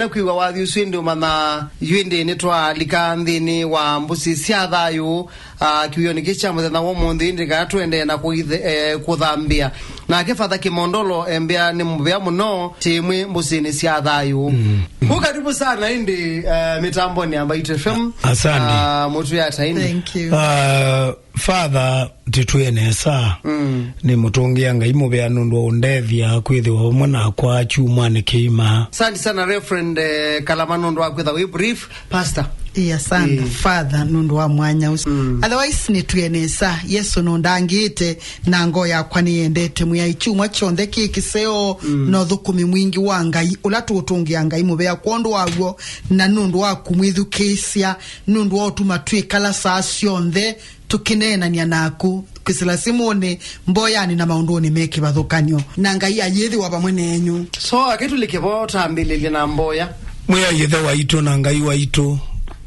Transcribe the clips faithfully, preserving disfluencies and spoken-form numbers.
Kwĩw'a wathi ũsu ĩndĩ ũmanya yu ĩndĩ nĩtwalika nthĩnĩ wa mbũsĩ sya thayũ, ah, kĩwĩonĩ kĩ kya mũthenya wa ũmũnthĩ ĩndĩ kana tũendee na kũithe-, eh, kũthambĩa. Nake Father Kimondolo embĩa nĩ mũvea mũno tĩmwĩ mbũsĩnĩ sya thayũ. Mm. Kũ karibu sana ĩndĩ, eh, mĩtambonĩ ya Mbaitu F M. Asante. Ah, mũtwĩa ata ĩndĩ. Thank you. Ah, Father, tĩtwĩe nesa. Mm. Nĩ mũtũngĩa Ngai mũvea nũndũ wa ũndethya kwĩthĩwa vamwe nakwa kyumwanĩ kĩima. Asante sana, Reverend, eh, Kalama, nũndũ wa kwĩtha wĩ brief. Pastor. Ĩĩ, asante, ĩĩ, Father, nũndũ wa mwanya ũsu. Mm. Otherwise, nĩtwĩe nesa. Yesũ nũndangĩĩte, na ngoo yakwa nĩyendete Mwĩai kyumwa kyonthe kĩ kĩseo, mm, na ũthũkũmi mwingĩ wa Ngai, ũla tũũtũngĩa Ngai mũvea kwondũ waw'o, na nũndũ wa kũmwĩthukĩĩsya, nũndũ wa ũtuma twĩkala saa syonthe tũkĩneenany'a naku, kwĩsĩla simũnĩ, mboyanĩ na maũndũnĩ me kĩvathũkany'o. Na Ngai ayĩthĩwa vamwe nenyu. So, akĩtũlĩke vo, tambĩlĩlye na mboya. Mwĩai Ĩthe waitũ na Ngai waitũ,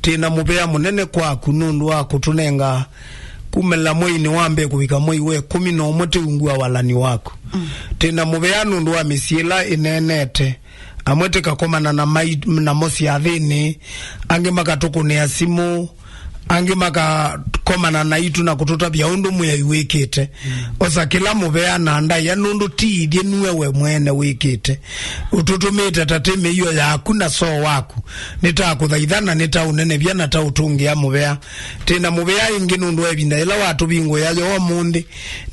twĩ na mũvea mũnene kwaku nũndũ wa kũtũnenga kumĩla mweinĩ wa mbee kũvika mwei wa ĩkũmi na ũmwe tũiungu wa walani waku. Mm. Twĩ na mũvea nũndũ wa mĩsyĩ ĩla ĩneenete, amwe tũkakomana na mai-, namo syathĩnĩ, angĩ makatũkũnĩa simũ, angĩ makakomana naitũ na kũtũtavya ũndũ Mwĩai wĩkĩte. Mm. Osa kĩla mũvea na ndaĩa, nũndũ ti ithyĩ, nue we mwene wĩkĩte. Ũtũtũmĩte ta tĩ mĩio yaku na soo waku. Nĩtakũthaitha na nĩtaũnenevya na taũtũngĩa mũvea. Twĩ na mũvea ĩngĩ nũndũ wa ĩvinda yĩla watũvingũĩa yo ũmũnthĩ,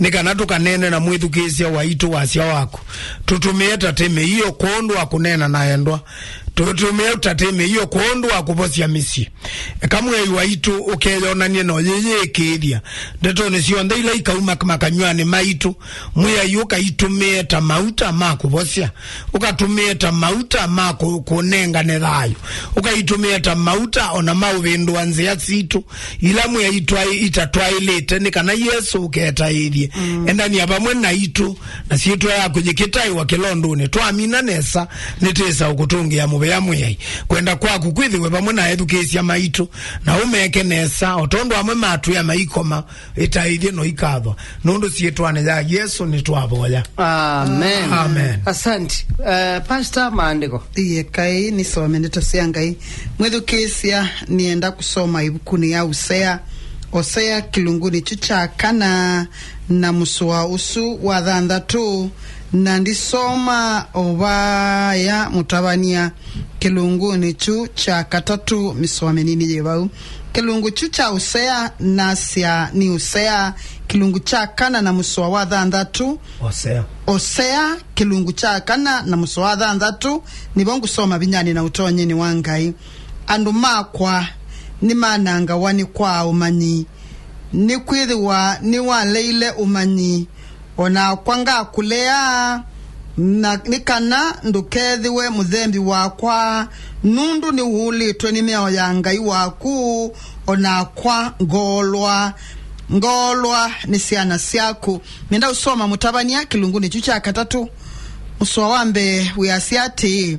nĩ kana tũkaneene na mwĩthukĩĩsya waitũ wasya waku. Tũtũmĩe ta tĩ mĩio kwondũ wa kũneena na endwa. Tũtũmĩe ta tĩ mĩio kwondũ wa kũvosya mĩsyĩ. Eka Mwĩai waitũ ũkeyonany'e na ũyĩyĩĩkĩĩthya ndetonĩ syonthe ila ikauma makanyw'anĩ maitũ. Mwĩai ũkaitũmĩe ta mauta ma kũvosya, ũkatũmĩe ta mauta ma kũ-, kũnengane thayũ, ũkaitũmĩe ta mauta ona ma ũvĩndũa nzĩa sitũ ila Mwĩai twaĩ-, itatwaĩlĩte, nĩ kana Yesũ ũketaĩthye. Mm. Endania vamwe naitũ, na syĩtwa yaku yĩkĩtaĩwa kĩlondũnĩ. Twamina nesa, nĩtwĩsa ũkũtũngĩa mũvea Mwĩai. Kwenda kwaku kwĩthĩwe vamwe na ethukĩĩsya maitũ, na ũmeke nesa, o tondũ amwe matwĩa maikoma, ĩtaĩthye no ikathwa. Nũndũ syĩtwanĩ ya Yesũ nĩtwavoya. Amen. Amen. Asante. Eh, Pastor, maandĩko. Iye kai, nĩsome ndeto sya Ngai. Mwĩthukĩĩsya, nĩenda kũsoma ĩvukunĩ ya Usea. Osea kĩlungunĩ kyu kya kana na mũsoa ũsu wa thanthatũ, na ndisoma o vaya mũtavany'a kĩlungunĩ kyu kya katatũ, mĩsoa mĩnini yĩ vau. Kĩlungu kyu kya Usea, nasya nĩ Usea, kĩlungu kya kana na mũsoa wa thanthatũ. Osea. Osea, kĩlungu kya kana na mũsoa wa thanthatũ, nĩvo ngũsoma vinyanĩ na ũtonyinĩ wa Ngai. Andũ makwa nĩmanangawa nĩ kwaa ũmanyi, nĩkwĩthĩwa nĩwaleile ũmanyi, o nakwa ngakũlea, na nĩ kana ndũkethĩwe mũthembi wakwa, nũndũ nĩwũlĩtwe nĩ mĩao ya Ngai waku, o nakwa ngoolwa, ngoolwa nĩ syana syaku. Nenda ũsoma mũtavany'a kĩlungunĩ kyu kya katatũ, mũsoa wa mbee wĩasya atĩĩ,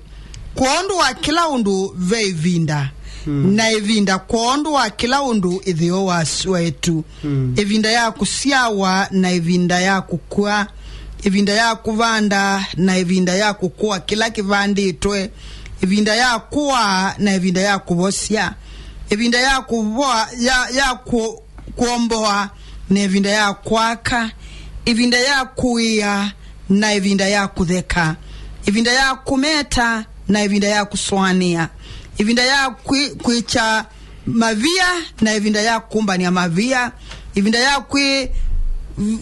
kwondũ wa kĩla ũndũ ve ĩvinda, mm, na ĩvinda kwondũ wa kĩla ũndũ ĩtheo wa, wetu. Mm. Ĩvinda ya kũsyawa na ĩvinda ya kũkw'a, ĩvinda ya kũvanda na ĩvinda ya kũkũa kĩla kĩvandĩtwe, ĩvinda ya kũaa na ĩvinda ya kũvosya, ĩvinda ya kũvoa, ya, ya kũ-, kwomboa na ĩvinda ya kwaka, ĩvinda ya kũĩa na ĩvinda ya kũtheka, ĩvinda ya kũmeta na ĩvinda ya kũsũanĩa, ĩvinda ya kwĩ-, kwĩkya mavia na ĩvinda ya kũmbany'a mavia, ĩvinda ya kwĩ-,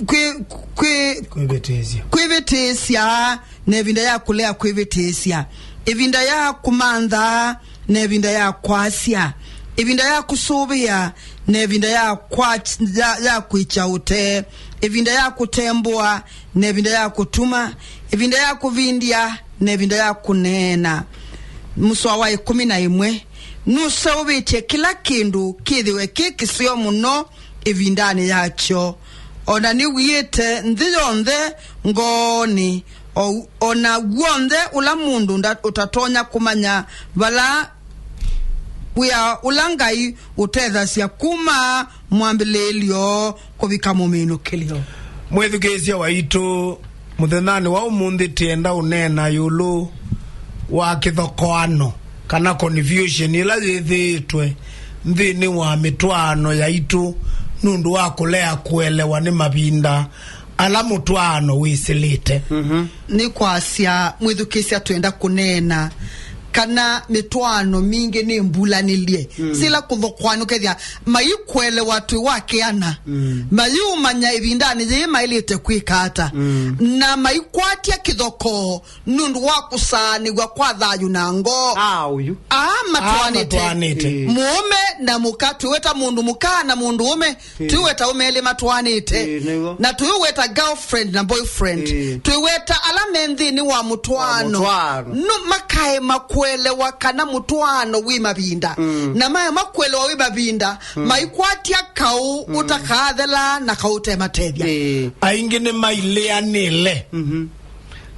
kwĩ-, kwĩ-, kwĩvĩtĩĩsya, kwĩvĩtĩĩsya, na ĩvinda ya kũlea kwĩvĩtĩĩsya, ĩvinda ya kũmantha na ĩvinda ya kwasya, ĩvinda ya kũsũvĩa na ĩvinda ya kwa-, ya, ya kwĩkya ũtee, ĩvinda ya kũtembũa na ĩvinda ya kũtuma, ĩvinda ya kũvindya na ĩvinda ya kũneena. Mũsoa wa ĩkũmi na ĩmwe, nũseũvĩtye kĩla kĩndũ kĩthĩwe kĩ kĩseo mũno ĩvindanĩ yakyo, o na nĩwiĩte nthĩ yonthe ngoonĩ, o, o na w'onthe ũla mũndũ nda-, ũtatonya kũmanya vala wĩa ũla Ngai ũtethasya kuma mwambĩlĩĩlyo kũvika mũminũkĩlyo. Mwĩthukĩĩsya waitũ, mũthenyanĩ wa ũmũnthĩ tĩenda ũneena ĩũlũ wa kĩthokoano. kana confusion ĩla yĩthĩĩtwe nthĩnĩ wa mĩtwaano yaitũ nũndũ wa kũlea kũelewa nĩ mavinda ala mũtwaano wĩsĩlĩte. Mhm. Nĩ kwasya mwĩthukĩĩsya twenda kũneena kana mĩtwaano mingĩ nĩ mbulanĩlye. Mm. Sila kũthokwanĩ ũkethĩa maikũelewa twĩ wa kĩana. Mm. Mayĩũmanya ĩvindanĩ yĩĩ maĩlĩte kwĩka ata. Mm. Na maikwatya kĩthokoo nũndũ wa kũsaanĩw'a kwa thayũ na ngoo. Ah, ũyu. Aa matwaanĩte. Aa matwaanĩte. Ĩĩ. Mũũme na mũka, twĩweta mũndũ mũka na mũndũũme, ĩĩ, twĩweta ũme elĩ matwaanĩte. Ĩĩ, nĩw'o. Na twĩweta girlfriend na boyfriend. Ĩĩ. Twĩweta ala me nthĩnĩ wa mũtwaano. Wa mũtwaano. No makaema kũelewa kana mũtwaano wĩ mavinda. Mm. Na maema kũelewa wĩ mavinda, mm, maikwatya kaũ, mm, ũtakaathela na kaũ ũtematethya. Ĩĩ. Aingĩ nĩmailĩanĩle. Mhm.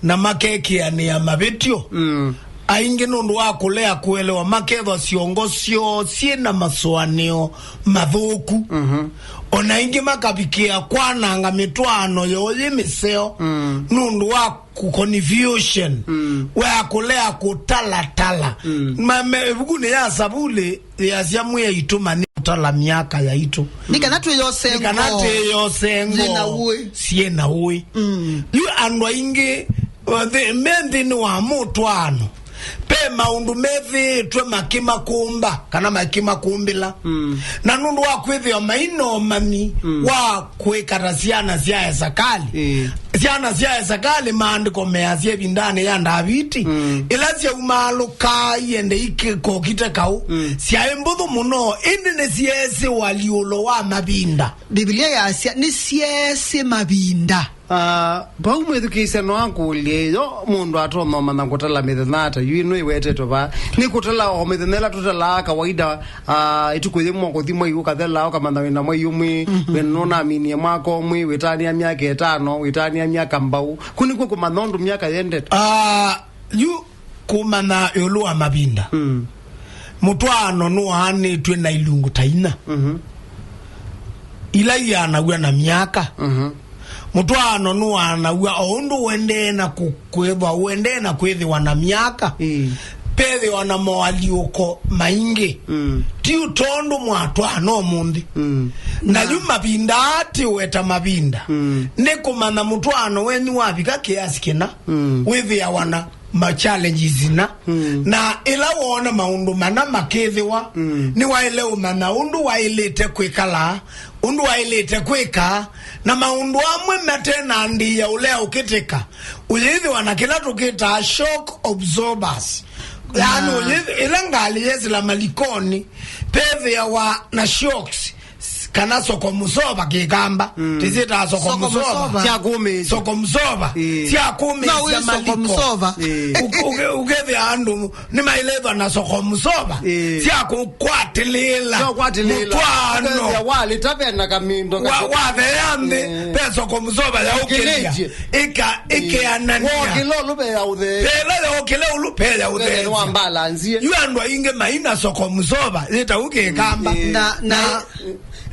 Na makekĩanĩa mavĩtyo. Mm. Aingĩ nũndũ wa kũlea kũelewa makethwa syongo syoo syĩ na masũanĩo mathũku. Mhm. O na aingĩ makavikĩa kwananga mĩtwaano yoo yĩ mĩseo, mm, nũndũ wa kũ-, confusion, mm, wa kũlea kũtalatala. Mm. Ma-, me-, ĩvukunĩ ya Savuli, yĩasya, "Mwĩai tũmanye kũtala myaka yaitũ. Nĩ kana twĩyose ngoo. Nĩ kana twĩyose ngoo syĩ na ũĩ." Syĩ na ũĩ. Mm. Yu andũ aingĩ, uh, nthĩ-, me nthĩnĩ wa mũtwaano. Ve maũndũ methĩĩtwe makĩmakũmba kana makĩmakũmbĩla. Mm. Na nũndũ wa kwĩthĩwa maina ũmanyi, mm, wa kwĩka ta syana sya Esakali. Ĩĩ. Syana sya Esakali, maandĩko measya ĩvindanĩ ya Ndaviti, mm, ĩla syaumaalũkaa iende ikokite kaũ, mm, syaĩ mbũthũ mũno, ĩndĩ nĩsyeesĩ ũalyũlo wa mavinda. Mbivilia yasya, nĩsyeesĩ mavinda. Ah, vau mwĩthukĩĩsya no akũlye, yo mũndũ atonya ũmanya kũtala mĩthenya ata? Yu ĩno ĩwetetwe vaa, nĩ kũtala o mĩthenya ĩla tũtalaa kawaida. Ah, ĩtukũ yĩmwe kũthi mwei ũkathela, ũkamanya wĩna mwei ũmwe, mhm, wĩna nũnaminie mwaka ũmwe, wĩtanĩa myaka ĩtano, wĩtanĩa myaka mbau. Kũ nĩkw'o kũmanya ũndũ myaka yendete. Ah, yu kũmanya ĩũlũ wa mavinda. Mm. Mũtwaano nũaanĩtw'e na ilungu ta inya. Mhm. Ila ianaw'a na myaka. Mhm. Mũtwaano nũaanaw'a o ũndũ ũendee na kũ-, kwĩthwa, ũendee na kwĩthĩwa na myaka. Ĩĩ. Vethĩwa na moalyũko maingĩ. Mm. Ti ũtondũ mwatwaana ũmũnthĩ. Mm. Na yu mavinda aa ti ũweta mavinda. Mm. Nĩ kũmanya mũtwaano wenyu wavika kĩasi kĩna, mm, wĩthĩawa na ma challenges na, mm, na ĩla woona maũndũ mana makĩthĩwa, mm, nĩwaĩle ũmanya ũndũ waĩlĩte kwĩkala, ũndũ waĩlĩte kwĩka, na maũndũ amwe mate na ndĩĩa ũlea ũkĩtĩka. Ũyĩthĩwa na kĩla tũkĩtaa shock absorbers. Yaani, ah, ũyĩth-, ĩla ngalĩ yesĩla malikoni, vethĩawa na shocks, kana soko musova kĩkamba. Mm. Tĩsyĩtaa soko musova. Soko musova. Sya kũmĩĩsya. Soko musova. Ĩĩ. Sya kũmĩĩsya maliko. No, wĩ soko musova. Ĩĩ. Ũke-, ũke-, ũkethĩa andũ nĩmailethwa na soko musova. Ĩĩ. Sya kũkwatĩlĩĩla. Sya kũkwatĩlĩĩla. Mũtwaano. Ũkethĩa walĩta ve na kamindo. Wa-, watheea nthĩ, ĩĩ, ve soko musova yaũkĩlya. Ĩka-, ĩĩ, ĩkeanania. Wokĩla ũlũ ve ya ũthee. Ve ĩla yookĩla ũlũ, ve ya ũthee. Ũkethĩa nĩwambalansie. Yu andũ aingĩ maina soko musova, yĩta ũkĩkamba. Ĩĩ. Na, na, na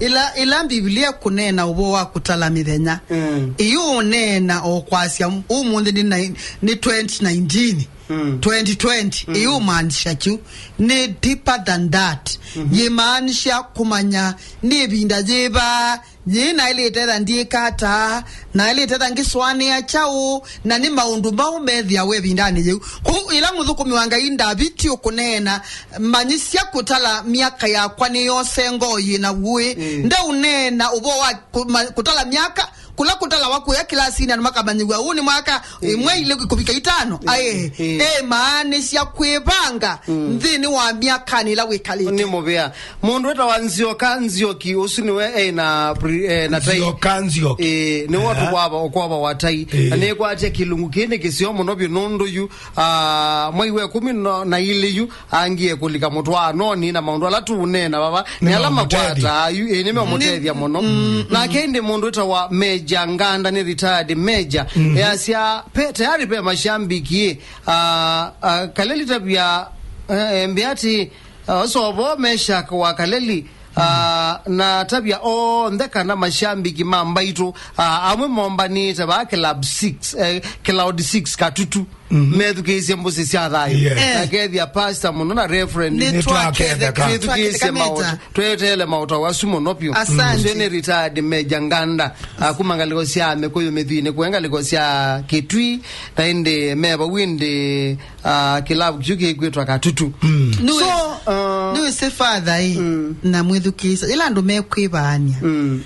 Ĩla, ĩla Mbivilia kũneena ũvoo wa kũtala mĩthenya, mm, ĩyũũneena o kwasya ũmũnthĩ nĩ nai-, nĩ twenty nineteen, mm, twenty twenty, mm, ĩyũmaanisha kyu. Nĩ deeper than that. Mm-hmm. Yĩmaanisha kũmanya nĩ ĩvinda yĩva, yĩĩ naĩlĩte etha ndyĩka ata, naĩlĩte etha ngĩsũanĩa kyaũ, na nĩ maũndũ maũ methĩawa ĩvindanĩ yĩu. Kwoou ĩla mũthũkũmi wa Ngai Ndaviti ũkũneena, "Manyĩsya kũtala myaka yakwa nĩyose ngoo yĩ na ũĩ." Mm. Ndeũneena ũvoo wa kũma-, kũtala myaka, kũla kũtalawa kũya kĩlasinĩ andũ makamanyĩw'a, "Ũũ nĩ mwaka, mm, ĩmwe, ilĩ kũvika itano." Mm. Aĩ, mm, ĩmaanĩsya kwĩvanga, mm, nthĩnĩ wa myakanĩ ĩla wĩkalĩte. Nĩ mũvea. Mũndũ wĩtawa Nzioka Nzioki, ũsu nĩwe e na pri-, e, na tai. Nzioka Nzioki. Ĩĩ, nĩwe, aha, ũtũkwava, ũkwava wa tai. Ĩĩ. Na nĩkwatya kĩlungu kĩĩ nĩ kĩseo mũno vyũ nũndũ yu, ah, mwei wa ĩkũmi na ilĩ yu, angie kũlika mũtwaanonĩ, na maũndũ ala tũũneena vava nĩ ala nĩmamũtethya. Makwataa yu, ĩĩ, nĩmeũmũtethya mũno. Mm, mm. Nake ĩndĩ mũndũ wĩtawa Meja Nganda, nĩ retired major, mhm, easya, pe, tayari pe mashambiki, ah, ah, Kaleli Tavia, eh, mbĩa ati, ah, Sovo Meshak wa Kaleli, ah, na Tavia onthe kana mashambiki ma mbaitũ, ah, amwe mombanĩte vaa Club six, eh, Cloud six Katutu. methukĩĩsye mbũsĩ sya thayũ. Yes. Eh. Nakethĩa pastor mũno na reverend. Nĩtwaketheka. Nĩtwaketheka. Methukĩĩsye maũta. Tweteele maũta wasu mũno vyũ. Asante. Ũsu nĩ retired Major Nganda, ah, kuma ngalĩko sya Mĩkũyũ Mĩthwinĩ, kũe ngalĩko sya Kĩtui, na ĩndĩ me vau ĩndĩ, ah, kĩlavu kĩu kĩkwĩtwa Katutu. Mm. Nĩwĩ-, so, uh, nĩwĩsĩ father ĩ, mm, na mwĩthukĩĩsya, ĩla andũ mekwĩvaany'a, mm,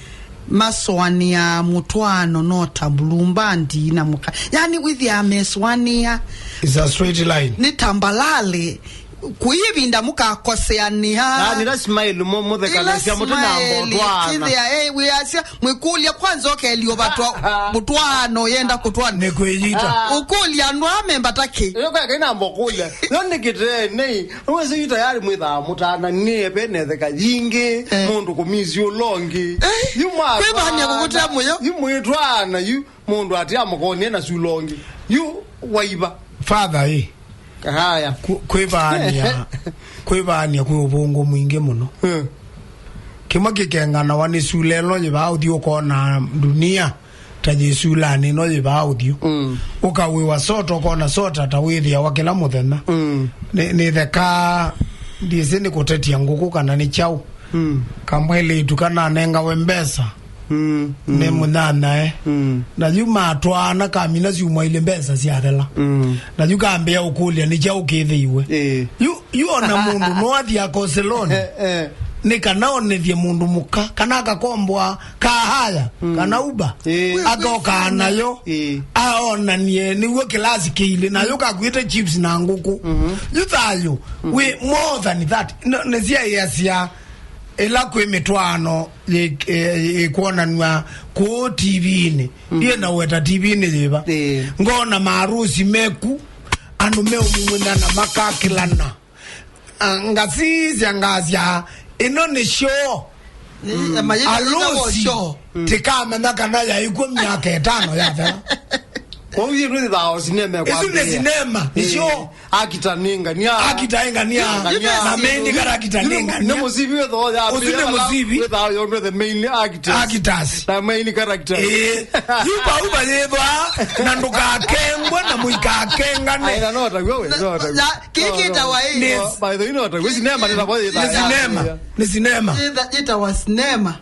masũanĩaa mũtwaano no ta mbulumbandi na mũka. Yani, wĩthĩaa mesũanĩa. It's a straight line. Nĩ tambalale. Kũi ĩvinda mũkakoseanĩa. Ah, nĩla smile mo-, mũthekanasya mũtĩ na mbotwana. Kĩthĩa, eh, wĩasya, mwĩkũlya kwanza ũkelio vatwa mũtwaano yenda kũtwana. Nĩ kwĩyita. Ah. Ũkũlya andũ aa membata kĩ? Ĩyo kwa kaina mbokũlya. Yo nĩ kĩtene. Nĩwĩsĩ yu tayari mwĩthaa mũtana nĩe ve netheka yingĩ, eh, mũndũ kũmisi ũla ũngĩ. Eh, yu mwa-, kwĩvany'a kũkũtea mũyo. Yu mwĩtwana yu. Mũndũ ati amũkonie na sula ũngĩ. Yu waiva. Father, ĩ. Haya. Ku-, kwĩvaany'a, kwĩvaany'a kwĩ ũvũngũ mwingĩ mũno. Hmm. Kĩmwe kĩkenganawa nĩ sula ĩno yĩvaa ũthiũ ũkona ndunia ta yĩ sulanĩ ĩno yĩvaa ũthiũ. Mm. Ũkawĩwa sota, ũkona sota ta wĩthĩawa kĩla mũthenya. Mm. Nĩ, nĩ theka, ndiĩsĩ nĩ kũtetia ngũkũ kana nĩ kyaũ. Mm. Kamwĩlĩtu kananengawe mbesa. Mm, mm. Nĩ mũnyanyae. Mm. Na yu matwaana kamina syumwa ilĩ mbesa syathela. Mm. Na yu kambĩa ũkũlya nĩ kyaũ kĩthĩiwe. Ĩĩ. Yu, yu ona mũndũ no athi akose loan. Eh, eh. Nĩ kana onethye mũndũ mũka, kana akakomboa kahaya, mm, kana Uber. Ĩĩ. Akokaa nayo. Ĩĩ. Aonanie nĩw'o kĩlasi kĩilĩ, nayo kakuĩte chips na ngũkũ. Mhm. Yu thayũ, mm, wĩ more than that. No, nĩsyaĩasya ĩla kwĩ mĩtwaano yĩ-, ĩ-, ĩkwonanw'a kũũ T V-inĩ. Mm. Ndiĩ na weta T V-inĩ yĩva. Ĩĩ. Ngona marusi meku, andũ meũmumunyana makakĩlana. Ah, ngasisya ngasya, ĩno nĩ shoo. Nĩ, mm, mayĩta ĩtawa alusi shoo. Mm. Tikamenya kana yaĩkw'o myaka ĩtano yathela. Kwoou yĩndũ ĩthĩawa sinema. Ĩsu nĩ kwambĩĩa sinema, nĩ, ĩĩ, shoo. Akita nĩ ngania. Akita ĩ ngania. Ngania. Na main character nĩ ngania. Nĩ mũsivi wĩthoo ya. Ũsu nĩ mũsivi. Wĩthĩawa yondwe the main actors. Actors. Na main characters. Ĩĩ. Yu vau vayĩthwa na ndũkakengwe na mũikakengane. Ai, na no taguo we, no taguo. Na, kĩkĩtawa ĩ. Nĩ, by the way, no taguo. Sinema nĩ taguo. Nĩ sinema. Nĩ sinema. Yĩtha-, yĩtawa sinema.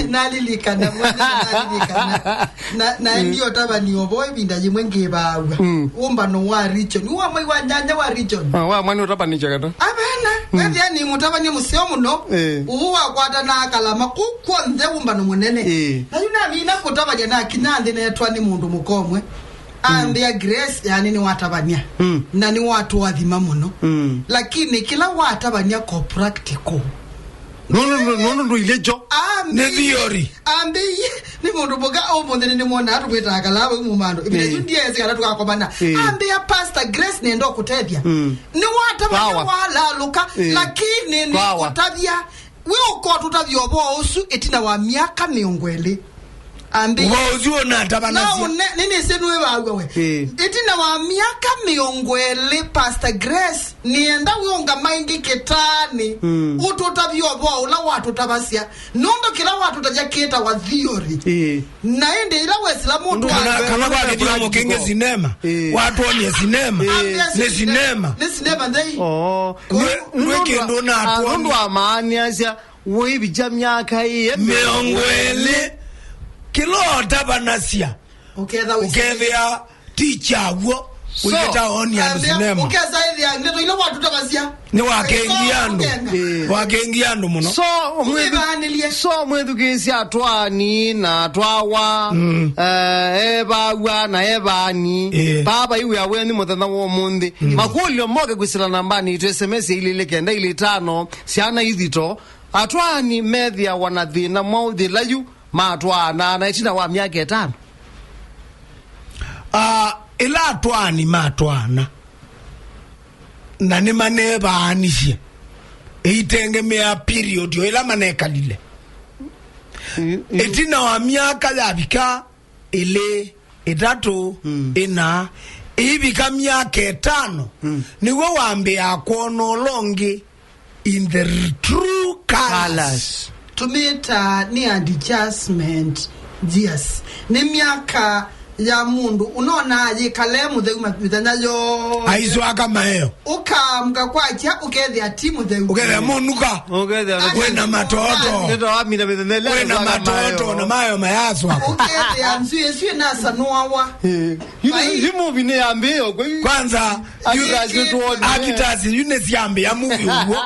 Nalilikana, mwana nalilikana. Na, na ndio tabani ovo ĩvinda yĩmwe ngĩvaaw'a. Mm. Ũmbano wa region. Nĩ wa mwai wa nyanya wa region. Ah, wa mwani ũtabanĩkya kata. Avana, mm, wethĩa nĩ mũtavany'a mũseo mũno. Eh. Ũũ wakwata na akalama kũu kw'onthe ũmbano mũnene. Eh. Na yu namina kũtavany'a nakinya nthĩ neetwa nĩ mũndũ mũkomwe. Ambĩa Grace, yani, nĩwatavany'a. Mm. Na nĩwatũathima mũno. Mm. Lakini kĩla watavany'a ko practical. Nũndũ, nũndũ, nũndũ ndũilye kyo. Nĩ theory. Ambĩie, nĩ mũndũ mũka ũmũnthĩ nĩnĩmwonaa tũkwĩtaa kalaa vau mumando. Ĩvinda yu ndiesĩ kana tũkakomana. Ĩĩ. Ambĩa, Pastor Grace, nenda ũkũtethya. Mm. Nĩwatavany'a walalũka, ĩĩ, lakini nĩkũtavya. We ũkotũtavya ũvoo ũsu ĩtina wa myaka mĩongo ĩlĩ. Ambĩ. Ũvoo ũsu ũnatavanasya. No, ne-, nĩnĩsĩ nĩwĩvaaw'a we. Ĩĩ. Ĩtina wa myaka mĩongo ĩlĩ, Pastor Grace, nĩenda wĩũngama ĩngĩ kĩtaanĩ, mm, ũtũtavye ũvoo ũla watũtavasya. Nũndũ kĩla watũtavya kĩtawa theory. Ĩĩ. Na ĩndĩ ĩla wesĩla mũndũ. Kana, kana kwa kĩthyomo kĩngĩ sinema. Ĩĩ. Watwonie sinema. Ĩĩ. Nĩ sinema. Nĩ sinema nthei. Oh. Nĩ, nĩ kĩndũ natwonie. Nũndũ amaanĩasya wĩvikya myaka ĩĩ mĩongo ĩlĩ, kĩla ũtavanasya, ũkethĩa wĩ, ũkethĩa ti kyaw'o, so, ũyĩta onia andũ sinema. Ũkesa ĩthĩa ndeto ila watũtavasya. Nĩ wakengia andũ. Ũkenga. Ĩĩ. Wakengia andũ mũno. So, mwĩthu-, ũmĩvaanĩlye. So, mwĩthukĩĩsya atwaani na atwawa, mm, eh, evaaw'a na evaani. Ĩĩ. Vaa vai wĩa wenyu mũthenya wa ũmũnthĩ. Mm. Makũlyo moke kwĩsĩla nambanĩ itũ, S M S ya ilĩ ilĩ kenda ilĩ itano, syana ithito. Atwaani methĩawa na thĩna mwaũ yĩla yu matwaana na ĩtina wa myaka ĩtano? Ah, ĩla atwaani matwaana, na nĩmanevaanisye, ĩitengemea period o ĩla manekalile. Mm, mm. Ĩtina wa myaka yavika ĩlĩ, ĩtatũ, mm, ĩna, ĩivika myaka ĩtano, mm, nĩw'o wambĩaa kwona ũla ũngĩ in the r-, true colors. Colors. Tũmĩtaa nĩ adjustment years. Nĩ myaka ya mũndũ ũnona yĩkale mũtheu ma-, mĩthenya yoo. Aiswaka maeo. Ũkaamũka kwakya, ũkethĩa ti mũtheu. Ũkethĩa mũnuka. Ũkethĩa na wĩna matoto. Nĩtawamina mĩthenya ĩla wĩna matoto na mayo mayaswaka. Ũkethĩa nzw'ĩĩ ĩsu ĩnasanũawa. Eh. Vai. Yu movie nĩ ya mbĩo, kwĩ. Kwanza, yu-, Actors nĩtwone. Actors yu nĩ syambĩa movie ũguo.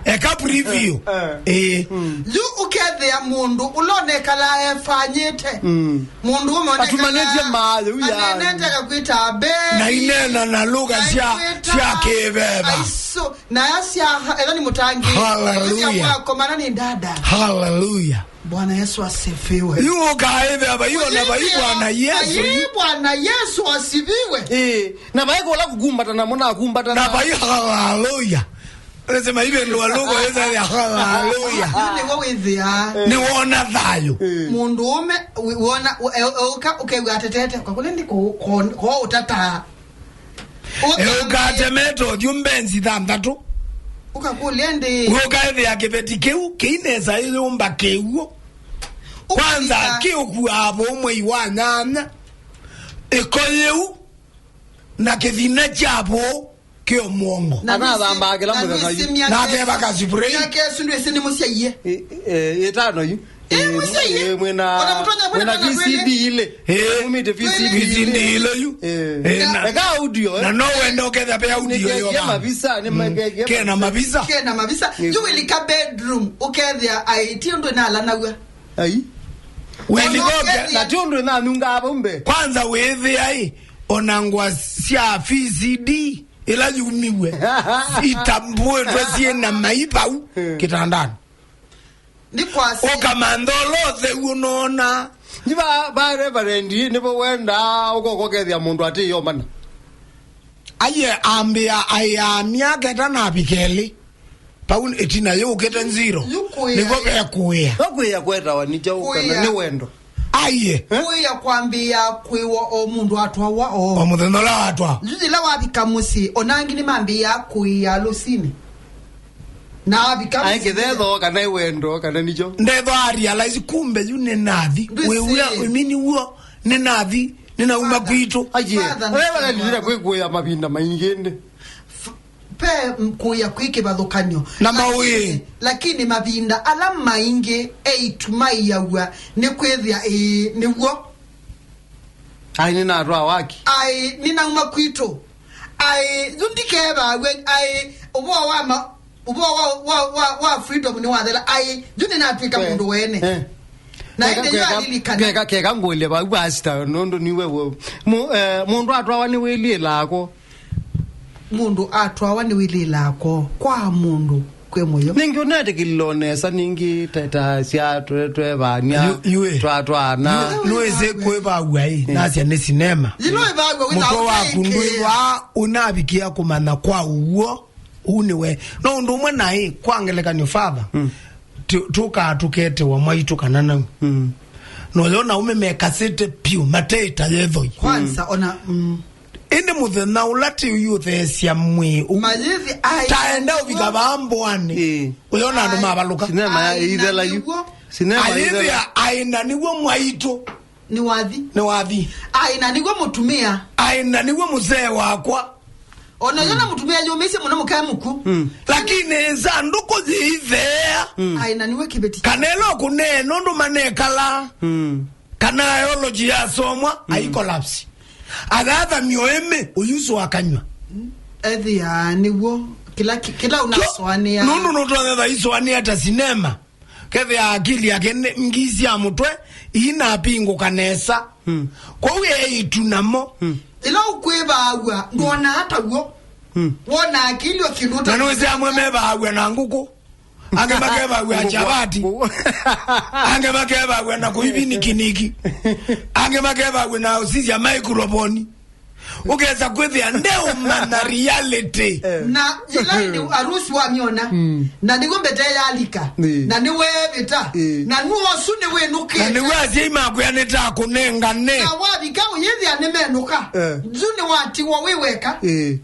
Eka preview. Eh. Eh. Yu ũkethĩa mũndũ ũla ũnekalaa efanyĩte. Mm. Mũndũ ũme atumanĩtye mayo, ya. Anenete akakwĩta be. Na inena na lugha sya, sya kĩveva. Aiso, na ya sya, ethwa nĩ mũtangi. Hallelujah. Sya mwakomana nĩ dada. Hallelujah. Bwana Yesu asifiwe. Yu ũkaĩveva, yu ona vai Bwana Yesu. Ai, Bwana Yesu asifiwe. Eh, na vai kũla kũkumbatana, mũna kumbatana. Na vai hallelujah. Lazima ive ndwa lugha eza ya hallelujah. Nĩw'o wĩthĩa. Nĩwona thayũ. Mũndũ ũme, wi-, wona, ũ-, e-, e-, ũka, ũkew'a atetete. Kwa kule ndi ko, ko, ko ũtataa. Eũkatemete ũthyũ mbenzi thanthatũ. Ũkakũlya ĩndĩ. Ũkaethĩa kĩveti kĩu kĩinesa ĩyũmba kĩw'ũ. Kwanza, ũkavika kĩũkuaa vũũ mwei wa nyanya. Ĩko yĩu na kĩthina kya vũũ kĩ o mũongo. Na anathambaa kĩla mũthenya yu. Na akeva ka spray. Myaka ĩsu ndwĩsĩ nĩ mũsyaie. Ĩ-, ĩ-, ĩtano yu. Eh, mũsyai, eh, mwĩna, ona mũtonya mwĩna V C D ilĩ. Eh. Mumĩte V C D ilĩ. V C D ilĩ yu. Eh. Eh, na, eka audio, eh. Na no wenda ũkethĩa pe audio yo. Nĩkekie mavisa, nĩ makekie kena mavisa. Kena mavisa. Eh. Yu wĩlika bedroom, ũkethĩa ai, ti ũndũ nalanaw'a. Ai. Wĩlika ũkethĩa. Na ti ũndũ nanungaa vau mbee. Kwanza wĩthĩa ĩ, ona ngwa sya V C D ĩla yumiwe. Itambũĩtwe syĩ na mai vau kĩtandani. Nĩ kwasya. Ũkamantha ũla ũtheu ũnoona. Nĩ va, va Reverend, nĩvo wendaa ũkokokethya mũndũ atĩyomana. Aye ambĩa aĩa myaka ĩtano avika elĩ. Pau ĩtina yũkĩte nziro. Yu kũĩa. Nĩvo ve kũĩa. No kũĩa kwetawa nĩ kyaũ kana nĩ wendo? Aiye. Eh? Kũĩa kwambĩĩa kwĩwa o mũndũ atwawa o. O mũthenya ũla watwa. Yu yĩla wavika mũsyĩ, ona angĩ nĩmambĩĩa kũĩa lũsinĩ. Na avika ai mũsyĩ kĩthetho kana wendo kana nĩkyo. Ndetho a realize kumbe yu nĩ nathi. Ndwĩsĩ. Wĩw'a ĩmini w'o nĩ nathi, nĩnauma kwitũ. Aiye. Father, wewe nĩtũtenda kwĩkũĩa mavinda maingĩ ndĩ. F-, pe m-, kũĩa kwĩ kĩvathũkany'o. Na maũĩ. Lakini, lakini mavinda ala maingĩ eĩtu maiaw'a nĩ kwĩthĩa ĩĩ nĩw'o. Ai, nĩnatwaa waki. Ai, nĩnauma kwitũ. Ai, yu ndikevaaw'e, ai, ũvoo wa ma-, ũvoo wa, wa, wa, wa freedom nĩwathela. Ai, yu nĩnatw'ĩka mũndũ wene. Eh. Na ĩndĩ yu alilikana. Keka, keka ngũlye vau pastor, nũndũ niwe w'o. Mu-, eh, mũndũ atwawa nĩ wĩlĩ lako. Mũndũ atwawa nĩ wĩlĩĩlaa kwoo kwa mũndũ kwĩ mũyo. Ningĩ ũnetĩkĩlĩlwa nesa ningĩ ta, ta sya twe-, twevany'a, yu-, yuĩ. Twatwaana. Yu-, nũĩsĩ kwĩvaw'a ĩ, nasya nĩ sinema. Yĩla wĩvaw'a wĩna mũtwe waku ũtĩkĩĩa. Ndwĩvaa ũnavikĩa kũmanya kwa ũw'o, ũu nĩwe. No ũndũ ũmwe naĩ, kwa ngelekany'o, father, mm, tu-, tũkaa tũketewa mwaitũ kana nau. Mm. Noyona ũme mekasĩte pyũ, mateĩta yethoi. Kwanza, ona, mm. Ĩndĩ mũthenya ũla tĩũi ũtheesya mwĩĩ ũu, mayĩthi ai taenda ũvika vaa mbũanĩ, ĩĩ, ũyona andũ mavalũka. Sinema ya ĩthela yu. Sinema ya ĩthela. Ayĩthĩa aĩ na nĩw'o mwaitũ. Nĩ wathi. Nĩ wathi. Aĩ na nĩw'o mũtumĩa. Aĩ na nĩw'o mũsee wakwa. Ona yona mũtumĩa yũmĩsye mũno mũkae mũku. Mm. Lakini ĩsandũkũ yĩitheea. Mm. Aĩ na nĩw'o kĩveti. Kana ĩla ũkũnee nũndũ manekala. Mm. Kana biology yasomwa, mm, ai collapse. Agatha mĩoĩmĩ, ũyusu akanywa. Ethĩa nĩw'o, kĩla, kĩla ũnasũanĩa. Nũndũ nũtwathetha isũanĩa ta sinema. Kethĩa akili yake nĩ, ngii sya mũtwe, iinapingũka nesa. Mm. Kwoou eĩtu namo. Mm. Ĩla ũkwĩvaaw'a, ndwonaa ta w'o. Mm. Wona akili o kĩndũ ta. Na nũĩsĩ amwe mevaaw'a na ngũkũ. Angĩ makevaw'a chapati. Angĩ makevaw'a na kũivi nikiniki. Angĩ makevaw'a na ũsisya microphone. Ũkesa kwĩthĩa ndeũmanya reality. Na yĩla nĩ arusi wamyona, mm, na nĩw'o mbete yalika, mm, na nĩweevĩta, mm, na nũosu nĩwĩnũkĩte. Na nĩw'o asyai makwĩa nĩtakũnengane. Na wavika ũyĩthĩa nĩmenũka. Eh. Yu nĩwatiwa wĩ weka. Eh.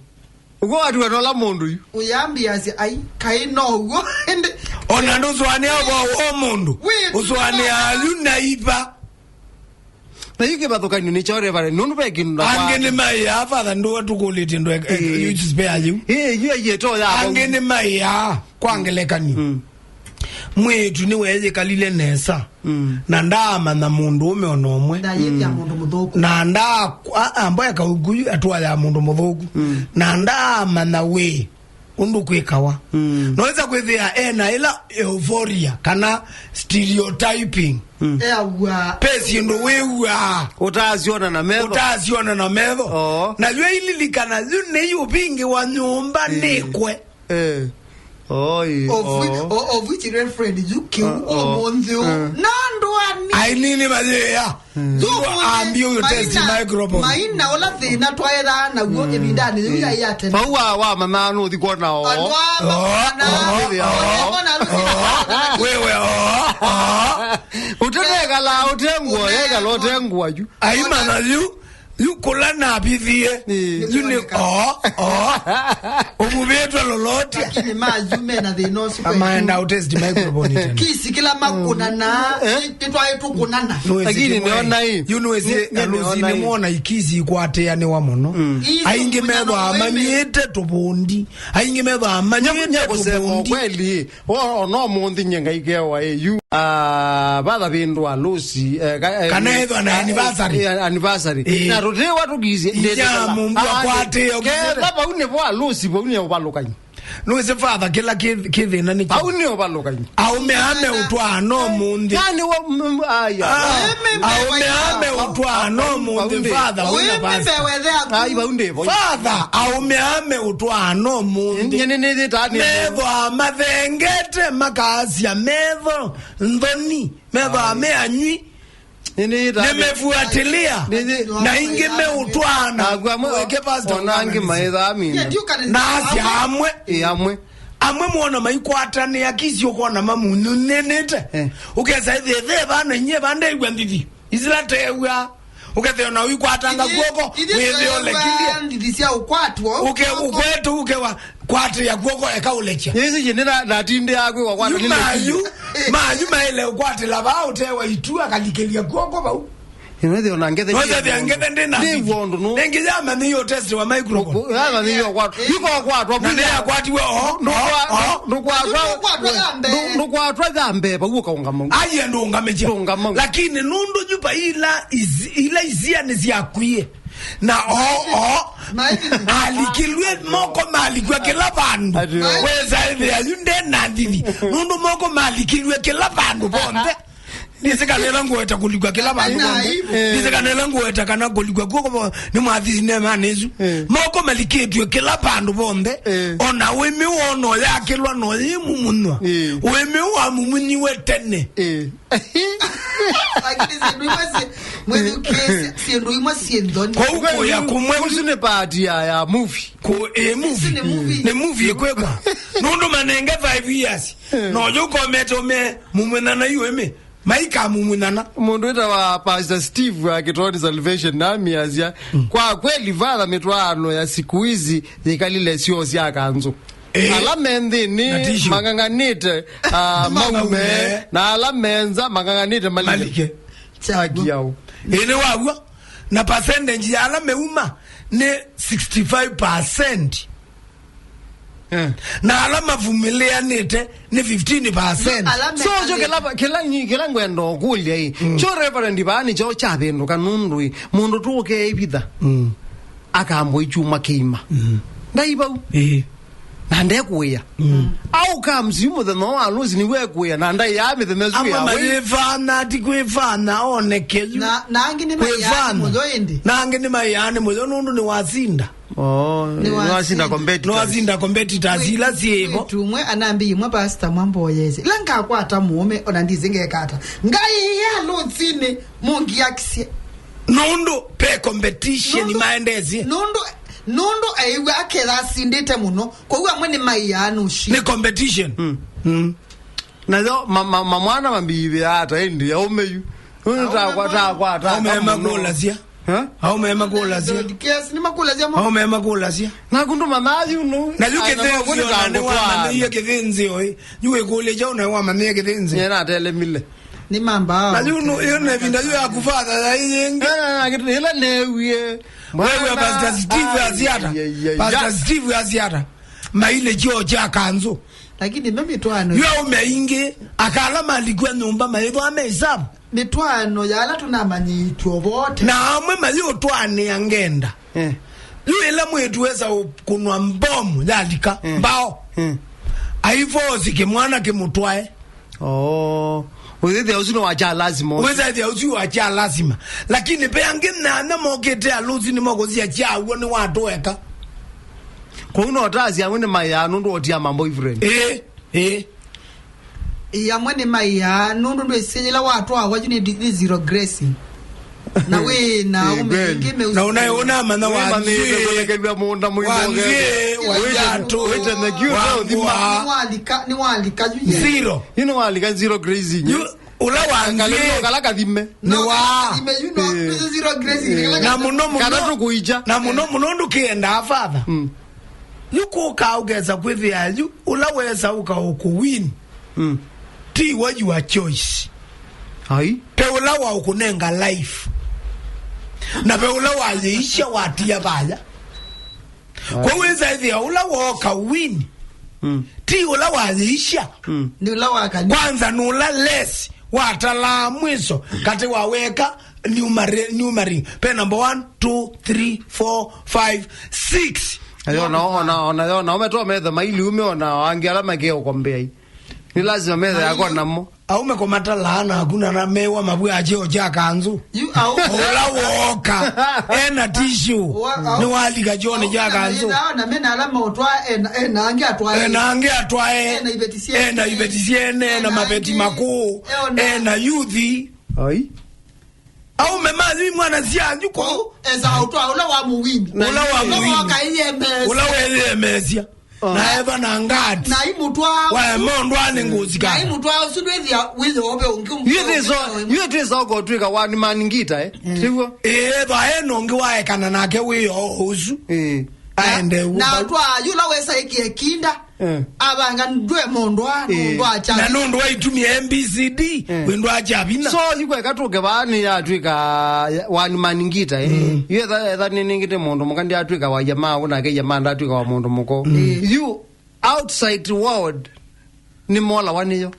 Ũguo watiwa nola mũndũ yu. Ũyambĩasya, ai, kaĩ no ũguo. Ĩndĩ ona ndũsũanĩa ũvoo wa mũndũ. Wĩ ũsũanĩa yu na iva. Na yu kĩvathũkanio nĩ kyo, Reverend, nũndũ ve kĩndũ na angĩ kwa- nĩ maĩa, Father, ndũa tũkũlĩtye ndũ e- e- Ĩĩ. Yu spare yu. Ĩĩ, yu aiĩte o ya angĩ nĩ maĩa kwa ngelekany'o. Mm. Mwĩĩtu nĩweeyĩkalile nesa. Mm. Na ndaamanya mũndũũme o na ũmwe. Ndayĩthĩa mũndũ mũthũku. Na ndaa- a- ambo eka ũkuyu atwaya mũndũ mũthũku. Mm. Na ndaamanya wĩ ũndũ kwĩkawa. Mm. Noĩsa kwĩthĩa e na ĩla euphoria kana stereotyping. Mm. Eaw'a. Pe syĩndũ wĩw'aa. Ũtaasyona na metho. Ũtaasyona na metho. Oo. Na yu aililikana yu nĩ ũvingĩ wa nyũmba. Ĩĩ. Nĩkwe. Eh. Oi, of which, oh. Of which Reverend yu kĩu, uh, oh. Ũmũnthĩ ũũ. Uh. Na ndũani. Ai nini mayĩa. Yu ũmũnthĩ ambie ũyũ test maina, microphone. Maina ũla thĩna twaethaa naw'o, mm, ĩvindanĩ yĩu ya, ya tene. Vau wa, wa mananu ũthi kwona o. Andũ a, oh, mananu, oh, oh, oh, mananu, oh, wewe, oh, oh. Ũtethekala ũtengwa, yekala ũtengwa yu. Ai mana yu. Yu kũla navithie. Ĩĩ. Yu nĩ oo, oo. Ũvuvĩtwe lolotia. Lakini ma yu mena thĩna ũsu kweli. Amaenda ũtest microphone tena. Kisi kĩla makũnana, eh? Nĩ twaĩ tũkũnana. Lakini nĩona ĩ. Yu nĩwĩsĩ nĩ- nĩ- alusi nĩona ĩ. Nĩmwona ikisi ikwatĩanĩwa mũno. Mm. Aingĩ methwa amanyĩte tũvundi. Aingĩ methwa amanyĩte tũvundi. Kweli. O, o no mũnthĩ nye ngaikewa ĩ yu. Ah, vatha vĩndũ alusi, eh, ka- eh, kana ethwa na ah, anniversary. Eh, anniversary. Eh. Na tũtiwa tũkisye. Inya ndĩtĩkala. Mumbu ah, akwatĩe kela vau nĩvo alusi, vau nĩ ũvalũkanyi. Nũĩsĩ Father kĩla kĩ- kĩthĩna nĩ kĩ- vau nĩ ũvalũkanyi. Aũme ame ũtwaa no mũnthĩ. Yani wa m- m- aya. Ah, aũme ame ũtwaa no mũnthĩ, Father, wĩna pastor. Ai, vau ndĩvo. Father, aũme ame ũtwaa no mũnthĩ. Nye nĩ- nĩ- nĩ- metho mathengete, makaasya metho nthoni, metho me anywi. Nĩ- nĩ- nĩmefuatilia. Nĩ- nĩ- na ingĩ meũtwaana. Agu amwe weke pastor ona angĩ ũkanisa. Maithaa mina. Na asya amwe. Ĩ, amwe. Amwe mwona maikwatanĩa kisi ũkona mamunyunĩnĩte. Eh. Ũkesa ĩthĩe vana inyie vandeew'a ndithi. Isila teew'a. Ũkethĩa na ũikwatanga kw'oko, wĩthĩe ũlekilie. Ndithi sya ũkwatwo. Ũke- ũkwete ũkewa kwatĩa kw'oko eka ũlekya. Yesu je nĩ na- natindĩa kwĩ kwa kwata. Yu mayu, mayu maĩle ũkwatĩla vaa ũtewa itu akalikĩlya kw'oko vau. Ĩno thĩ ona ngethe. Ngethe ndĩ na ndithi. Nĩngĩ yamanyĩie ũtesti wa microphone. Yamanyĩie kwa. Iko kwatwa. Na nĩyakwatiwe o. Ndũkwatwa. Ndũkwatwa ya mbee. Ndũkwatwa ya mbee vau ũkaũngama. Aiye ndũngamĩkya. Ndũngama. Lakini nũndũ nyũmba ila izi- ila isia nĩ syakwie. Na o- o- alikilwe moko malikw'a kĩla vandũ. Wesa ĩthĩa yu nde na ndithi. Nũndũ moko malikilwe kĩla vandũ vonthe. Ndisikana ĩla ngũeta kũlikwa kĩla vandũ vonthe. Ndisikana ĩla ngũeta kana kũlikwa kw'oko vo- nĩ mwathi sinemanĩ ĩsu. Moko malikĩtw'e kĩla vandũ vonthe. Ona ũĩmĩ wona ũyakĩlwa na ũyĩmumunywa. Ũĩmĩ ũũ wamumunyiwe tene. Lakini syĩndũ imwe syĩ- mwĩthukĩĩsya, syĩndũ imwe syĩ nthoni. Kũu kũya kũmwe. Ũsu nĩ part ya, ya movie. Kũ- ĩ movie. Nĩ movie ĩkwĩkwa. Nũndũ manenge five years. No yu komete ũme mumwĩnana yu ĩmĩ. Maika mumwĩnana. Mũndũ wĩtawa Pastor Steve wa Kitoni Salvation Army asya, kwa kweli, Father, mĩtwaano ya siku hizi yĩkalile syoo sya kanzũ. Eh. Ala me nthĩnĩ mang'ang'anĩte, ah, maume, na ala me nza mang'ang'anĩte malike. Malike. Haki yao. Ĩĩ, nĩ waw'o. Na percentage ya ala meuma nĩ sixty-five percent. Eh. Na ala mavumĩlĩanĩte nĩ fifteen percent. So, kyo kĩla, kĩla nyi- kĩla ngwenda ũkũlya ĩ. Kyo Reverend vaa nĩkyo kyavĩndũka nũndũ ĩ. Mũndũ tũũkeĩvitha. Akambwa ikyuma kĩima. Ndai vau. Ĩĩ. Na ndekũĩa. Au kamsiu mũthenya wa alusi nĩwe ekũĩa na ndai ya mĩthenya ĩsu ya wĩ. Amwe mayĩvana, ti kwĩvana, oneke yu. Na, na angĩ nĩ kwĩvana. Mayĩani mũyo ĩndĩ. Na angĩ nĩ mayĩani mũyo nũndũ nĩwasinda. Oh, nĩwasinda competitors. Nĩwasinda competitors ila syĩvo. Tumwe anambi imwe pastor mwamboyese. Ila ngakwata mũũme ona ndizi ngekata. Ngai ya lũtsinĩ mũngiakisye. Nũndũ pe competition nũndũ, maendesye. Nũndũ, nũndũ aĩw'a aketha asindĩte mũno. Kwoou amwe nĩ maiaa nũshi. Nĩ competition. Mm. Mm. Nayo ma- ma- mamwana mambiivĩaa ata ĩndĩ aũme yu. Nũndũ takwa takwa takwa. Aũme makũlasya. Ha? Aũme makũlasya. Yes, nĩ makũlasya mo. Aũme makũlasya. Naku ndũmanaa yu nũ. Na yu kĩthĩnzĩo na nĩwamanyĩie kĩthĩnzĩo ĩ. Yu wĩkũlya kyaũ na wamanyĩie kĩthĩnzĩo. Nyie natelemile. Nĩ mamba. Na yu nũ, yu nĩ ĩvinda yu ya kũvatha ya iyĩngĩ. Na, na, na, kĩtu, ĩla newie. Wewe Pastor Steve asiata. Pastor Steve asiata. Maile kyo kya kanzũ. Lakini me mĩtwaano. Yu aume aingĩ, akala malikwa nyũmba maithwa me isabu. Mĩtwaano ya ala tũnamanyĩtwe vote. Na amwe mayũtwaanĩa ngenda. Eh. Yu ĩla mwĩĩtu wesa kũnwa mbomu yalika, eh, mbao. Eh. Aivosi kĩmwana kĩmũtwae. Oh. Wĩthĩa ũsu nĩ wa kya lazima. Wĩthĩa ũsu wa kya lazima. Lakini pe angĩ nana mokĩte alũsi nĩ mokũsia kya w'o nĩ watũeka. Kũu no tasi amwe nĩ maya nũndũ otia ma boyfriend. Eh, eh. Ĩ, amwe nĩ maiaa, nũndũ ndwĩsĩ yĩla watwawa yu nĩ di-, nĩ zero grazing. Na wĩ na, eh, aume, kweli, aingĩ meũsu. Na ũnaĩ ũnamanya wĩmanĩte kũlekelw'a mũũnda mũimoke. Wanzie, wanzie, wĩte, wĩte the cute wangwa. Nĩwalika, nĩwalika yu ye. Zero. Yu nĩwalika zero grazing. Yu, ũla wanzie. Kala kathime. Nĩ wa. Kathime, yu no, eh, zero grazing, eh, kala kathime. Na mũno mũno. Kana tũkũicha. Na mũno mũno ndũkĩendaa father. Mm. Yu kũka ũkesa kwĩthĩa yu, ũla wesa ũka ũkũwin. Mm. Ti wa your choice. Ai. Pe ũla wa ũkũnenga life. Na pe ũla wayĩisya watia vaya. Ai. Kwa wesa ĩthĩa ũla woka win. Mm. Ti ũla wayĩisya. Mm. Nĩ ũla wakani. Kwanza nĩ ũla less watalaa mwiso katĩ wa weka numeri-, numeri. Pe number one, two, three, four, five, six. Ayo, ona, ona, ona, yo, na umetwa metha maili ume ona wangi ala make ukombea. Ni lazima metha yako namo. Aume kũmatalaa naku na mewa mabwe a kyeo kya kanzũ. Yu au. Ũla woka. Ena tissue. Wa-, au. Nĩwalika kyonĩ kya kanzũ. Na mena ala maũtwa ena, ena angĩ atwae. Ena angĩ atwae. Ena iveti syene. Ena iveti syene, ena maveti makũũ. Ena angĩ. Ena yuthi. Ai. Aume mathi mwana sya nyuko. Kũu, esa ũtwa ũla wa mũwini. Ũla wa mũwini. Ũla wakaĩyemesya. Ũla weyemesya. Ah. Na eva na ngati. Na imutwa. Wa mondwa nĩ ngũsika. Na imutwa ũsu ndwĩthĩa wĩthĩa ove ũngĩ. Yu ĩtĩso, yu ĩtĩso ũkotwĩka one man ngita, eh? Mm. Tiw'o? Ĩĩ, va ena ũngĩ waekana nake wĩo ũsu. Ĩĩ. Aende na, na ũtwa yũla wesa ĩkie kinda. Eh. Avanga ndwe mũndũ a, eh, nũndũ acha. Na nũndũ wa itumi ya M B C D, eh, wĩndũ acha vina. So, yu kweka tũke vaa nĩ yatwĩka one man ngita, eh. Mm. Yu etha, etha nĩ nĩngĩte mũndũ mũka ndi atwĩka wa jamaa, ũna ke jamaa ndatwĩka wa mũndũ mũko. Mm. Yu outside world, nĩ mola wa nĩyo.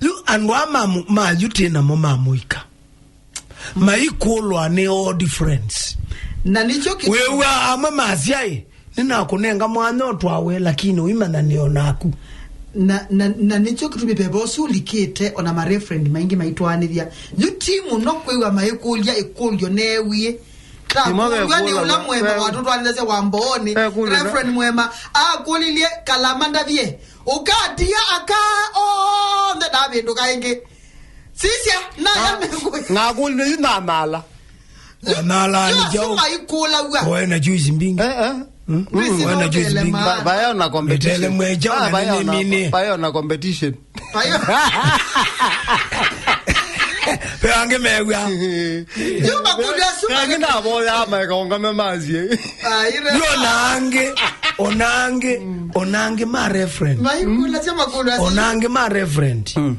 Yu andũ a mamu, ma yu tĩ namo ma mũika. Maikũlwa nĩ old friends. Na nĩkyo kĩ- Wĩw'a amwe masyaĩ, "Nĩnakũnenga mwanya ũtwawe, lakini ũimanya nĩ o naku." Na, na, na nĩkyo kĩtumi veva ũsu ũlikĩte ona ma reverend maingĩ maitwaanĩthya. Yu ti mũno kwĩw'a maikũlya ĩkũlyo neewie. Nĩmo vekũlwa nĩ ũla mwema watũtwaanĩthasya wa Mbooni. Vekũlwa. Reverend Mwema akũlilye Kalama ndavye, "Ũkatia aka onthe ndavĩndũka ĩngĩ?" Sisya, na ya mĩngũ. Ngakũlilwe yu na mala. Wanala ni jau. Suma ikũlaw'a. Oe na juice mbingi. Eh, eh. Mm, mm, oe na juice mbingi. Ba-, bayo na competition. Mitele mwe jau. Ah, na bayo na, mimi ni. Bayo na competition. Bayo. Pe ange mew'a. Yu makũlya suma. Ange na boya ama ikaongame mazi. Ah, ire. Yu ona ange, ona ange, ona ange ma reference. Maikũlya sya makũlya. Ona ange ma reference. Mm.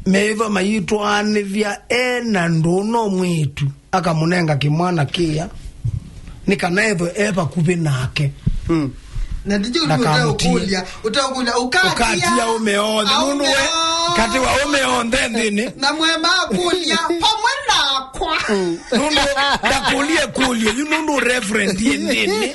Meva mayĩtwaanĩthya e na ndũno mwĩĩtu, akamũnenga kĩmwana kĩya, nĩ kana ethwe e vakuvĩ nake. Mm. Na ndikyo ũteũkũlya, ũteũkũlya, ũkatia, ũkatia ũme onthe, nũndũ we, katĩ wa ũme onthe nthĩnĩ. Na mwema akũlya, pamwe nakwa. Mm. Nũndũ ndakũlye kũlyo yu, nũndũ reverend ĩ nthĩnĩ.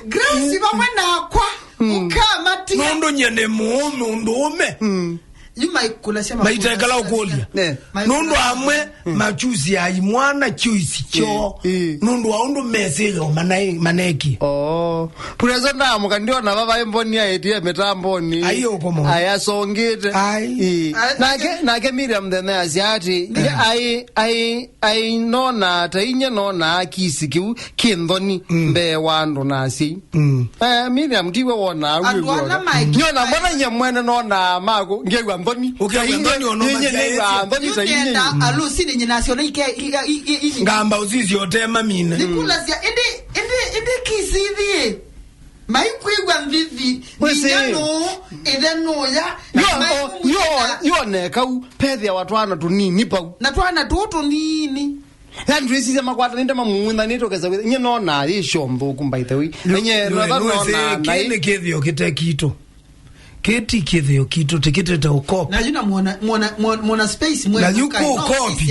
Grace, pamwe nakwa. Mm. Ũkamatia. Nũndũ nyie nĩ mũũme, ũndũ ũme. Mm. Yu maikũlasya maikũlasya. Maitekala ũkũlya. Ne. Nũndũ amwe, mm, machusi ya imwana choice kyoo. Eh, eh. Nũndũ wa ũndũ mesĩyo manae-, manekie. Oh. Pulesa ndamũka ndiona vava imboni aĩtie mĩtamboni. Ai ũkomo. Ayasongete. Ai. Eh. Ai, nake, nake Miriam then ayasya ati, eh, ai, ai, ai nona ta inye nona kisi kiu kĩ nthoni, mm, mbee wa andũ na asyai. Mm. Eh, Miriam, tiwe wona au andũ ĩw'o ala maĩ-, nyona mbona nye mwene nona mako, ngew'a nthoni. Ũkew'a nthoni, ona inye nĩw'a nthoni ta inye. Yũkenda alusi nĩ nyina syo na ike, i-, i-, i-, i-, ngamba ũsisi otema mine. Nikulasya, indi, indi, indi kisithi. Maikwĩw'a Ithi, wĩsĩ, nginya nũ, ĩthe nũya, na yo, maĩ yo, kumũkĩta. Yo nekau, pethĩa wa twana tũnini pau. Na twana tũũ tũnini. Yani, twĩsisya makwatanĩte mamũng'unyanĩte ũkesa wĩtha. Nye nonaa yĩ syo nthũku, by the way. Nye nonaa kĩĩ nĩ kĩthĩo kĩte kitũ. Kĩĩ ti kĩthĩo kitũ, tĩkĩtete ũkopi. Na yu na mwona, mwona, mwona, mwona space mwe. Na yu kai, no, kũkopi.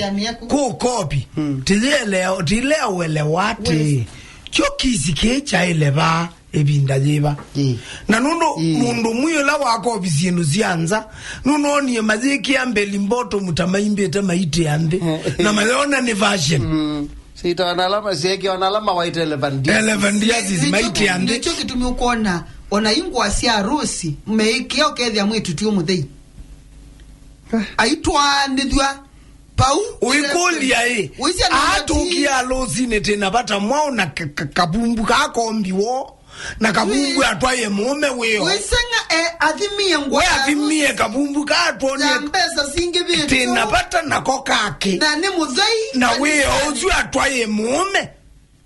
Kũkopi. Hmm. Tĩyelea, tĩlea ũelewa atĩ. Wes. Kyo kisi kĩĩ kyaĩle vaa. Ĩvinda yĩva? Ĩ. Na nũndũ, ĩ, mũndũ mwĩ ũla wakovi syĩndũ sya nza, nũnoonie mayĩkĩa mbeli mbotomu ta maimbĩte maitĩa nthĩ, na mayona nĩ fashion. Mm. Sitaona alama, siekiona alama white elephant. Elephant, yes, maitĩa nthĩ. Nĩkyo kĩtumi ũkwona, ona ingwa sya arusi, meĩkĩa ũkethĩa mwĩtu ti ũmũthei. Eh. Aitwaanĩthw'a. Pau, ũikũlya ĩ, ũisya na atũkie alũsinĩ tĩna vata mwaũ na ka-, ka-, kavumbu kakombiwo, na kavumbu atwaie mũũme wĩo. Ũiseng'a, e, athimie ngwa. We athimie kavumbu katwonie ya mbesa singĩvĩte tĩna vata nako kake. Na nĩ mũthei, na wĩo ũsu atwaie mũũme.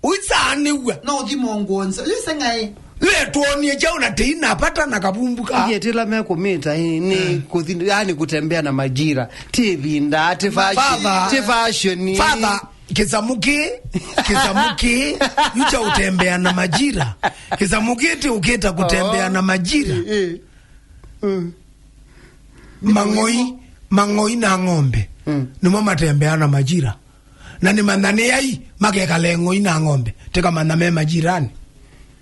Ũisaanĩw'a. No ũthimo nguo nza. Yu seng'aĩ. Yu etwonie kyaũ na tĩi na vata na kavumbu ka. Iye tila mekũmĩta, ĩ, nĩ kũthi, yani kutembea na majira. Ti ĩvinda, ti fashion, ti fashion. Father, kĩsamu kĩ, kĩsamu kĩ, yu kya utembea na majira. Kĩsamu kĩ ti ũkĩta kutembea na majira. Ĩ, ĩ. Mm. Mang'oi, mang'oi na ng'ombe. Mm. Nĩmo matembea na majira. Na nĩmanthanĩai makekala ng'oi na ng'ombe, tĩkamantha me majirani.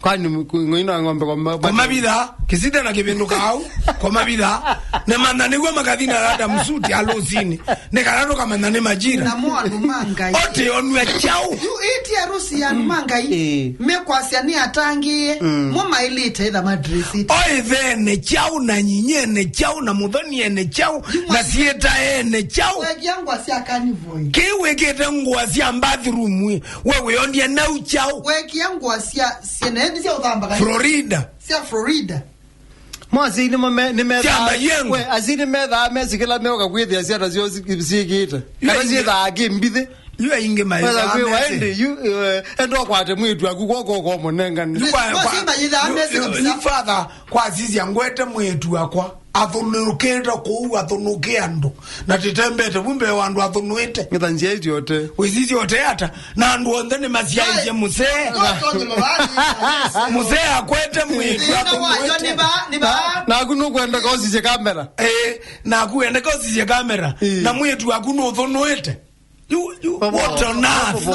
Kwani ng'oi na ng'ombe kwa ma-, kwa mavitha, kĩsita na kĩvĩndũka au, kwa mavitha, nĩmantha nĩw'o makathi na rada msuti alũsinĩ, nĩ kana tũkamantha nĩ majira. Na mo andũ ma Ngai. Ote onwe kyaũ. Yu ĩti arusi ya andũ ma Ngai. Ĩ. Mekwasya nĩ atangĩĩe, mo maĩlĩte etha madresite. Oĩthene kyaũ na nyinyene kyaũ na mũthoniene kyaũ na siĩtaene kyaũ. Wekia ngwa sya carnival. Kĩĩ wĩkĩte ngũa sya bathroom ĩ, we wĩonie nau kyaũ? Wekia ngũa sya, sya, na ĩndĩ sya ũthamba kanitha. Florida. Sya Florida. Mo asyai nĩmo me-, nĩmethaa-, syamba yengo. We, asyai nĩmethaa mesĩ kĩla meũka kwĩthĩa syana syoo si-, syĩkĩĩte. Yu kana aingĩ syĩthaa kĩmbithĩ. Yu aingĩ maithaa mesĩ. Wetha kwĩ waende, yu, eh, enda ũkwate mwĩĩtu aku kwoko ũkomũnengane. Yu kwa, kwa, yu, yu, yu father, kwasisya ngwete mwĩĩtu wakwa. Athũnũkĩte kũu, athũnũke andũ. Na tĩtembete vu mbee wa andũ athũnũĩte. Ngĩtha nzĩa ĩtyote. Wĩsisya ũte ata? Na andũ onthe nĩmasyaĩtye mũsee. Mũsee akwete mwĩĩtu athũnũĩte. Naku nũkwenda kosisye kamera. Ĩĩ, naku wendeka ũsisye kamera. Ĩĩ. Na mwĩĩtu waku nũthũnũĩte. You, you, what on earth?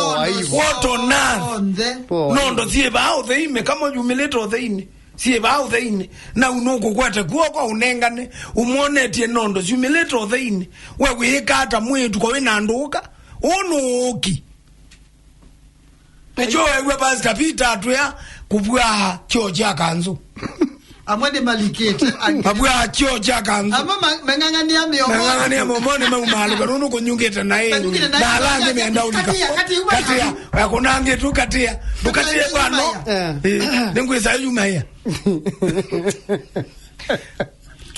What on earth? Nondo syĩ vaa ũtheinĩ, kama yumĩlĩte ũtheinĩ. Syĩ vaa ũtheinĩ. Na nũkũkwete kw'oko ũnengane, ũmwonetye nondo syumĩlĩte ũtheinĩ. We wĩĩka ata mwĩĩtu ko wĩ na ndũũka? Ũũ nũũki. Nĩkyo weew'a Pastor Peter atwĩa kũvw'a kyoo kya kanzũ. Amwe nĩmalikĩte, angĩ mavw'a kyoo kya kanzũ. Amwe ma-, meng'ang'ania mĩomonĩ. Meng'ang'ania mĩomonĩ maumaalũka nũndũ kũnyungĩte naĩ. Manyungĩte naĩ. Na ala angĩ menda ũlika. Katĩa, katĩa, katĩa. Katĩa, akũnangĩtu katĩa. Ndũkatĩe vano. Eh. Eh, nĩngwĩsa yumaĩa.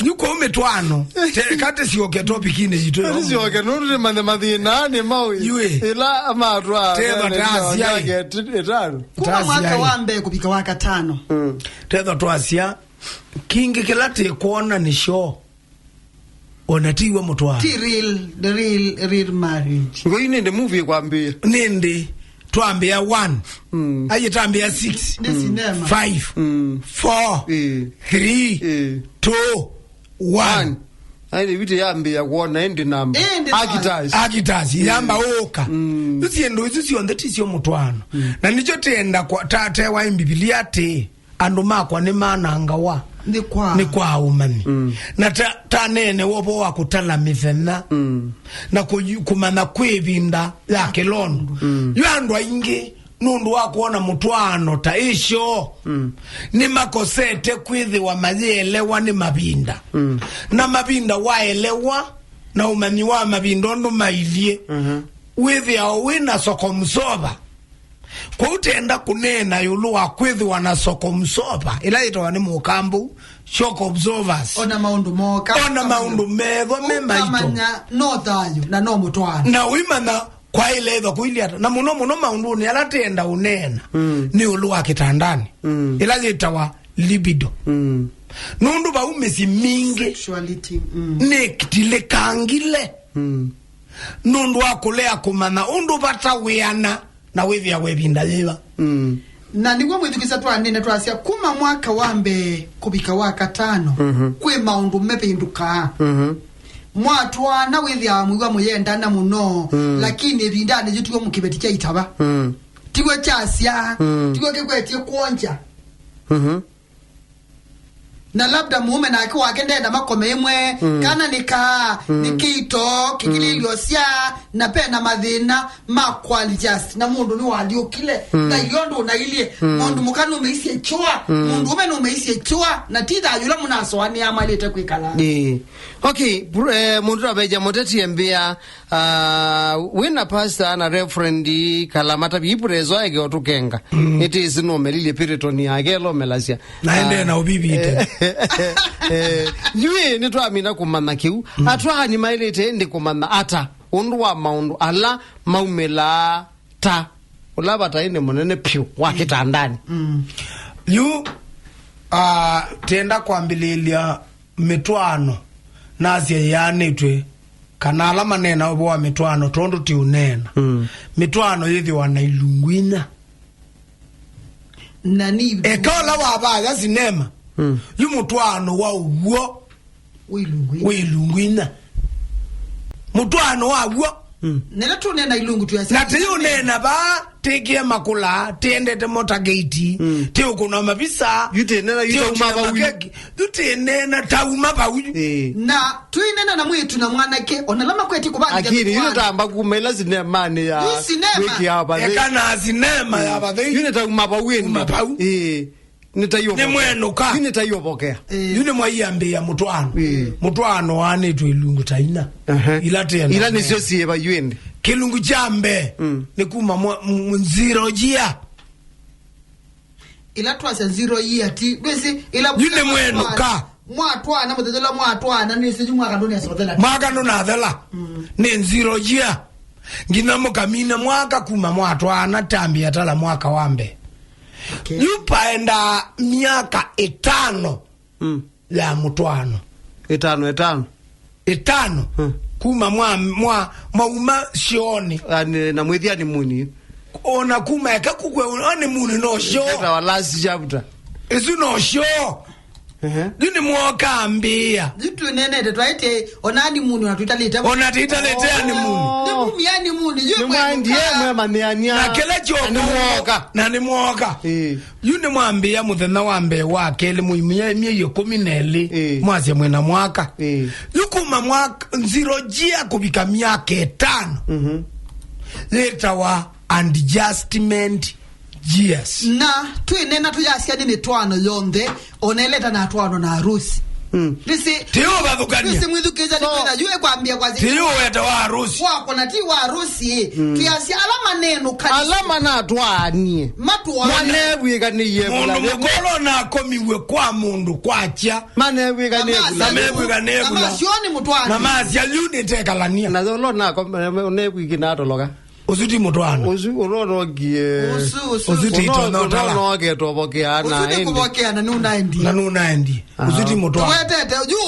Yu kũu mĩtwaano. Te, katĩ syoke topikinĩ yitũ ya ũmũnthĩ. Syoke, nũndũ nĩmanye mathĩna nĩ mau. Yu ĩ. Ĩla matwaa. Teva ta asyai. Ĩtano. Kuma mwaka wa mbee kũvika wa katano. Mm. Tetha twasya, kingĩ kĩla tĩkwona nĩ shoo, ona tiw'o mũtwaano. Ti real, the real, real marriage. Ngoi nĩ the movie kwambĩĩa. Nĩndĩ twambĩa one. Mm. Aye tambĩa six. Nĩ cinema. Five. Mm. Four. Ĩĩ. Three. Ĩĩ. Two. One. One. Aende viti yambĩĩa kwona ĩndĩ namba. Ĩndĩ namba. Actors. Actors, yamba ũka. Mm. Isu syĩndũ isu syonthe ti syo mũtwaano. Mm. Na nĩkyo tĩenda kwa, ta, tewa ĩ Mbivilia atĩ, andũ makwa nĩmanangawa nĩ kwa, nĩ kwa ũmanyi. Mm. Na ta, ta neene wovo wa kũtala mĩthenya. Mm. Na kũyu-, kũmanya kwĩ ĩvinda ya kĩlondu. Mm. Yu andũ aingĩ nũndũ wa kwona mũtwaano ta ĩsyo, mm, nĩmakosete kwĩthĩwa mayĩelewa nĩ mavinda. Mm. Na mavinda waelewa, na ũmanyi wa mavinda ũndũ mailyĩ, mhm, wĩthĩawa wĩ na sokomsova. Kwoou tenda kũneena ĩũlũ wa kwĩthĩwa na sokomsova, ĩla yĩtawa nĩ Mũkambũ, shock absorbers. Ona maũndũ mooka, ona maũndũ meethwa me maito. Ũkamanya no thayũ na no mũtwaano. Na ũimanya kwaĩle ĩthwa kũilyĩ ata. Na mũno mũno maũndũnĩ ala tĩenda ũneena, mm, nĩ ĩũlũ wa kĩtandanĩ. Mm. Ĩla yĩtawa libido. Mm. Nũndũ vau mĩsyĩ mingĩ sexuality, mm, nĩtilĩkangile. Mm. Nũndũ wa kũlea kũmanya ũndũ vata wĩana na wĩthĩawa ĩvinda yĩva. Mm. Na nĩw'o mwĩthukĩĩsya twanene twasya, kuma mwaka wa mbee kũvika wa katano, mhm, kwĩ maũndũ mevĩndũkaa. Mhm. Mwatwaana wĩthĩawa mwĩw'a mũyendana mũno, mm, lakini ĩvindanĩ yĩu tiw'o kĩveti kyaitava. Mm. Tiw'o kyasya, mm, tiw'o kĩkwetye kwongya. Mhm. Na labda mũũme nake wake ndenda makome ĩmwe, mm, kana nĩ kaa, mm, nĩ kĩito, kĩkilĩlyo, mm, sya, na pena mathĩna ma quality, na mũndũ nĩwalyũkile, mm, na ilyo ndũnailyĩ, mm, mũndũ mũka nũmeisye kyũa, mm, mũndũ ũme nũmeisye kyũa, na ti thayũ ũla mũnasoanĩa malĩte kwĩkala. Ĩĩ. Okay, br-, eh, mũndũ taveja mũteti embĩa, ah, wĩna pastor na reverend Kalamata, vipure zwaeke ũtũkenga. Mm. Ĩtĩsĩ nũmelilye Piriton yake ĩlomelasya. Na ende, ah, na ũvivite. Eh, eh, yu ĩ, nĩtwamina kũmanya kĩu. Mm. Atwaani maĩlĩte ĩndĩ kũmanya ata ũndũ wa maũndũ ala maumĩlaa ta ũla vataĩ nĩ mũnene pyũ wa kĩtandanĩ. Mm. Yu, ah, tenda kwambĩlĩlya mĩtwaano nasya ĩyaanĩtw'e, kana ala maneenaa ũvoo wa mĩtwaano, tondũ ti ũneena. Mm. Mĩtwaano yĩthĩwa na ilungu inya. Na ni eka ũla wavaya sinema, mm, yu mũtwaano wa ũw'o wĩ ilungu inya. Wĩ ilungu inya. Mũtwaano wa w'o. Mm. Nĩla tũneena ilungu tuyasya. Na tĩyũneena vaa, tĩkĩe makũla, tĩendete motorcade, mm, tĩũkũna mavisa, yu tĩneena, yu tauma vau yu. Makeki, yu tĩneena tauma vau yu. Ĩĩ. Na tũineena na mwĩĩtu na mwanake, ona ala makwetye kũvangĩthya. Lakini yu mĩtwaano. Nĩtamba kuma ĩla sinemanĩ ya yu sinema. Wĩkĩa vathei. Eka na sinema ya vathei. Yu nĩtauma vau ĩndĩ. Uma vau. Ĩĩ. Nĩtaiũvokea. Nĩmwenũka. Yu nĩtaiũvokea. Ĩĩ. Yu nĩmwaiambĩĩa mũtwaano. Ĩĩ. Mũtwaano waanĩtwe ilungu ta ina. Aha. Ila tena. Ila nĩsyo syĩva yu ĩndĩ. Kĩlungu kya mbee, mm, nĩ kuma mwa-, m-, zero year. Ila twasya zero year ti, ndwĩsĩ, ila yu nĩmwenũka. Mwatwaana, mũthenya ũla mwatwaana, nĩsĩ yu mwaka ndũnesothela. Mwaka ndũnathela. Mm. Nĩ zero year. Nginya mũkamina mwaka kuma mwatwaana, tambĩa tala mwaka wa mbee. Okay. Yu paenda myaka ĩtano, mm, ya mũtwaano. Ĩtano, ĩtano. Ĩtano. Hmm. Kuma mwa, mwa, mwauma syoonĩ. Ani, na mwĩthia honeymoon. Ona kuma eka kukwe honeymoon no syo. Ĩtawa last chapter. Isu no syo. Ehe. Yu nĩmwoka ambĩĩa. Yu tũnenete twaĩte, ona honeymoon ona tũitalĩte. Ona tũitalĩte honeymoon. Oh. Nĩmumia honeymoon, yu nĩmwaendie mwemanĩania. Na kĩla kyoka. Na nĩmwoka. Na nĩmwoka. Ĩĩ. Yu nĩmwambĩĩa mũthenya wa mbee, wa kelĩ, mwĩ myei ĩkũmi na ĩlĩ, ĩĩ, mwasya mwĩna mwaka. Ĩĩ. Yu kuma mwaka, zero year kũvika myaka ĩtano. Mhm. Yĩtawa adjustment years. Na twĩneena tũyasya nĩ mĩtwaano yonthe, ona ĩla ĩtanatwaanwa na arusi. Mm. Ndĩsĩ, tiũvathũkany'a. Ndĩsĩ mwĩthukĩĩsya nĩ kwĩna yu ĩkwambĩa kwasya. Tiũweta wa arusi. Wakona ti wa arusi. Mm. Twĩasya ala manenũkanĩsye. Ala manatwaanie. Matwaanie. Manevw'ĩkanĩie. Mũndũ mũkolo nakomiw'e kwa mũndũ kwakya. Manevw'ĩkanĩe. Na mevw'ĩkanĩe. Na masyo nĩ mũtwaanie. Na masya yu nĩtekalania. Na yolo nako nevw'ĩki natoloka. Ũsu ti mũtwaano. Ũsu ũnonokie. Ũsu, ũsu. Ũsu ti ũno-, itonya ũtala. Ũnonoke tũvokeana. Ũsu nĩ ĩndĩ kũvokeana nũnaendie. Na nũnaendie. Ũsu ti mũtwaano. Tũwetete, yu,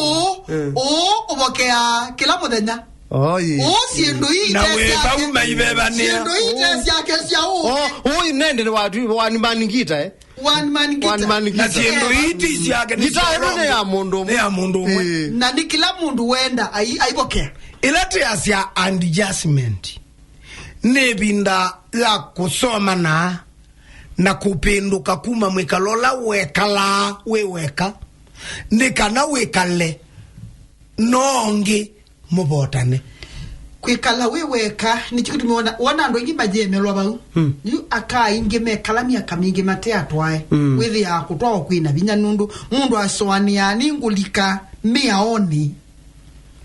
eh, ũũ ũvokeaa kĩla mũthenya. Oh, ĩĩ. Ũũ syĩndũ ii. Na wĩ vau maivevanĩa. Syĩndũ ii ite syake sya ũũ. Oh, ũũ nende nĩ watu, one man guitar, eh? One man guitar. One man guitar. Na syĩndũ ii ti syake, nĩ guitar ĩno nĩ ya mũndũ ũmwe. Nĩ ya mũndũ ũmwe. Ĩĩ. Na nĩ kĩla mũndũ wenda ai-, aivokea. Ĩla twĩasya adjustment. Nĩ ĩvinda ya kũsomana na kũpĩndũka kuma mwĩkalo ũla wekalaa wĩ weka, nĩ kana wĩkale no ũngĩ mũvotane. Kwĩkala wĩ weka nĩkyo kĩtumi wona, wona andũ aingĩ mayĩemelwa vau. Mm. Yu aka aingĩ mekala myaka mingĩ mate atwae. Mm. Wĩthĩaa kũtwawa kwĩna vinya nũndũ mũndũ asũanĩaa nĩ ngũlika mĩaonĩ.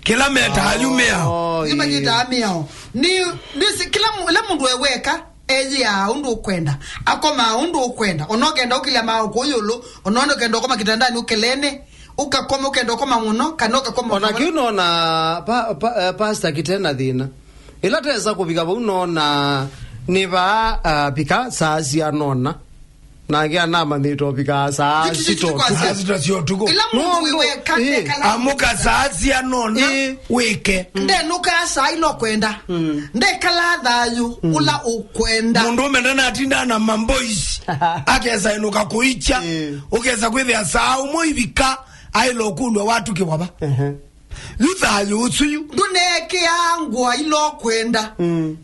Kĩla metaa yu mĩao. Oh, yu ĩĩ. Makitaa mĩao. Nĩ, nĩsĩ kĩla mũ-, ĩla mũndũ eweka, eyĩaa ũndũ ũkwenda. Akomaa ũndũ ũkwenda. Ona ũkenda ũkĩlya maũkũ ĩũlũ, ona ũkenda ũkoma kĩtandanĩ ũkelene, ũkakoma, ũkenda ũkoma mũno, kana ũkakoma. Ona kĩu nona pa-, pa-, eh, pastor kĩte na thĩna. Ĩla tesa kũvika vau nona nĩ vaa, ah, vika saa sia nona. Nake anamanyĩte ũvikaa saa sita ũtukũ. Saa sita sya ũtukũ. Ĩla mũndũ wĩweka ndekala. Amũka saa cia nona wĩke. Ndenũkaa saa ila ũkwenda. Ndekala thayũ ũla ũkwenda. Mũndũ ũme ndanatindaa na mamboys. Akesa ĩnũka kũikya. Ũkesa kwĩthĩa saa ũmwe ivika, aĩle ũkũlw'a watukĩwa va. Yu thayũ ũsu yu. Ndũneekĩaa ngũa ila ũkwenda.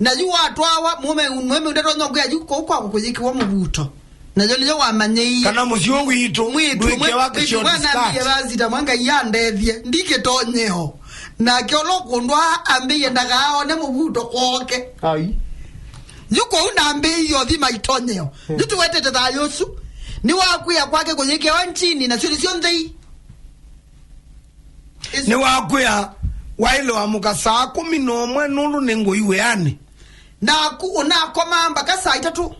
Na yu watwawa, mũme, mũme ndatonya kwĩa yu kũu kwaku kũyĩkĩwa mũvuto. Na yo nĩyo wamanyĩie. Kana mũsyĩ witũ, mwĩtu, ndwĩkĩwa mwĩtu short skirt. Mwanambie basi ta mwa Ngai andethie, ndikĩtonyeo. Nake ũla ũkũndwa ambĩie ndakaone mũvuto oke. Ai. Yu kũu nambĩie ũthima itonyeo. Yu tũwetete thayũ ũsu. Nĩwakwĩa kwake kũyĩkĩwa njini, na syũli syonthe ii. Nĩwakwĩa waĩle wamũka saa kũmi na ũmwe nũndũ nĩ ngũi wĩanĩ. Naku ũnakoma mbaka saa itatũ.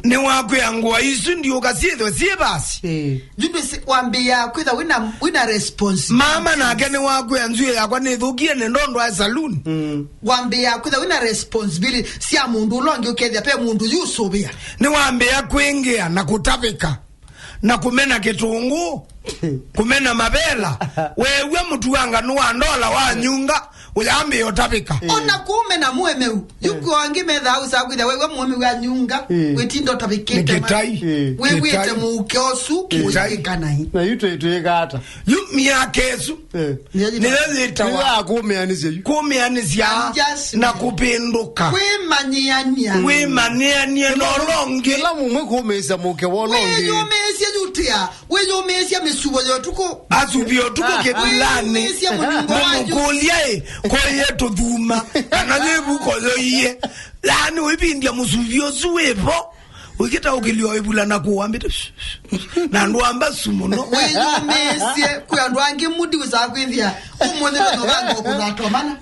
Nĩwakwĩa ngũa isu ndiũka syĩthwe syĩ vasi. Yu ndwĩsĩ wambĩĩa kwĩtha wĩna, wĩna response. Mama nake nĩwakwĩa nzw'ĩĩ yakwa nĩthũkie nĩ ndondwa e saloon. Wambĩĩa kwĩtha wĩna responsibility sya mũndũ ũla ũngĩ ũkethĩa pe mũndũ yu ũsũvĩa. Nĩwambĩĩa kwĩngĩa na kũtavĩka. Na kũmena kĩtũngũ, kũmena mavela, weew'a mũtuanganũ wa ndola wa nyunga, ũyambĩĩa ũtavĩka. Ona kũmena mũemeu, yu kwĩ angĩ methaa ũsaa kwĩthĩa weew'a mũemeu wa nyunga, wĩtinda ũtavĩkĩte. Nĩ kĩtai. Wĩw'ĩte mũuke ũsu, ũikĩka nai. Na yu twĩ-, twĩka ata? Yu myaka ĩsu, nĩyo yĩtawa kũmĩanĩsya yu. Kũmĩanĩsya na kũpĩndũka. Kwĩmanyĩania. Kwĩmanyĩania na ũla ũngĩ. Kĩla mũmwe kũmĩĩsya mũke wa ũla ũngĩ. Wĩyũmĩĩsye yutia, wĩyũmĩĩsye mĩsuvo ya ũtukũ. Asuvia ũtukũ kĩvulanĩ. Wĩyũmĩĩsye mũnungo wa yu. Mũmũkũlya ĩ, koye tũthuma, kana yĩvuko yoie. Yaani ũivindya mũsuvi ũsu wĩvo. Ũikĩtaũkĩlya ĩvula na kũwambĩte na andũ amba su mũno. Wĩyũmĩĩsye, kwĩ andũ angĩ mudi wĩsaa kwĩthĩa ũmũnthĩ no vanga ũkũthatomana.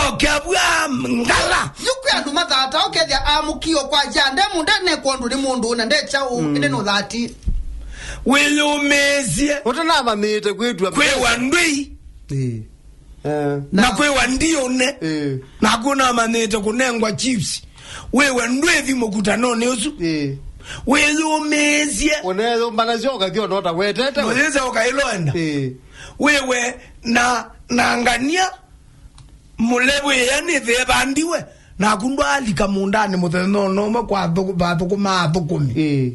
Oke avua ngala. Yu kwĩ andũ mathata ũkethĩa amũkio kwa jande mũnda ne kwondũ nĩ mũndũ na nde kyaũ ĩndĩ nũthati. Wĩyũmĩĩsye. Ũtanamanyĩte kwĩtwa kwĩwa ndwĩi. Ĩĩ. Eh. Na kwĩwa ndiũne. Ĩĩ. Naku namanyĩte kũnengwa chips. Wĩwe ndwĩthi mũkutanonĩ ũsu. Ĩĩ. Wĩyũmĩĩsye. Ũneeyũmbanasya ũkathi ona ũtawetete we. Mũyĩse ũkaĩloenda. Ĩĩ. Wĩwe na, na ngania mũlevwĩa nĩthevandiwe. Naku ndwalika mũndanĩ mũthenya ona ũmwe kwa thũkũ-, vathũkũma athũkũmi. Ĩĩ.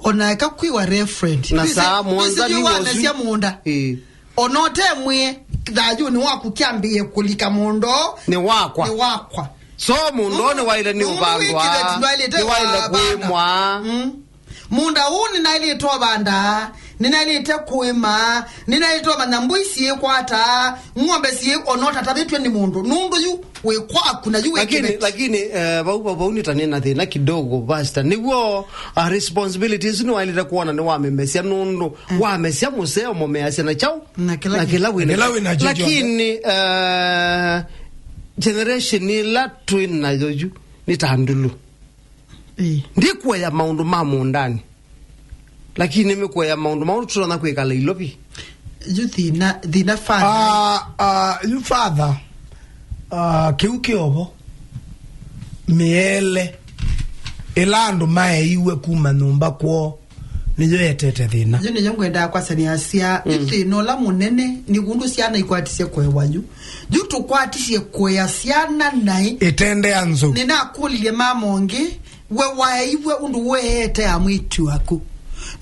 Ona eka kwĩwa referent. Na saa mũonza nĩ wosũ. Wanasya mũnda. Ĩĩ. Ona ũtemwĩe thayũnĩ waku kyambĩĩe kũlika mũndũ. Nĩ wakwa. Nĩ wakwa. So mũndũ nĩ waĩle nĩ ũvandwa. Nĩ waĩle kwĩmwa. Mm. Mũnda ũũ nĩnaĩlĩte ũvanda, nĩnaĩlĩte kũĩma, nĩnaĩlĩte ũmanya mbũi syĩkwata, ng'ombe syĩ ona ũtatavĩtw'e nĩ mũndũ. Nũndũ yu wĩ kwaku na yu wĩ lakini, kĩveti. Lakini, eh, vau, vau, vau nĩ ta nĩ na thĩna kidogo, pastor. Nĩw'o, ah, responsibility isu nĩwaĩlĩte kuona nĩwamemesya nũndũ wamesya mũseo mũmeasya na kyaũ? Na kĩla wĩna kĩla wĩna kyo. Lakini, eh, generation ĩla twĩ nayo yu nĩ ta ndulu. Ĩĩ. Ndikuoya maũndũ ma mũũndanĩ. Lakini nĩmĩkuoya maũndũ maũ tũtonya kwĩkala ilovi. Yu thĩna, thĩna father. Ah, ah, yu father, ah, kĩu kĩovo. Mĩele ĩla andũ maeeiwe kuma nyũmba kwoo nĩyo yetete thĩna. Yu nĩyo ngwendaa kwasya nĩasya, yu thĩna ũla mũnene nĩ ũndũ syana ikwatisye kũewa yu. Yu tũkwatisye kũea syana naĩ. Ĩtendea nzou. Nĩnakũlilye mama ũngĩ, we waeiwe ũndũ weete ya mwĩĩtu waku?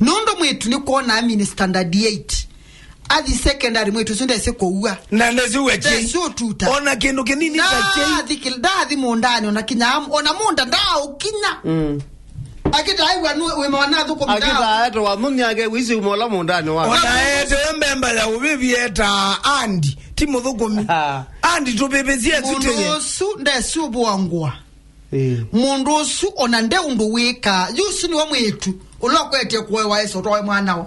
Nũndũ mwĩĩtu nĩkwona amini standard eight. Athi secondary mwĩĩtu ũsu ndesĩ kũua. Na ndesĩ ũeke. Ndesĩ ũtuta. Ona kĩndũ kĩnini ta kĩu. Ndathi kĩl-, ndathi mũũndanĩ, ona kinya am-, ona mũũnda ndaaũkinya. Mm. Akĩtaaĩw'a nũ wĩma wa nathũkũmi. Akĩtaete wa mũmyake wĩsĩ umola mũũndanĩ wa. Ona etewe mbemba ya ũvĩvi etaa andi, ti mũthũkũmi. Ah. Andi tũvĩvĩsye mũndũ sitĩye. Ũsu ndesĩ ũvũa ngũa. Ĩĩ. Mũndũ ũsu ona nde ũndũ wĩkaa. Yu ũsu nĩwe mwĩĩtu ũla ũkwetye kũewa esa ũtwawe mwanawe.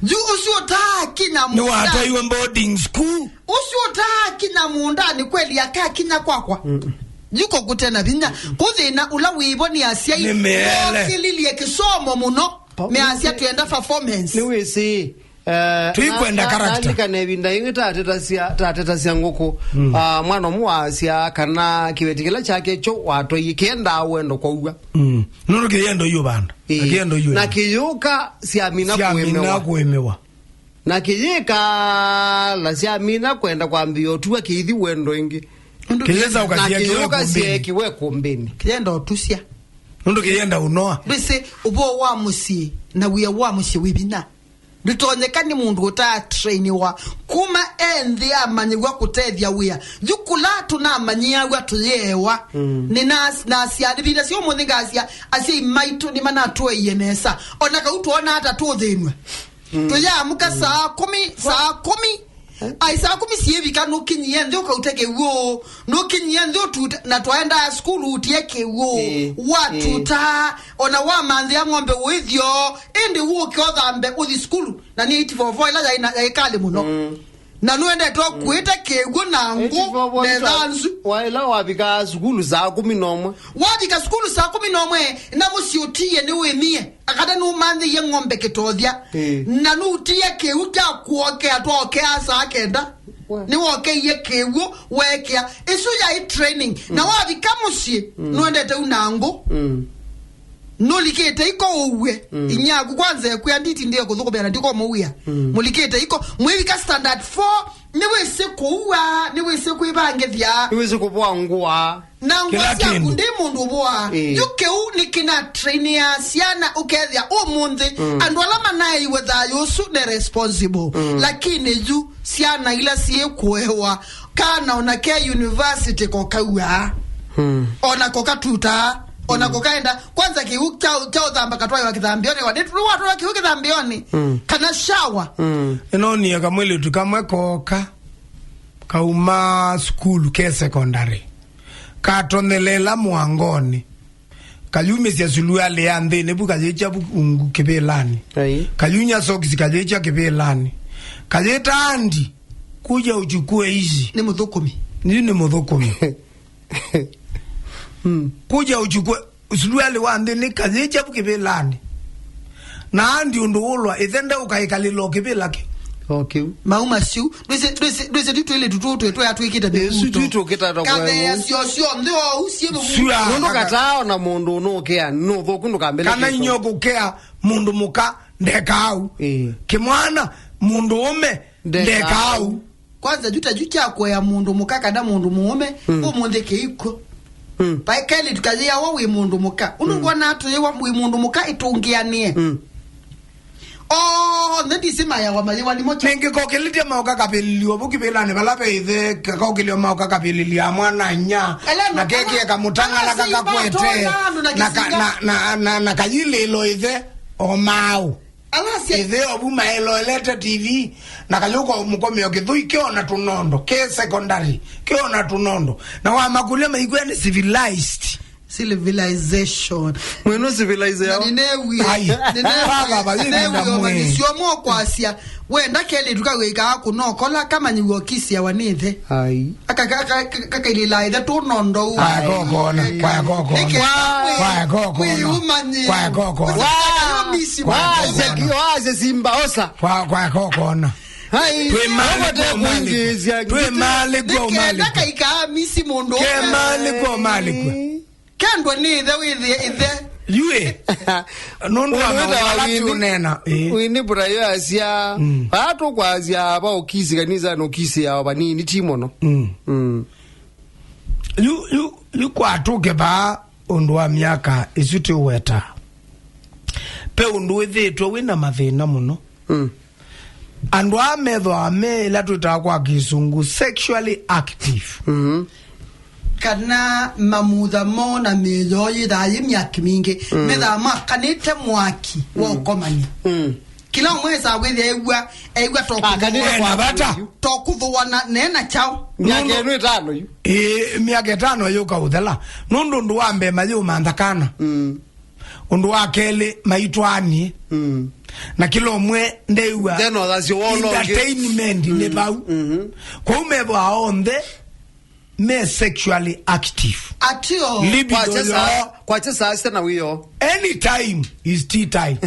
Yu ũsu ũtaakinya mũũnda. Nĩwatwaiwe boarding school. Ũsu ũtaakinya mũũndanĩ kweli akakinya kwakwa. Mm-mm. Yu kũkũte na vinya. Mm-mm. Kũthĩna ũla wĩvo nĩ asyai. Nĩ mĩele. Mokĩlilye kĩsomo mũno. Pa-, measya twenda performance. Nĩwĩsĩ. Eh, tũikwenda na, na, character. Nalikana ĩvinda yĩngĩ tatetasya, tatetasya ngũkũ. Mm. Ah, mwana ũmwe wasya kana kĩveti kĩla kyake kyo watwaie kĩendaa wendo kwaua. Mm. Nũndũ kĩyendo yu vanda. Ĩĩ. Na kĩyendo yu. Na kĩyũka syamina. Syamina kũĩmĩwa. Kũĩmĩwa. Na kĩyĩkala syamina kwenda kwambĩĩa ũtua kĩithi wendo ĩngĩ. Nũndũ kĩyĩsa ũkasia kĩyũka kĩũkumbĩnĩ. Syeekiwe kumbĩnĩ. Kĩyenda ũtusya. Nũndũ kĩyenda ũnoa. Ndwĩsĩ ũvoo wa mũsyĩ na wĩa wa mũsyĩ wĩ vinya. Ndũtonyeka nĩ mũndũ ũtaatrainiwa kuma e nthĩ amanyĩw'a kũtethya wĩa. Yu kũla tũnamanyĩaw'a tũyeewa. Mm. Nĩ nas-, nasya nĩ vinda syo mũnthĩ ngasya asyai maitũ nĩmanatũeie nesa. Ona kau twona ata tũthĩnw'a. Mm. Tũyaamũka saa kũmi, saa kũmi. Ai, saa kũmi syĩvika, nũkinyie nthĩ ũkaute kĩw'ũ. Nũkinyie nthĩ ũtute, na twaendaa sukulu utie kĩw'ũ. Ĩĩ, watuta, ĩĩ. Ona wamanthĩa ng'ombe ũithyo, ĩndĩ wũke ũthambe ũthi sukulu. Na nĩ eight four four ĩla yaĩ na, yaĩ kalĩ mũno. Mm. Na nũendete ũkuĩte kĩw'ũ na ngũ, eight four four metha nzu. Wa ĩla wavika sukulu saa kũmi na ũmwe. Wavika sukulu saa kũmi na ũmwe, na mũsyĩ ũtiie nĩwĩmie. Akata nũmanthĩie ng'ombe kĩtothya. Ĩĩ. Na nũtie kĩw'ũ kya kuokea, twaokea saa kenda. We. Nĩwokeie kĩw'ũ, weekĩa. Ĩsu yaĩ training. Mm. Na wavika mũsyĩ, mm, nũendete unangũ. Mm. Nũlikĩte iko ũw'e. Mm. Inyaku kwanza ekwĩa nditi ndiye kũthũkũmĩa na ndikomũwĩa. Mm. Mũlikĩte iko, mwĩvika standard four, nĩwĩsĩ kũua, nĩwĩsĩ kwĩvangĩthya. Nĩwĩsĩ kũvoa ngũa. Na ngũa kĩla syaku kĩndũ. Ndi mũndũ ũvoa. Ĩĩ. Yu kĩu nĩ kĩna trainia syana ũkethĩa ũmũnthĩ. Mm. Andũ ala manaeiwe thayũ ũsu nĩ responsible. Mm. Lakini yu syana ila syĩkũewa, kana ona ke university kokaua. Mm. Ona kokatutaa. Ona, mm, kokaenda. Kwanza kĩu kya, kya ũthamba katwaĩwa kĩthambĩonĩ. Wa, nĩ, nĩwatwaĩwa kĩu kĩthambĩonĩ. Mm. Kana shower. Mm. Ĩno nĩ kamwĩlĩtu kamwe koka. Kauma sukulu ke secondary. Katonyelela mũangonĩ. Kayumĩsya sulualĩ ya nthĩnĩ vu kayĩkya vu ungu kĩvĩlanĩ. Ai. Kayunya sokisi kayĩkya kĩvĩlanĩ. Kayĩta andi, kuja uchukue hizi. Nĩ mũthũkũmi. Nĩ, nĩ mũthũkũmi. Mm. Kuja uchukue. Sulualĩ wa nthĩnĩ kayĩkya vu kĩvĩlanĩ. Na andi ũndũ ũlwa ĩthe nde ũkaĩkalĩla o kĩvĩla kĩ. O kĩu. Mau masu. Ndwĩsĩ, ndwĩsĩ, ndwĩsĩ tu twĩlĩtu tũtũ twĩ twĩatwĩkĩte. Ĩsu mĩvuto. Tu tũkĩtata kwa kathea ĩmwe. Syo syonthe o ũu syĩ mĩvuto. Sua. Nũndũ kataa ona mũndũ ũnũkea, nũthũku ndũkambĩle. Kana kĩko. Inyo kũkea mũndũ mũka ndekaau. Ĩĩ. Kĩmwana mũndũ ũme ndekaau. Ndekaau. Kwanza, yu ta yu kya kũea mũndũ mũka kana mũndũ mũũme, mm, ũmũnthĩ kĩikw'o. Mm. Vai kelĩtu kayĩawa wĩ mũndũ mũka. Ũndũ, mm, ngwona atũĩwa wĩ mũndũ mũka ĩtũngĩanĩe. Mm. Onthe ndisĩ mayawa mayĩwa nĩmo kya. Nĩngĩ kokĩlĩtye maũka kavĩlĩlyo vu kĩvĩlanĩ vala ve ĩthe, ka-, kokĩlyo maũka kavĩlĩlyo ya mwana nya, ala na kekĩe kamũtang'ala ala kakakwete, simba tona andũ na na ka-, kĩsinga. Na, na, na, na kayilĩlo ĩthe o maaũ. Ala asya- Ĩtheo vu maĩloelete T V, na kayũka mũkomeo kĩthũi kĩona tũnondo, kĩ secondary, kĩona tũnondo. Na wamakũlya maikwĩa nĩ civilized. Civilization. Mwĩno civilization. Na nĩnewie. Ai. Nĩnewie. Baba, baba, yĩna nĩnewie mwĩ. Ũmanyĩsyo ũmwe ũkwasya, wenda kelĩtu kawĩkaa kũnokola kamanyĩw'a ũkisiawa nĩ ĩthe. Ai. Aka, aka, aka, kakailĩla ĩthe tũnondo ũũ. Kwaya kokona, kwaya kokona. Nĩkĩ? Kwaya kokona. Wĩyumanyĩe. Kwaya kokona. Ũsakany'o misi. Kwaya kokona. Waseki, wase simba osa. Kwa, kwaya kokona. Hai, twĩ malĩ kwa malĩ. Kuingizia. Twĩ malĩ kwa malĩ. Nĩkenda kaikaa misi mũndũ. Ke malĩ kwa malĩ kwa. Kendwa nĩ ĩthe wĩthĩe ĩthe. Yue. Nũndũ wa maũndũ ala tũneena. Ĩĩ. Winnie Burayo asya, mm, vaa tũkwasya ava ũkisi kanisanĩ ũkisĩawa vanini ti mũno. Mm. Mm. Yu, yu, yu kwatũke vaa ũndũ wa myaka ĩsu tũweta. Pe ũndũ wĩthĩĩtwe wĩ na mathĩna mũno. Mm. Andũ aa methĩawa me ĩla twĩtaa kwa Kĩsũngũ sexually active. Mm-hmm. Kana mamutha moo na mĩĩ yoo yĩthaa yĩ myaki mingĩ. Mm. Methaa makanĩte mwaki wa, mm, ũkomani. Mm. Kĩla ũmwe esaa kwĩthĩa ew'a, ew'a to kũthũana. Akanĩte kwa vata. To kũthũana, neena kyaũ. Myaka ĩno ĩtano yu. Ĩĩ, myaka ĩtano yũka ũthela. Nũndũ ũndũ wa mbee mayĩũmantha kana. Mm. Ũndũ wa kelĩ, maitwaanie. Mm. Na kĩla ũmwe ndeew'a. Then othasyo wona ũngĩ. Entertainment nĩ, mm, vau. Mm-hmm. Kwoou methĩawa onthe me sexually active. Atio. Libido kwakya saa, yoo. Kwakya saa sita na wĩoo. Anytime is tea time.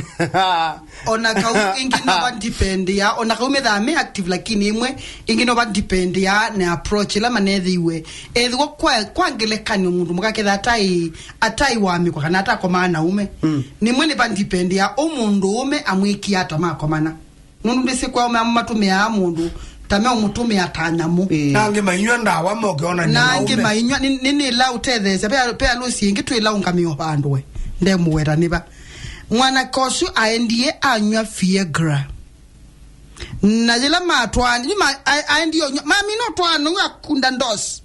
Ona kau ĩngĩ no va depend ya, ona kau methaa me active, lakini ĩmwe ĩngĩ no va depend ya na approach ĩla manethĩiwe. Ethĩwa kwa, kwa ngelekany'o mũndũ mũka ketha atai, atai wamĩkwa kana atakomaa na ũme. Mm. Nĩmwe nĩ va depend ya ũ mũndũ ũme amwĩkie ata makomana. Nũndũ ndĩsĩ kwa ũme amwe matũmĩaa mũndũ ta meũmũtũmĩa ta nyamũ. Ĩĩ. Na angĩ mainyw'a ndawa moke ona na angĩ nyina ũme. Mainyw'a, nĩ, nĩ, nĩla ũtetheesya. Pe, pe alũsi ĩngĩ twĩla ũngamĩo vandũ we. Ndemũweta nĩva. Mwanake ũsu aendie anyw'a Viagra. Na yĩla matwaani, yu ma, a, aendie ũnyw'a, mamina ũtwaano ũyũ akunda ndosi.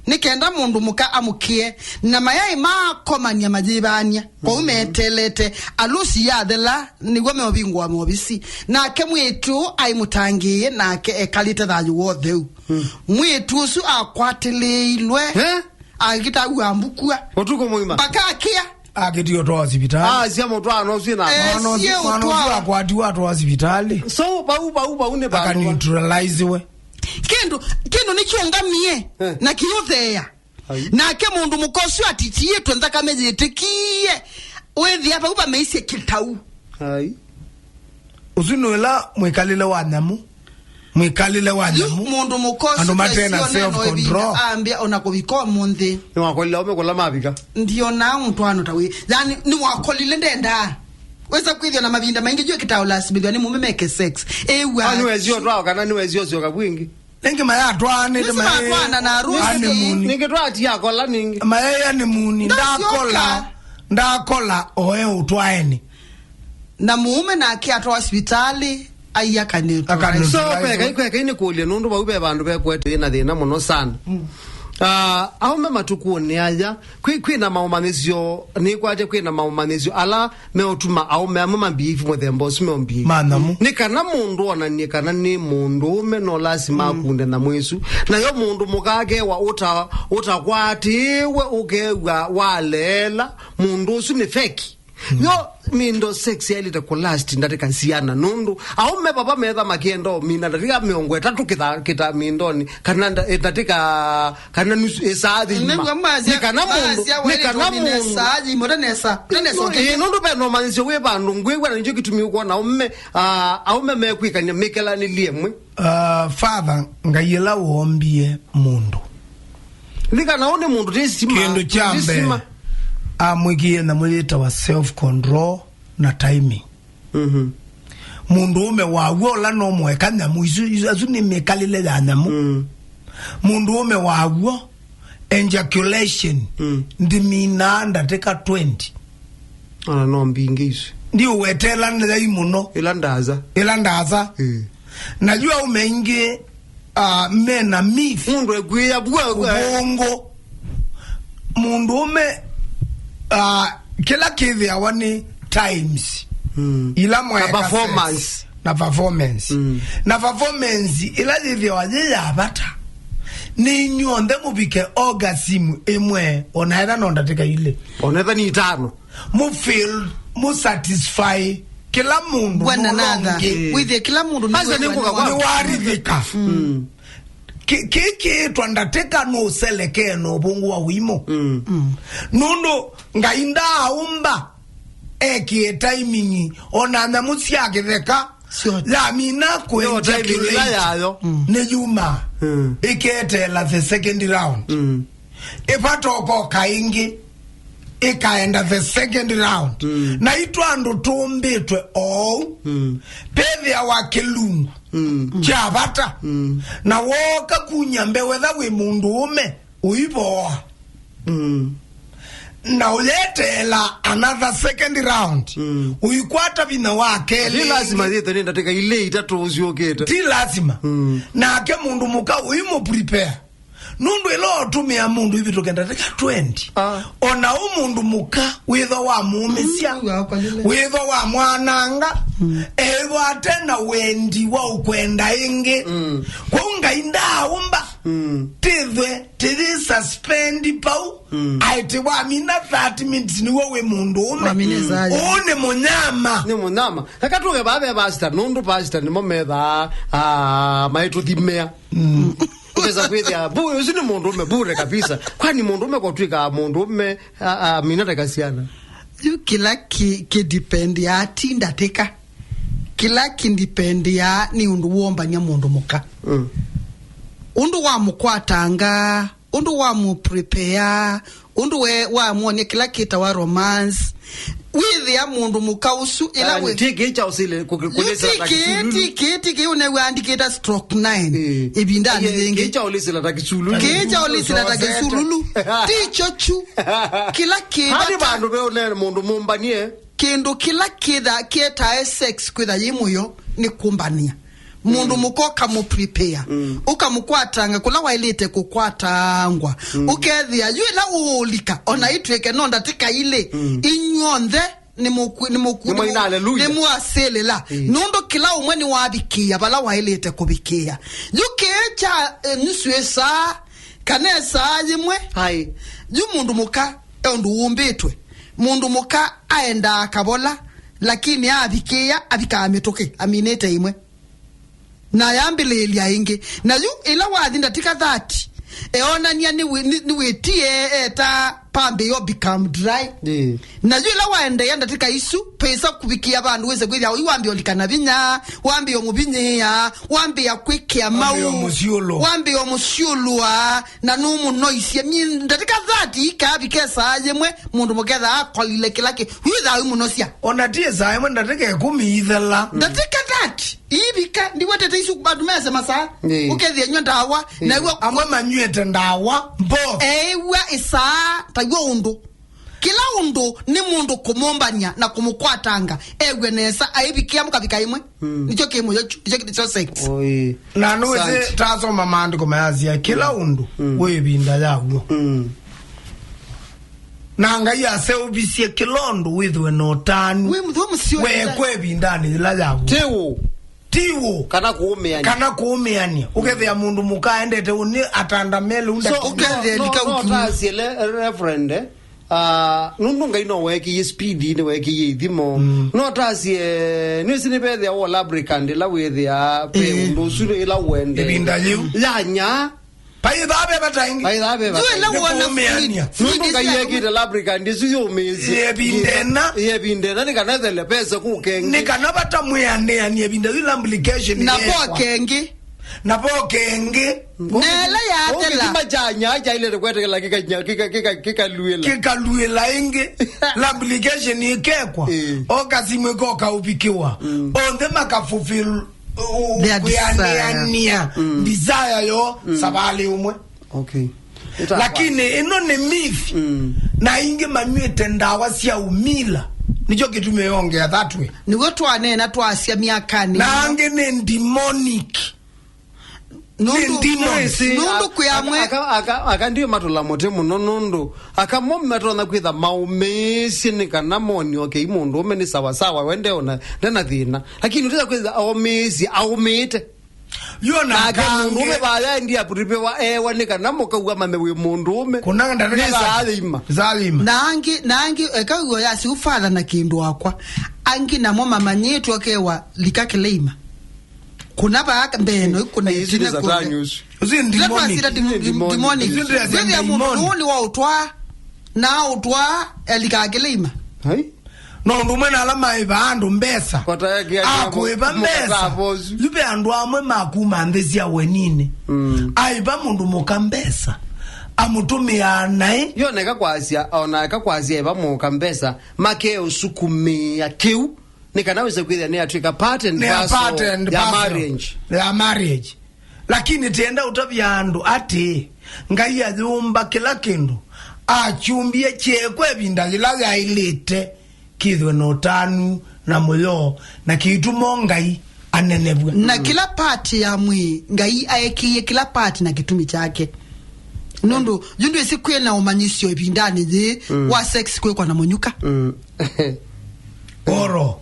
Nĩ kenda mũndũ mũka amũkĩe, na mayaĩ makomania mayĩvany'a, kwoou meteelete alũsi yathela nĩw'o meũvingũa movisi. Nake mwĩĩtu aimũtangĩĩe, nake ekalĩte thayũ wa ũtheu. Mm. Mwĩĩtu ũsu akwatĩlĩilwe, eh? Akĩtaw'a mbukua. Ũtukũ mũima. Mpaka akĩa. Akĩtie ũtwawa sivitalĩ. Asya mũtwaano ũsu na mwana ũsu, esie mwana ũsu ũtwawa. Akwatiwe atwawa sivitalĩ. So, vau, vau, vau nĩ vandũ va- akaneutraliziwe. Kĩndũ, kĩndũ nĩkyũngamie, eh, na kĩũtheea. Ai. Nake mũndũ mũka ũsu atitiĩtwe nthakame yĩtĩkie, wĩthĩa vau vameisye kĩtau. Ai. Ũsu nĩ ũla mwĩkalĩle wa nyamũ. Mwĩkalĩle wa nyamũ. Yu mũndũ mũka ũsu andũ mate na self control. Ambĩa ona kũvika ũmũnthĩ. Nĩwakolile aume kũla mavika. Ndionaa mũtwaano ta wĩ. Yani, nĩwakolile ndendaa. Wĩsa kwĩthĩa na mavinda maingĩ yu kĩtao lasimĩthwa nĩ mũme meke sex. Ĩw'a. Ah, nĩwesi ũtwao kana nĩwesi ũsyoka kwingĩ. Nĩngĩ mayatwaanĩte. Nĩsĩ maĩ matwaana na arusi. Honeymoon. Nĩngĩ twatia akola nĩngĩ. Mayai honeymoon, ndasyoka. Ndakola, ndakola oe ũtwaeni. Na mũũme nake atwawa sivitalĩ, aiya kanĩtwa. Akanĩtwa. So, kwekai, kwekai nĩ kũlya nũndũ vau ve vandũ vekwete na thĩna mũno sana. Mm. Ah, aume matukũnĩ aya, kwĩ, kwĩ na maũmanyĩsyo, nĩkwatya kwĩ na maũmanyĩsyo ala meũtuma aũme amwe mambĩĩvi mũthemba ũsu meũmbĩĩvi. Ma nyamũ. Nĩ kana mũndũ onanie kana nĩ mũndũũme no lasima akunde nyamũ ĩsu. Nayo mũndũ mũka akewa ũta, ũtakwatĩĩwe ũkew'a waleela, mũndũ ũsu nĩ feki. Yo, mindo sex yailĩte kũlast ndatĩka siana, nũndũ aũme vava metha makĩenda ũmina ndatĩka mĩongo ĩtatũ kĩta, kĩta mindonĩ, kana nda-, ĩ, ndatĩka, kana nusu, ĩ, saa thima. Nĩguo masya, nĩ kana mũndũ, masya, nĩ kana mũndũ. Saa yĩmwe, nesa, nesa. Ĩ, nũndũ ve na ũmanyĩsyo wĩ vandũ ngwĩw'a, na nĩkyo kĩtumi ũkwona aũme, ah, aũme mekwĩkany'a mĩkelanĩlye ĩmwe. Ah, Father, Ngai ĩla woombie mũndũ. Lika na ũnĩ mũndũ ti sima. Kĩndũ kya mbee, amwĩkĩie nyamũ yĩtawa self control na timing. Mhm. Mũndũũme wa w'o ũla no mũeka nyamũ isu, isu, asu nĩ mĩkalĩle ya nyamũ. Mm. Mũndũũme wa w'o, ejaculation, mm, ndĩminaa ndatĩka twenty. Ona no mbingĩ isu. Ndiũweteela nĩ yai mũno. Ĩla ndaza. Ĩla ndaza. Mm. Na yu aũme aingĩ, ah, mena myth. Mũndũ ekwĩa vua, vua. Ũvũngũ. Mũndũũme, ah, kĩla kĩthĩawa nĩ times. Mm. Ila mwaeka sex. Na performance. Na performance. Mm. Na performance ĩla yĩthĩawa yĩ ya vata nĩ inyw'onthe mũvike orgasm ĩmwe, ona etha no ndatĩka ilĩ. Ona etha nĩ itano. Mu feel, mu satisfy kĩla mũndũ. One another. Wĩthĩe kĩla mũndũ nĩ warithĩka. Mm. Kĩ, kĩ, kĩĩtwa ndatĩka nũselekee na ũvũngũ wa ũimũ. Mm. Mm. Nũndũ Ngai ndaaũmba ekĩe timing, ona nyamũ sya kĩtheka, sure, yamina kũ-ejaculate, timing ĩla yayo, mm, nĩ yuma, mm, ĩketeela the second round. Mm. Ĩvatokoka ĩngĩ, ĩkaenda the second round. Mm. Na itũ andũ tũmbĩtwe oou. Mm. Vethĩawa kĩlungu, mm, kya vata. Mm. Na wooka kunya mbee wetha wĩ mũndũũme, ũivoa. Mm. Na ũyeteela another second round. Mm. Ũikwata vinya wa kelĩ. Ti lazima yĩthe nĩ ndatĩka ilĩ itatũ ũsyũkĩte. Ti lazima. Mm. Nake mũndũ mũka ũimũ prepare. Nũndũ ĩla ũtũmĩa mũndũ ivĩtũke ndatĩka twenty, ah, ona ũ mũndũ mũka wĩthwa wa mũũmĩsya, mm, wakolile, wĩthwa wa mwananga, mm, ethwa ate na wendi wa ũkwenda ĩngĩ. Mm. Kwoou Ngai ndaaũmba, mm, tĩthwe tĩyĩ suspend pau, mm, aĩtĩ wamina thirty minutes nĩw'o wĩ mũndũũme. Wamina saa ya. Ũũ nĩ mũnyama. Nĩ mũnyama. Reka tũke vaa ve pastor, nũndũ pastor nĩmo methaa, ah, maĩtũthimĩa. Mm. Ũkesa kwĩthĩa, bu-, ũsu nĩ mũndũũme bure kabisa. Kwani mũndũũme kotwĩkaa mũndũũme, a, a, amina ta kasiana? Yu kĩla kĩ, kĩdipendiaa ti ndatĩka. Kĩla kĩdipendiaa nĩ ũndũ wombany'a mũndũ mũka. Mm. Ũndũ wamũkwatanga, ũndũ wamũprepare, ũndũ we wamwony'a kĩla kĩtawa romance. Wĩthĩa mũndũ mũka ũsu ĩla. Ah, wĩ ti kĩĩ kya ũsile kũ-, kũ-, yu kũlĩsĩla ta kĩĩ, kĩsululu. Ti kĩĩ, ti kĩĩ ũnew'a andĩkĩte stroke nine. Eh. Ĩvindanĩ yĩngĩ. Kĩĩ kya ũlĩsĩla ta kĩsululu. Kĩĩ kya ũlĩsĩla ta kĩsululu. Ti kyo kyu. Kĩla kĩva. Hadi ta vandũ ve ũnene mũndũ mũmbanie. Kĩndũ kĩla kĩtha-, kĩetae sex kwĩtha yĩ mũyo nĩ kũmbanĩa. Mũndũ mũka ũkamũprepare, mm, ũkamũkwatanga kũla waĩlĩte kũkwatangwa. Mm. Ũkethĩa yu ĩla ũũlika, ona itw'ĩke no ndatĩka ilĩ, mm, inyw'onthe nĩ mũku-, nĩ mũku-, nĩ mũina haleluya, nĩ mũasĩlĩla. Mm. Nũndũ kĩla ũmwe nĩwavikĩĩa vala waĩlĩte kũvikĩĩa. Yu kĩĩ kya, eh, nusu ĩsaa, kana ĩsaa yĩmwe. Ai. Yu mũndũ mũka e ũndũ ũmbĩtwe. Mũndũ mũka aendaa kavola, lakini avikĩĩa, avikaa mĩtũkĩ, aminĩte ĩmwe. Na yambĩlĩĩlya ĩngĩ. Na yu ĩla wathi ndatĩka thirty, eonania nĩ wĩ-, nĩ, nĩwĩtie eta pambĩo become dry. Ĩĩ. Na yu ĩla waendeea ndatĩka isu, pesa kũvikĩa vandũ wĩse kwĩthĩa, yu wambĩa ũlikana vinya, wambĩa ũmũvinyĩĩa, wambĩa kwĩkĩa mau, wambĩa ũmũsiũlũa, wambĩa ũmũsiũlũa, na nũmũnoisye. Mi ndatĩka thirty ikavika saa yĩmwe, mũndũ mũketha akolile kĩla kĩ. Wĩthaa wĩmũnosya. Ona ti saa ĩmwe, ndatĩka ĩkũmi ithela. Ndatĩka thirty. Iivika, ndiwetete isu, andũ mese masaa. Ĩĩ. Ũkethĩa nywa ndawa, ĩĩ, na iwe amwe manywĩte ndawa, mbo. Eĩw'a ĩsaa, taw'o ũndũ. Kĩla ũndũ nĩ mũndũ kũmũmbany'a na kũmũkwatanga, ew'e nesa, aivikĩa mũkavika ĩmwe. Mm. Nĩkyo kĩ mũyo kyu, nĩkyo kĩ, nĩkyo sex. Oi. Na nũwĩsĩ, asante, tasoma maandĩko mayasya, kĩla ũndũ, mm, wĩ ĩvinda yaw'o. Mm. Na Ngai aseũvisye kĩla ũndũ wĩthwe na ũtanu. Wĩ mũthwa mũsio wekwe ĩvindanĩ yĩla yaw'o. Tĩw'o. Tiw'o. Kana kũũmĩania. Kana kũũmĩania. Ũkethĩa mũndũ mũka aendete ũnĩ atanda melũ. So, ndakika. Ũkethĩa no, no, ndika no, ũkinyia. Ũtasye le, Reverend, eh? Ah, nũndũ Ngai no weekĩie speed, nĩ weekĩie ithimo. Mm. No ũtasye, nĩwĩsĩ nĩvethĩa wall lubricant ĩla wĩthĩa pe, ĩĩ, ũndũ ũsu ĩla ũendee. Ĩvinda yĩu. Yanya. Paithaa ve vata ĩngĩ. Paithaa ve vata. Yu ĩla wona nĩkũũmĩania. Fluid, fluid. Nũndũ Ngai ĩsila ekĩte lubricant ĩsu yũmĩĩsye. Ĩvinda ĩna. Ĩvinda ĩna, nĩ kana ethele pesa kũkengĩ. Nĩ kana vata mwĩanĩani ĩvinda yu lubrication. Na yekwa. Vo kengĩ. Na vo kengĩ. Na ĩla yathela. Kĩthima kya nyanya kyaĩlĩte kwetekela kĩka-, kĩka-, kĩka-, kĩkaluĩla. Kĩkaluĩla ĩngĩ. Lubrication ĩkekwa. Ĩĩ. O kasimũ koka ũvikĩwa. Mm. Onthe makafulfill, u-, u-, their desire. Kwĩanĩania, mm, desire yo, mm, savalĩ ũmwe. Okay. Ĩta. Lakini ĩno nĩ myth. Mm. Na aingĩ manyw'ĩte ndawa sya umila. Nĩkyo kĩtumi yongea that way. Nĩw'o twaneena twasya myakanĩ. Na angĩ nĩ demonic. Nũndũ, nĩ demons. Nũndũ kwĩ amwe. Aka, aka, aka, aka ndio matũla mũtĩ mũno nũndũ aka mo matonya kwĩtha maũmĩĩsye nĩ kana monio kei mũndũũme nĩ sawa sawa, we ndeona, ndena thĩna. Lakini ũtĩtha kwĩtha aũmĩĩsye, aũmĩĩte. Yo na nake mũndũũme vaya ndiaputĩpĩwa ewa nĩ kana mũkauga mame wĩ mũndũũme. Kuna ndareka nĩ saa thima. Saa thima. Na angĩ, na angĩ, eka uo yasi ũfatha na kĩndũ wakwa. Angĩ namo mamanyĩtwe kewa lika kĩleima. Kuna vaa mbee no ikuna. Ĩsu nĩ ĩtina satani kũna. Ũsu nĩ ndila demonic. Twasira dim-, dim-, demonic. Ĩsu nĩ demonic. Wĩthĩa mũndũ nũũ nĩ wa ũtwaa, na ũtwaa elika akĩleima. Hai. No ũndũ ũmwe na ala maĩva andũ mbesa. Kwata ya kia, akũĩva mbesa. Yu ve andũ amwe makuma nthĩ sya weninĩ. Mm. Aĩva mũndũ mũka mbesa. Amũtũmĩaa naĩ. Yo neka kwasya, ona eka kwasya ĩva mũka mbesa, make ũsukumĩa kĩu. Nĩ kana wĩse kwĩthĩa nĩyatw'ĩka part and parcel ya marriage. Nĩ a part and parcel ya marriage. Lakini tienda ũtavya andũ atĩĩ, Ngai ayũmba kĩla kĩndũ, akyũmbie kyeekwa ĩvinda yĩla yaĩlĩte, kĩthwe na ũtanu na mũyo, na kĩituma Ngai anenevw'a. Na kĩla part ya mwĩĩ, Ngai aekĩie kĩla part na kĩtumi kyake. Nũndũ, yu ndwĩsĩ kwĩ na ũmanyĩsyo ĩvindanĩ yĩĩ, mm, wa sex kwĩkwa na mũnyuka. Mm. Oral.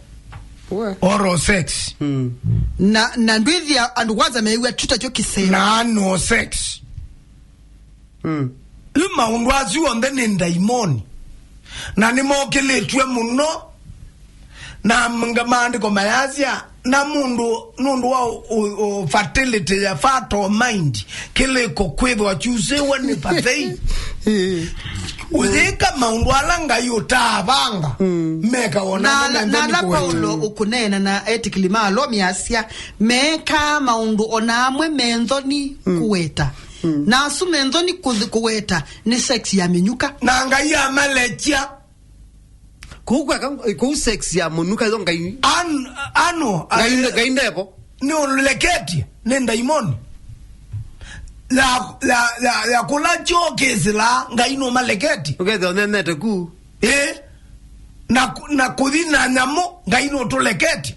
We. Oral sex. Mm. Na, na ndwĩthĩa andũ kwanza meew'a tu takyo kĩseo. Na anal sex. Mm. Yu maũndũ asu onthe nĩ ndaimoni. Na nĩmokĩlĩtw'e mũno. Na mga-, maandĩko mayasya, Na mũndũ, nũndũ wa ũ-, ũ-, ũ-, fertility ya fertile mind, kĩlĩko kwĩthwa kyusĩwe nĩ pathei. Ũyĩka maũndũ ala Ngai ũtaavanga, meka wona na ala, na ala Paulo ũkũneena na etĩkĩli ma Alomi asya, mekaa maũndũ ona amwe me nthoni kũweta. Na asu me nthoni kũthi-, kũweta nĩ sex ya mĩnyuka. Na Ngai amalekya. Kũu kweka, kũu sex ya mũnuka yo Ngai. An-, ano, Ngai, a-, Ngai ndevo. Nĩ ũleketye, nĩ ndaimoni. Ya, ya, ya, ya kũla kyoo kĩsĩla, Ngai nũmaleketye. Ũkethĩa ũnenete ku. Ĩ, na kũ-, na kũthi na nyamũ, Ngai nũtũleketye.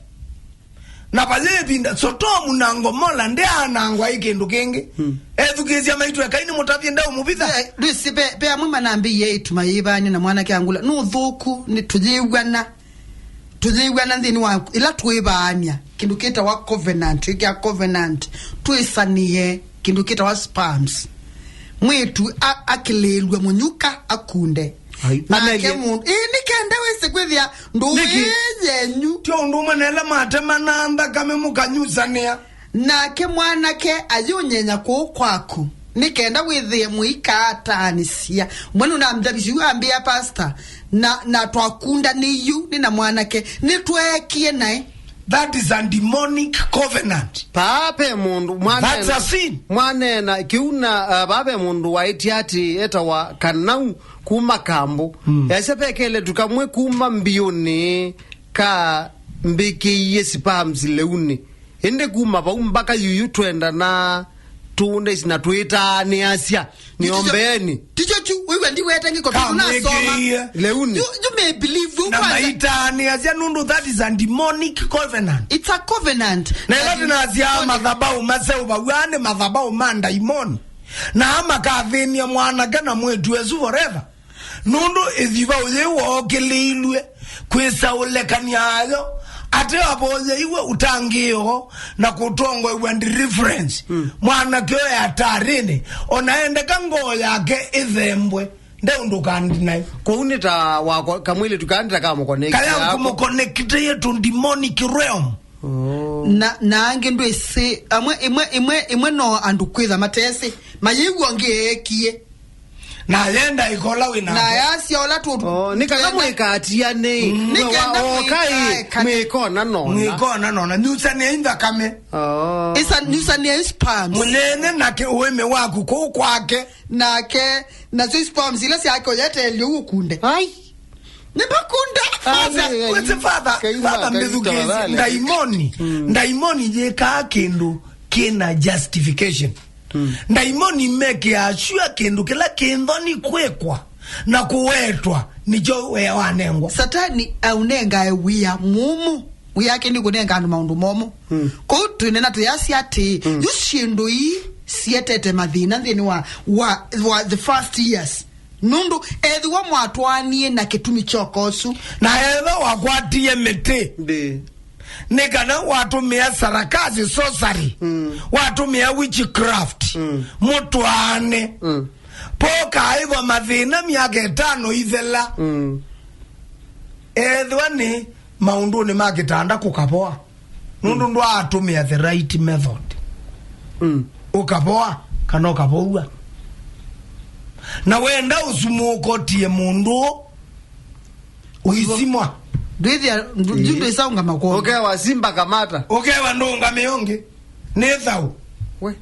Na vayĩ ĩvinda, Sotomu na Ngomola ndyaanangwa ĩ kĩndũ kĩngĩ. Ethukĩĩsya maitũ ekai nĩmũtavye ndaũmũvitha. Ndwĩsĩ ve, ve amwe manambĩie ĩtuma yĩvaany'a na mwanake angũla. Nũthũku, nĩ tũyĩw'ana. Tũyĩw'ana nthĩnĩ wa ĩla twĩvaany'a. Kĩndũ kĩtawa covenant, ĩkĩa covenant. Twĩsanĩe kĩndũ kĩtawa sperms. Mwĩĩtu a-, akĩlĩĩlw'a mũnyuka akunde. Ai, nake amethie mũndũ. Ĩĩ, nĩ kenda wĩsĩ kwĩthĩa ndũũ yenyu. Tyo ũndũ ũmwe na ĩla matemana nthakame mũkanyusanĩa. Nake mwanake ayũnyenya kũũ kwaku, nĩ kenda wĩthĩe mũikaataanĩsya. Mwe nũnamthavisye yu ambĩa pastor, na, na twakundanĩie yu nĩ na mwanake, nĩtweekie naĩ. That is a demonic covenant. Paa pe mũndũ mwanena, that's a sin. Mwanena kĩu na, uh, paa pe mũndũ waĩtye atĩ etawa Kanau kuma Kambũ. Ese pe kelĩtu kamwe kuma mbiũnĩ kambĩkĩie sperms lĩunĩ. Ĩndĩ kuma vau mbaka yuyu twendana tũũnde isi na twĩtaanĩasya. Nĩombeeni. Tikyo kyu, wĩw'a ndiwete ngĩko kĩu nasoma. Kamwĩkĩie. Leuni. You, you may believe, you na kwanza maitaanĩasya nũndũ that is a demonic covenant. It's a covenant. Na ĩla tũnasya mathabaũ maseũvaw'a nĩ mathabaũ ma ndaimoni. Na makathĩnia mwanake na mwĩĩtu esu forever. Nũndũ ĩthiva ũyĩ wookĩlĩilw'e kwĩsa ũlekany'a ayo, ate avoyeiwe ũtangĩĩo na kũtongoew'a deliverance. Mwanake ũyũ atarĩnĩ, ona endeka ngoo yake ĩthembwe, ndeũndũ kandinaĩ. Kwoou nĩ ta wakwa, kamwĩlĩtu kaa nĩ ta kamũkonekitĩe kaya kũmũkonekitĩe to demonic realm. Oh. Na, na angĩ ndwĩsĩ, amwe, imwe, imwe, imwe no andũ kwĩtha matesĩ, mayĩw'a ngĩ eekie. Na yenda ĩkola wĩ na yasya ũla tũtũ. Oh, nĩ kana mwĩkatianĩ. Mm. Nĩ kenda okai mwĩkae kana mwĩkona nona. Mwĩkona nona. Nyusanĩai nthakame. Oh. Isa, nyusanĩai sperms. Mũnene na kĩũĩme waku kũu kwake. Nake, nasyo sperms ila syake ũyeteelio ũkunde. Ai. Nĩ makunda. Ai, father, ai, ai. Wĩsĩ father, kaima, father kaima, mbĩthukĩĩsye tafadhali. Ndaimoni. Mm. Ndaimoni yĩkaa kĩndũ kĩna justification. Mm. Ndaimoni mekĩaa sure kĩndũ kĩla kĩ nthoni kwĩkwa na kũwetwa nĩkyo wĩa wanengwa. Satani aũnengae wĩa mũmũ. Wĩa wake nĩ kũnenga andũ maũndũ momũ. Mm. Kũu twĩnena tũyasya atĩ, mm, yu syĩndũ ii sietete mathĩna nthĩnĩ wa, wa, wa the first years. Nũndũ ethĩwa mwatwaanie na kĩtumi kyoka ũsu. Na ethĩwa wakwatie mĩtĩ. Ndĩ. Nĩ kana watũmĩa sarakasi, sorcery. Mm. Watũmĩa witchcraft. Mm. Mũtwaane. Mm. Pokaĩva mathĩna myaka ĩtano ithela. Mm. Ethĩwa nĩ maũndũnĩ ma kĩtanda kũkavoa. Nũndũ, mm, ndwaatũmĩa the right method. Mm. Ũkavoa kana ũkavoua. Na wenda ũsumũũkotie mũndũ ũisimwa. Ndwĩthĩa, ndũ-, eh, ndwĩsaũngama kwona. Ũkewa simba kamata. Ũkewa ndũngame ũngĩ. Nĩ thaũ. We.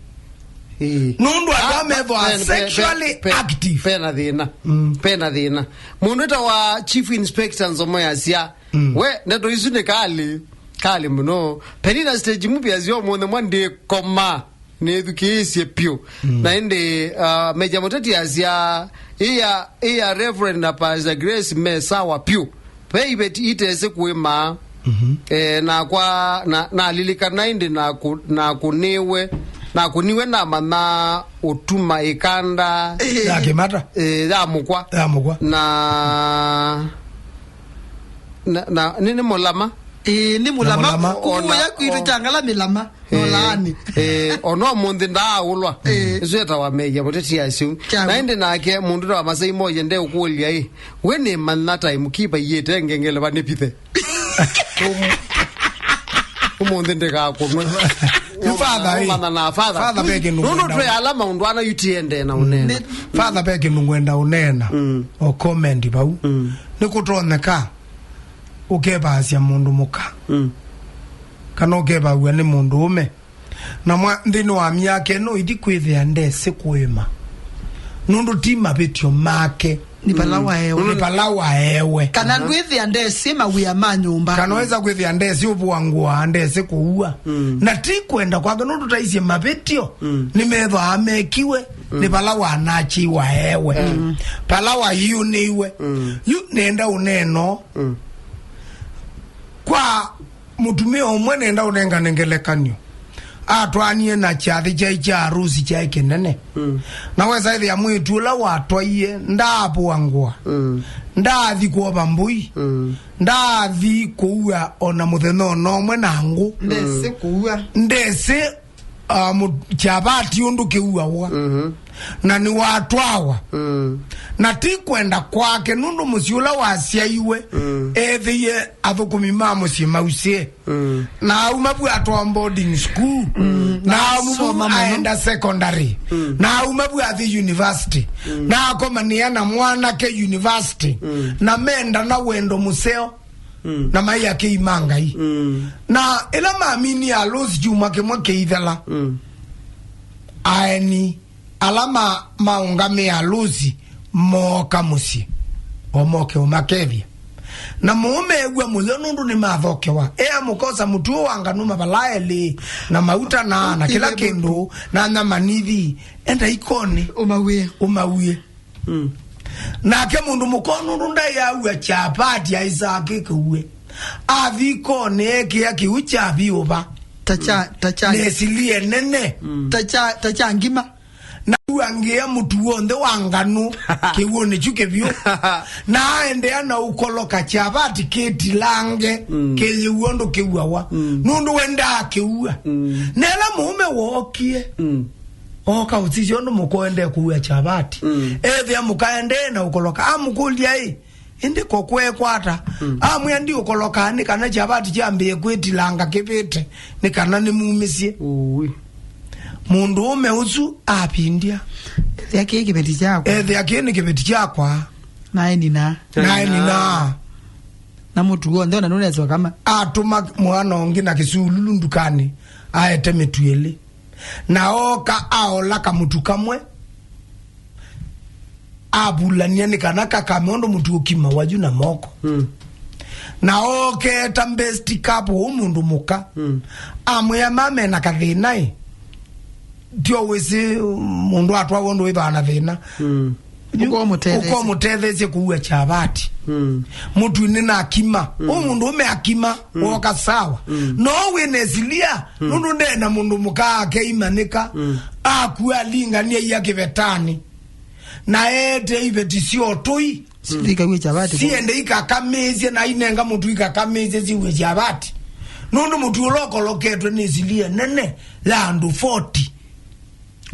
Eh. Nũndũ andũ, ah, amethwa pe-, pe-, sexually pe-, pe-, active. Pena thĩna. Mm. Pena thĩna. Mũndũ ĩtawa Chief Inspector Nzomo yasya, mm, we, ndeto isu nĩ kali, kali mũno. Penina stage movie yasya ũmũnthĩ mwa ndĩkoma. Nĩthukĩĩsye pyũ. Mm. Na ĩndĩ, uh, Major Mũteti asya, iya, iya Reverend na Pastor Grace me sawa pyũ. Ve iveti itesĩ kũĩma. Mhm. Eh, nakwa, na, nalilikana ĩndĩ naku-, nakũnĩwe, nakũniwe namanya ũtuma ĩkanda. Ya kĩmata. Eh, ya mũkwa. Ya mũkwa. Na, na, na, nĩ, nĩ mũlama. Ĩĩ, nĩ mũlama. Na mũlama. Kũu ona ya kwitũ o- kyangala mĩlama. Eh, nolaani. Eh, ona ũmũnthĩ ndaaũlwa. Eh. Nĩsyo etawa Meia Mũteti asyũ. Kyau. Na ĩndĩ nake mũndũ ta wa Masai Moye ndeũkũlya ĩ, we nĩ manya time kipa iyĩte ngengele vanĩvithe. Ũmũnthĩ ndĩkakũnwe. Yu father, eh. Ũmana na father. Father, ve kĩndũ nũndũ ngwenda twĩ ala maũndũ ana yu tiendee na ũneena. Father, ve kĩndũ ngwenda ũneena. Mm. O comment vau. Mm. Nĩkũtonyeka ũkevaasya mũndũ mũka. Mm. Kana ũkevaw'a nĩ mũndũ ũme. Na mwa, nthĩnĩ wa myaka ĩno, ithi kwĩthĩa ndesĩ kũĩma. Nũndũ ti mavĩtyo make. Nĩ vala waewe. Nĩ vala waewe. Kana ndwĩthĩa ndesĩ mawĩa ma nyũmba. Kana weza kwĩthĩa ndesĩ ũvũa ngũa, ndesĩ kũua. Mm. Na ti kwenda kwake, nũndũ taisye mavĩtyo, mm, nĩmethwaa mekiwe, mm, nĩ vala wanakyi waewe. Mm. Vala waiunĩiwe. Mm. Yu nenda ũneno. Mm. Kwa mũtumĩa ũmwe nenda ũnengane ngelekany'o. Atwaanie na kyathĩ kyaĩ kya arusi kyaĩ kĩnene. Mm. Na wesa ĩthĩa mwĩĩtu ũla watwaie ndaavũa ngũa. Mm. Ndaathi kwova mbũi. Mm. Ndaathi kũua o na mũthenya o na ũmwe na ngũ. Ndesĩ kũua. Ndesĩ, uh, mũ-, kyavati ũndũ kĩuawa. Mhm. Na nĩwatwawa. Mm. Na ti kwenda kwake, nũndũ mũsyĩ ũla wasyaiwe, mm, ethĩie athũkũmi ma mũsyĩ mausĩe. Mm. Na auma vu atwawa boarding school. Mm. Na auma vu aenda secondary. Mm. Na auma vu athi university. Mm. Na akomanĩa na mwanake university. Mm. Na menda na wendo mũseo. Mm. Na mai akĩima Ngai. Mm. Na ĩla maminie alũsi kyumwa kĩmwe kĩithela, mm, aeni ala ma, maũngamĩe alũsi mooka mũsyĩ, o moke ũmakethya. Na mũũme ew'a mũyo nũndũ nĩmathokewa. Ea mũkosa mũtuo wa nganũ mavala elĩ, na mauta na, na kĩla kĩndũ, na nyama nithi, enda ikonĩ. Ũmauĩe. Ũmauĩe. Mm. Nake mũndũ mũka nũndũ ndaĩ aua kyapati aĩsaa kĩkĩue. Athi ikonĩ ekĩa kĩu kya vyũva. Ta kya, ta kya. Nesilie nene. Mm. Ta kya, ta kya ngima. Na ua ngĩa mũtu w'onthe wa nganũ kĩw'ũnĩ kyu kĩvyũ. Na aendeea na ũkoloka kyapati kĩtilange, mm, kĩyĩw'a ũndũ kĩuawa. Mm. Nũndũ wendaa kĩua. Mm. Na ĩla mũũme wookie, mm, ooka ũsisya ũndũ mũka ũendee kũua kyapati. Mm. Ethĩa mũka endee na ũkoloka. Amũkũlya, ĩ, ĩndĩ ko kwekwata? Mm. Amwĩa, ndiũkolokaa nĩ kana kyapati kyambĩĩe kwĩtilanga kĩvĩte, nĩ kana nĩmumĩsye. Ũĩ. Mũndũũme ũsu apindya. Ethĩa kĩĩ kĩveti kyakwa. Ethĩa kĩĩ nĩ kĩveti kyakwa. Naĩ nina. Naĩ nina. Na mũtu w'onthe ona nũneswa kama. Atũma mwana ũngĩ na kĩsululu ndukanĩ, aete mĩtu ĩlĩ. Na ooka aola kamũtu kamwe, avulany'a nĩ kana kakame ũndũ mũtu ũkimawa yu na moko. Mm. Na ooketa best cup ũũ mũndũ mũka. Mm. Amwĩa, mama ena kathĩna ĩ. Tyo wĩsĩ mũndũ atwawa ũndũ wĩthwaa na thĩna. Mm. Yu, ũkomũtetheesya. Ũkomũtetheesya kũua kyavati. Mm. Mũtu nĩ nakima. Mm. Ũũ mũndũũme akima, mm, woka sawa. Mm. No wĩnesilia, mm, nũndũ ndena mũndũ mũka akeima nĩka, mm, akua alingania ia kĩvetanĩ. Na eete iveti sya ũtũi. Silikaw'e kyavati. Siende ikakamĩĩsye na inenga mũtu ikakamĩĩsye siw'e kyavati. Nũndũ mũtu ũla ũkoloketwe nĩ silia nene ya andũ forty.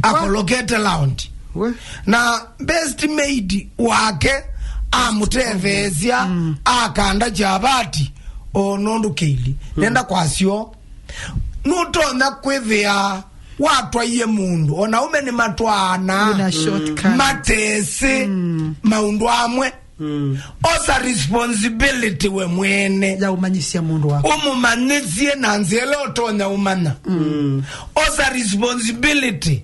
Akolokete laundi. We. Na best maid wake amũtetheesya, mm, akanda kyavati o nũndũ kĩili. Mm. Nenda kwasyo, nũtonya kwĩthĩa watwaie mũndũ, ona ũme nĩmatwaana, wĩna shortcomings, matesĩ, mm, maũndũ amwe. Mm. Osa responsibility we mwene. Ya ũmanyĩsya mũndũ waku. Ũmũmanyĩsye na nzĩa ĩla ũtonya ũmanya. Mm. Osa responsibility.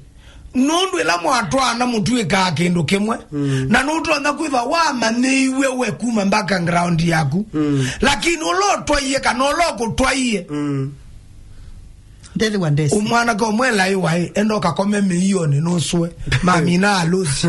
Nũndũ ĩla mwatwaana mũtw'ĩkaa kĩndũ kĩmwe, mm, na nũtonya kwĩthwa wamanyĩiw'e we kuma background yaku. Mm. Lakini ũla ũtwaie kana ũla ũkũtwaie, mm, ndethĩwa ndesĩ. Ũmwanake ũmwe laĩ waĩ, enda ũkakome mĩionĩ, nũsũe. Mamina alũsi.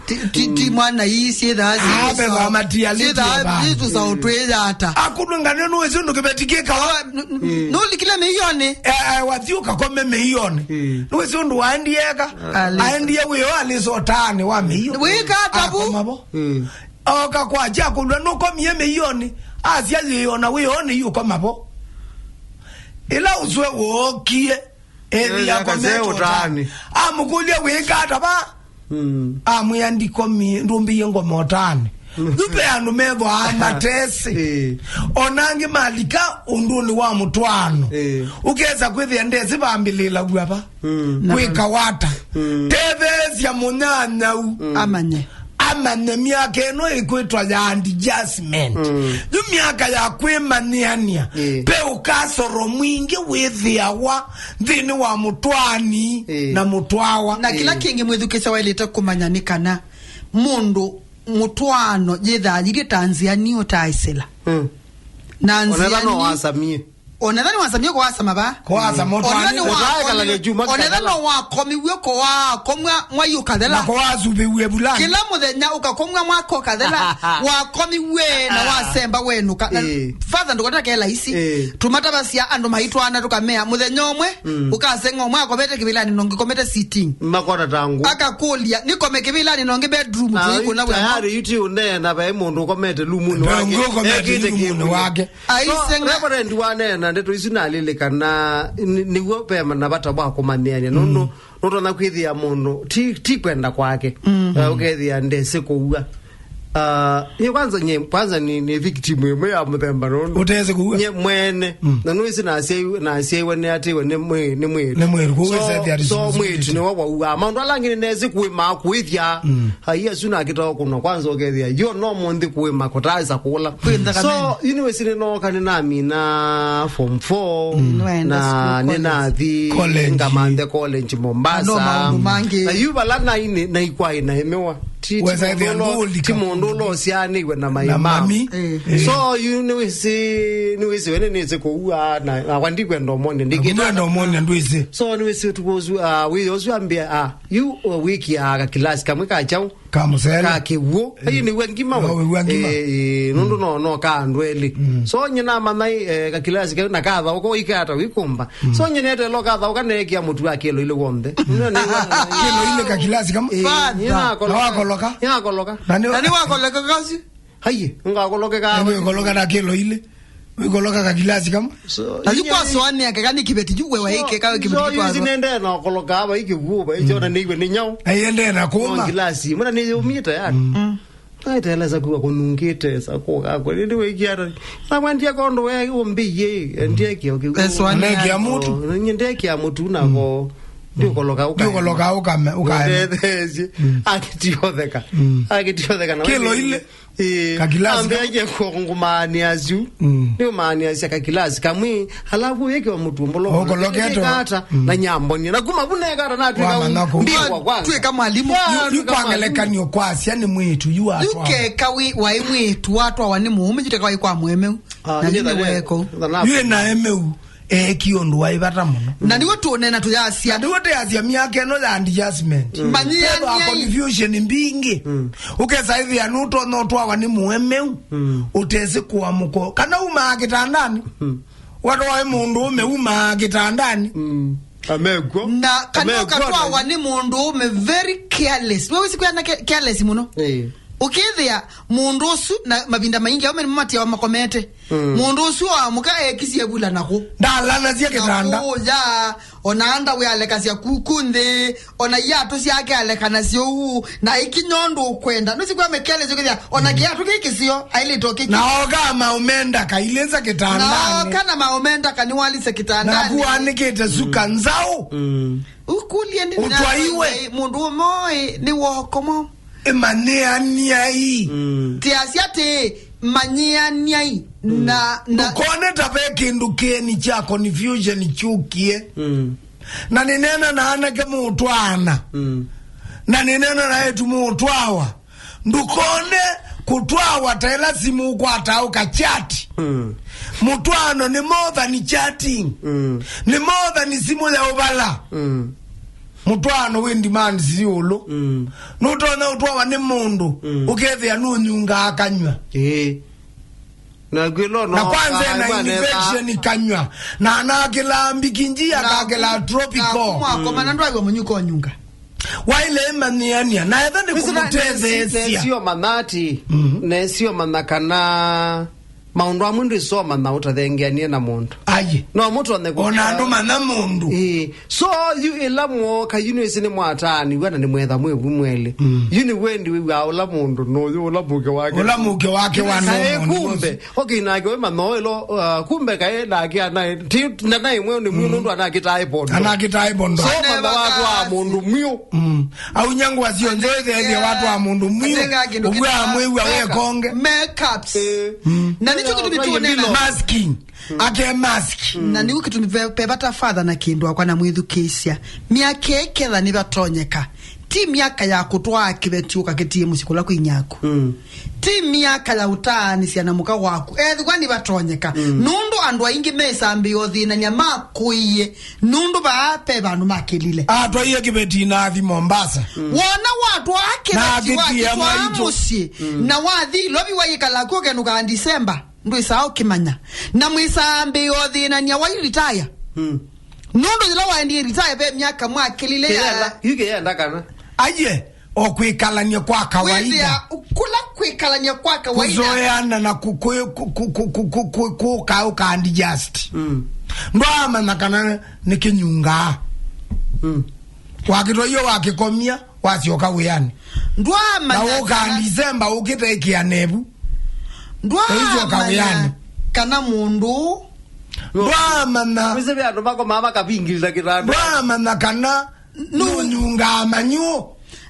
Ti, ti, ti mwana ii syĩthaa. Ah, beba matia syĩthaa liti ba. Itusa ũtwĩyata. Akũnwe ngane nũwĩsĩ ũndũ kĩveti kĩkawa. N-, n-, mm, nũlikile mĩionĩ. Eh, eh, wathi ũkakome mĩionĩ. Mm. Nũwĩsĩ ũndũ waendie eka. Ah. Aendie wĩo alĩsa ũtaanĩ wa mĩio. Wĩka ata vu? Akoma vo. Mm. Oka kwa kyakũlwa nũkomie mĩionĩ. Asya yĩona wĩonĩ yu ũkoma vo. Ĩla ũswe wookie, ethĩa, eh, akomete ũtaanĩ. Amũkũlya, wĩka ata va? Mm. Amwĩa, ndikomie, ndũmbĩie ngoma ũtaanĩ. Yu ve andũ methwaa matesĩ. Eh. O na angĩ malika ũndũnĩ wa mũtwaano. Eh. Ũkesa kwĩthĩa ndesĩ vambĩlĩĩlaw'a va. Mm. Kwĩka wata. Mm. Tetheesya mũnyanyau. Mm. Amanye. Amanye myaka ĩno ĩkwĩtwa ya adjustment. Mm. Yu myaka ya kwĩmanyĩanĩa. Eh. Ve ũkasoro mwingĩ wĩthĩawa nthĩnĩ wa mũtwaani. Eh. Na mũtwawa. Na kĩla kĩngĩ mwĩthukĩsya waĩlĩte kũmanya nĩ kana mũndũ mũtwaano yĩthaa yĩlĩ ta nzĩa niũ ta ĩsĩla. Mm. Na nzĩa nĩ wasamie. Onetha nĩwasamie kũwasama va. Kũwasama. Onetha nĩ wakomiw'e, onetha no wakomiw'e kũwakomwa mwai ũkathela. Na kũwasuvĩw'e vulani. Kĩla mũthenya ũkakomwa mwaka ũkathela, wakomiw'e na wasemba wenũka. Na father ndũkataka kela isi. Eh. Tũmatavasya andũ maitwana tũkamea mũthenya ũmwe, ũkaseng'a ũmwe akomete kĩvĩlanĩ nongikomete sitting. Makona tangu. Akakũlya, "Nĩkome kĩvĩlanĩ nongi bedroom tũikũna wemo." Tayari yuti ũneena ve mũndũ ũkomete lumunĩ wake. Ũkomete lumunĩ wake. So, Reverend waneena ndeto isu nalĩlĩkana nĩ- nĩw'o ve na vata wa kũmanyĩanĩa nũndũ nũtonya kwĩthĩa mũndũ ti, ti kwenda kwake. Eh, ũkethĩa ndesĩ kũua. Ah, nye kwanza nye kwanza ni, ni victim ĩmwe ya mũthemba nũndũ ũtesĩ kũua. Nye mwene na nũĩsĩ nasyaiwe nasyaiwe nĩ atĩwe nĩ mwĩ- nĩ mwĩĩtu. Nĩ mwĩĩtu, kũu so, wĩsethĩa so mwĩĩtu nĩwe waua maũndũ ala angĩ nĩnesĩ kũĩmaa kũĩthya. Ai asu nakĩtawa kũnwa kwanza ũkethĩa yo no mũnthĩ kũĩma kũtaĩsa kũla. Kwĩ nthakame. So university nĩnooka nĩnamina form four. Mm. Nĩwaenda na school, college. Nĩnathi college. Ngamanthe college Mombasa. No maũndũ mangĩ. Na yu vala nainĩ naikwaĩ naemewa. Ti- ti wesa mũndũ ĩthĩa ũlo- ndũlika ti mũndũ ũla ũsyaanĩiwe na na maima mami. Eh. So yu nĩwĩsĩ nĩwĩsĩ wene nĩsĩ kũua na nakwa ndikwenda ũmonye ndĩkĩta. Ndikwenda ũmonye ndwĩsĩ. So nĩwĩsĩ ũtukũ ũsu ah, wĩyo ũsu ambĩa ah, yu uh, wĩkĩaa kakilasi kamwe ka kyaũ. Ka mũsele. Ka kĩw'ũ. Ayi nĩw'a ngima we. No, wĩw'a ngima. Eh, eh, nũndũ no no ka andũ elĩ. So nye namanya eh, kakilasi kau na kathaũka ũikata wĩkũmba. So nye netelo kathaũka neekia mũtu wa kĩlo ilĩ w'onthe. Kĩlo ilĩ kakilasi kamwe. Eh, father. Na wakoloka? Nĩnakoloka. Na nĩ- na nĩwakoloka kasi? Aiye, ngakoloke ka. Nĩwĩkoloka na kĩlo ilĩ. Wĩkoloka kakilasi kamwe. So, na yu kwasoanĩa keka nĩ kĩveti yu we waĩkeka we kĩveti so, yu kwaswa. Nendee na koloka ava ikĩvuva ichona nĩiwe nĩ nyau. Aiendee na kũma. Ngilasi mwana nĩyũmĩte yani. Naiteleza kuwa kunungite sa kuka kwa ndio wekiara. Na kwandia kondo we umbiye ndiye kio kio. Esoanĩa. Nĩkĩa mũtu. Nyendekia mũtu nako. Ndiũkoloka ũka. Ndiũkoloka ũkame- ũkaema. Ndetheesye. Akĩtiotheka. Akĩtiotheka na kĩlo ilĩ. Ĩĩ. Kakilasi ambe kamwe. Aje kũngũmaanĩa asu. Nĩũmaanĩasya kakilasi kamwe alafu wĩkĩwa mũtumbũlo. Ũkoloketwe. Kata na nyambonie na kuma vuna ekata natwĩka. Wamanya kũ- ndiwa kwanza twĩka mwalimu. Yu- yu kwa ngelekany'o kwasya nĩ mwĩĩtu yu atwa. Yukeka wi waĩ mwĩĩtu watwawa nĩ mũũme yuteka waĩ kwa mũemeu. Ah, na nĩ yu nĩweko. Yu ena emeu. Eekie ũndũ waĩ vata mũno. Na nĩw'o tũũneena tũyasya. Na nĩw'o tũyasya myaka ĩno ya adjustment. Manyĩanĩai. Confusion mbingĩ. Ũkesa ĩthĩa nũtonya ũtwawa nĩ mũemeu. Ũtesĩ kũamũka kana umaa kĩtandanĩ. Watwae mũndũ ũme umaa kĩtandanĩ. Amekwo. Na kana ũkatwawa nĩ mũndũ ũme very careless. Nĩwĩsĩ kwĩana careless mũno. Ũkĩthĩa mũndũ ũsu, na mavinda maingĩ aũme nĩmo matiawa makomete. Mũndũ ũsu waamũka eekisye vula nakũ. Ndalanasya kĩtanda. Nakũya, ona anda wĩalekasya kuku nthĩ, ona iatũ syake alekanasya ũu, na ikinya ũndũ ũkwenda. Nũsikwĩa mĩkele syũkĩthya, ona kĩatũ kĩ kĩsio, ailĩtwe kĩkĩ. Na oka maũmenda kailĩnza kĩtandanĩ. Na oka na maũmenda kaniwalise kĩtandanĩ. Na kuanĩkĩte suka nzaũ. Ũkũlye ndi ũtwaiwe. Mũndũ ũmwe nĩ woko mwa. Ĩmanyĩanĩai. Tiasya atĩ, manyĩanĩai. Na, na ndũkone ta ve kĩndũ kĩeni kya confusion kyũkie. Na nĩneena na anake mũũtwaana. Na nĩneena na etu mũũtwawa. Ndũkone kũtwawa ta ĩla simũ ũkwataa ũkachati. Mũtwaano nĩ more than chatting. Nĩ more than simũ ya ũvala. Mũtwaano wĩ demands ĩũlũ. Nũtonya ũtwawa nĩ mũndũ ũkethĩa nũnyungaa kanywa. Ĩĩ. Na kwĩlo no na kwanza ena infection kanywa. Na anakĩlaa mbikinji akakĩlaa tropical. Mwakoma na ndwaiwa mũnyuka ũnyunga. Waile ĩmanyĩanĩa na etha nĩ kũmũtetheesya. Nesio manati. Nesio manya kana Maũndũ amwe ndwĩsoma na ũtathengeanie na mũndũ. Aye. No mũtonye kũ- Ona andũ manya mũndũ. Ĩĩ. So, yu ĩla mwoka, yu nĩwĩsĩ nĩ mwataanĩw'a na nĩ mwetha mwĩvu mwelĩ. Mm. Yu nĩ wendi wĩw'aa ũla mũndũ nũyũ, ũla mũke wake. Ũla mũke wake wa kaĩ normal nĩ kumbe. Mũsyĩ. Okay, nake we manyoelo, uh, kumbe kaĩ nake anaĩ, ti, na naĩ mwe nĩ mwe nũndũ anakĩtae pondo. Anakĩtae pondo. So, mama watwa mũndũ mwiũ. Mm. Au nyangwa sio njoe thethia watwa mũndũ mwiũ. Ũgwa mwĩw'a wekonge. Makeups. Eh. Mm. Na nĩkyo kĩtumi tuonena. Masking. Ake mask. Na nĩu kĩtumi ve- vevata father na kĩndũ akwa na mwĩthukĩĩsya. Myaka ĩketha nĩvatonyeka. Ti myaka ya kũtwaa kĩveti ũkakĩtie mũsyĩ kũla kwĩ nyaku. Mm. Ti myaka ya ũtaanĩsya na mũka waku. Ethĩwa nĩvatonyeka. Mm. Nũndũ andũ aingĩ mesambĩĩa ũthĩnany'a makũie. Nũndũ vaa ve vandũ makĩlile. Atwaie kĩveti na athi Mombasa. Wona watwaa kĩveti akĩtie wakĩtwaa mwaitũ. Mũsyĩ. Mm. Na wathi lovi wayĩkala kuo kenũkaa December. Ndwĩsaa ũkĩmanya. Na mwĩsaa mbĩĩ o thĩnania wai retire. Hmm. Nũndũ yĩla waendie retire ve myaka mwakĩlile ya kĩyenda, yu kĩyenda kana. Aye, o kwĩkalany'a kwa kawaida. Wĩthĩa kũla kwĩkalany'a kwa kawaida. Kũzoeana na kũ- kũ- kũ- kũ- kũ- kũ- kũ- kũ- kũka ũkandi just. Mm. Ndwamanya kana nĩ kĩnyungaa. Mm. Wakĩtwa iyo wakĩkomia. Wasyoka wĩanĩ. Ndwamanya na ũka kana December ũkĩte ĩkĩa nevu. Ndwamanya ũisyoka wĩanĩ. Kana mũndũ. Ndwamanya. Wĩsĩ ve andũ makomaa makavingĩlĩla kĩtanda. Ndwamanya kana nũnyungaa manyũ.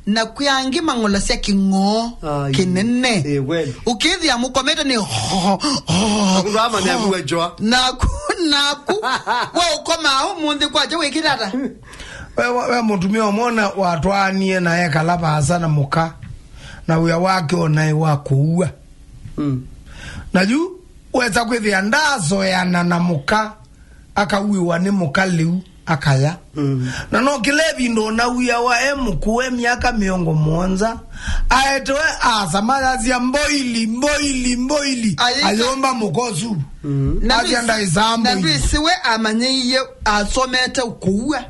Na kwĩ angĩ mang'olasya kĩng'oo. Ai. Kĩnene. Ĩ, kweli. Ũkĩthĩa mũkomete nĩ ho, ho, ho. Ndwamanya kuwa jwa. Naku, naku. We ũkomaa ũmũnthĩ kwakya wĩkĩte ata? We, we, we mũtumĩa ũmwe ona watwaanie na ekala vaasa na mũka, na wĩa wake onaĩ wa kũua. Mm. Na yu wesa kwĩthĩa ndaazoeana na mũka, akauĩwa nĩ mũka lĩu, akaya. Mm. Na no kĩla ĩvinda ũnauĩawa e mũkũũ e myaka mĩongo mũonza, aetewe aasa mayasya mboili, mboili, mboili, ayĩka- ayũmba mũka ũsu. Mm. Na asya ndwĩsĩ- ndaĩsaa na mboili. Ndwĩsĩ we amanyĩie asomete kũua.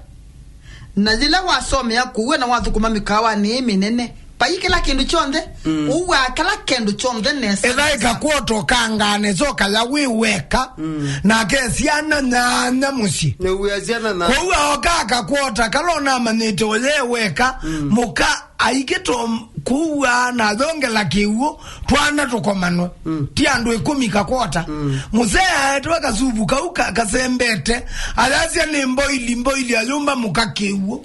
Na yĩla wasomea kũua na wathũkũma mĩkawanĩ ĩ mĩnene, vai kĩla kĩndũ kyonthe, mm, ũwaa kĩla kĩndũ kyonthe nesa. Etha ĩkakwota ũkangane, so kaya wĩ weka, mm, nake syana nyanya mũsyĩ. Nĩwĩa syana na- Kwoou aoka akakwota, kala ũnamanyĩte ũye weka, mm, mũka aikĩtwa kũua na ayongela kĩw'ũ, twana tũkomanwe. Mm. Ti andũ ĩkũmi kakwota. Mm. Mũsee aetwe kasuvu kau ka- kasembete, ayasya nĩ mboili, mboili, ayũmba mũka kĩw'ũ.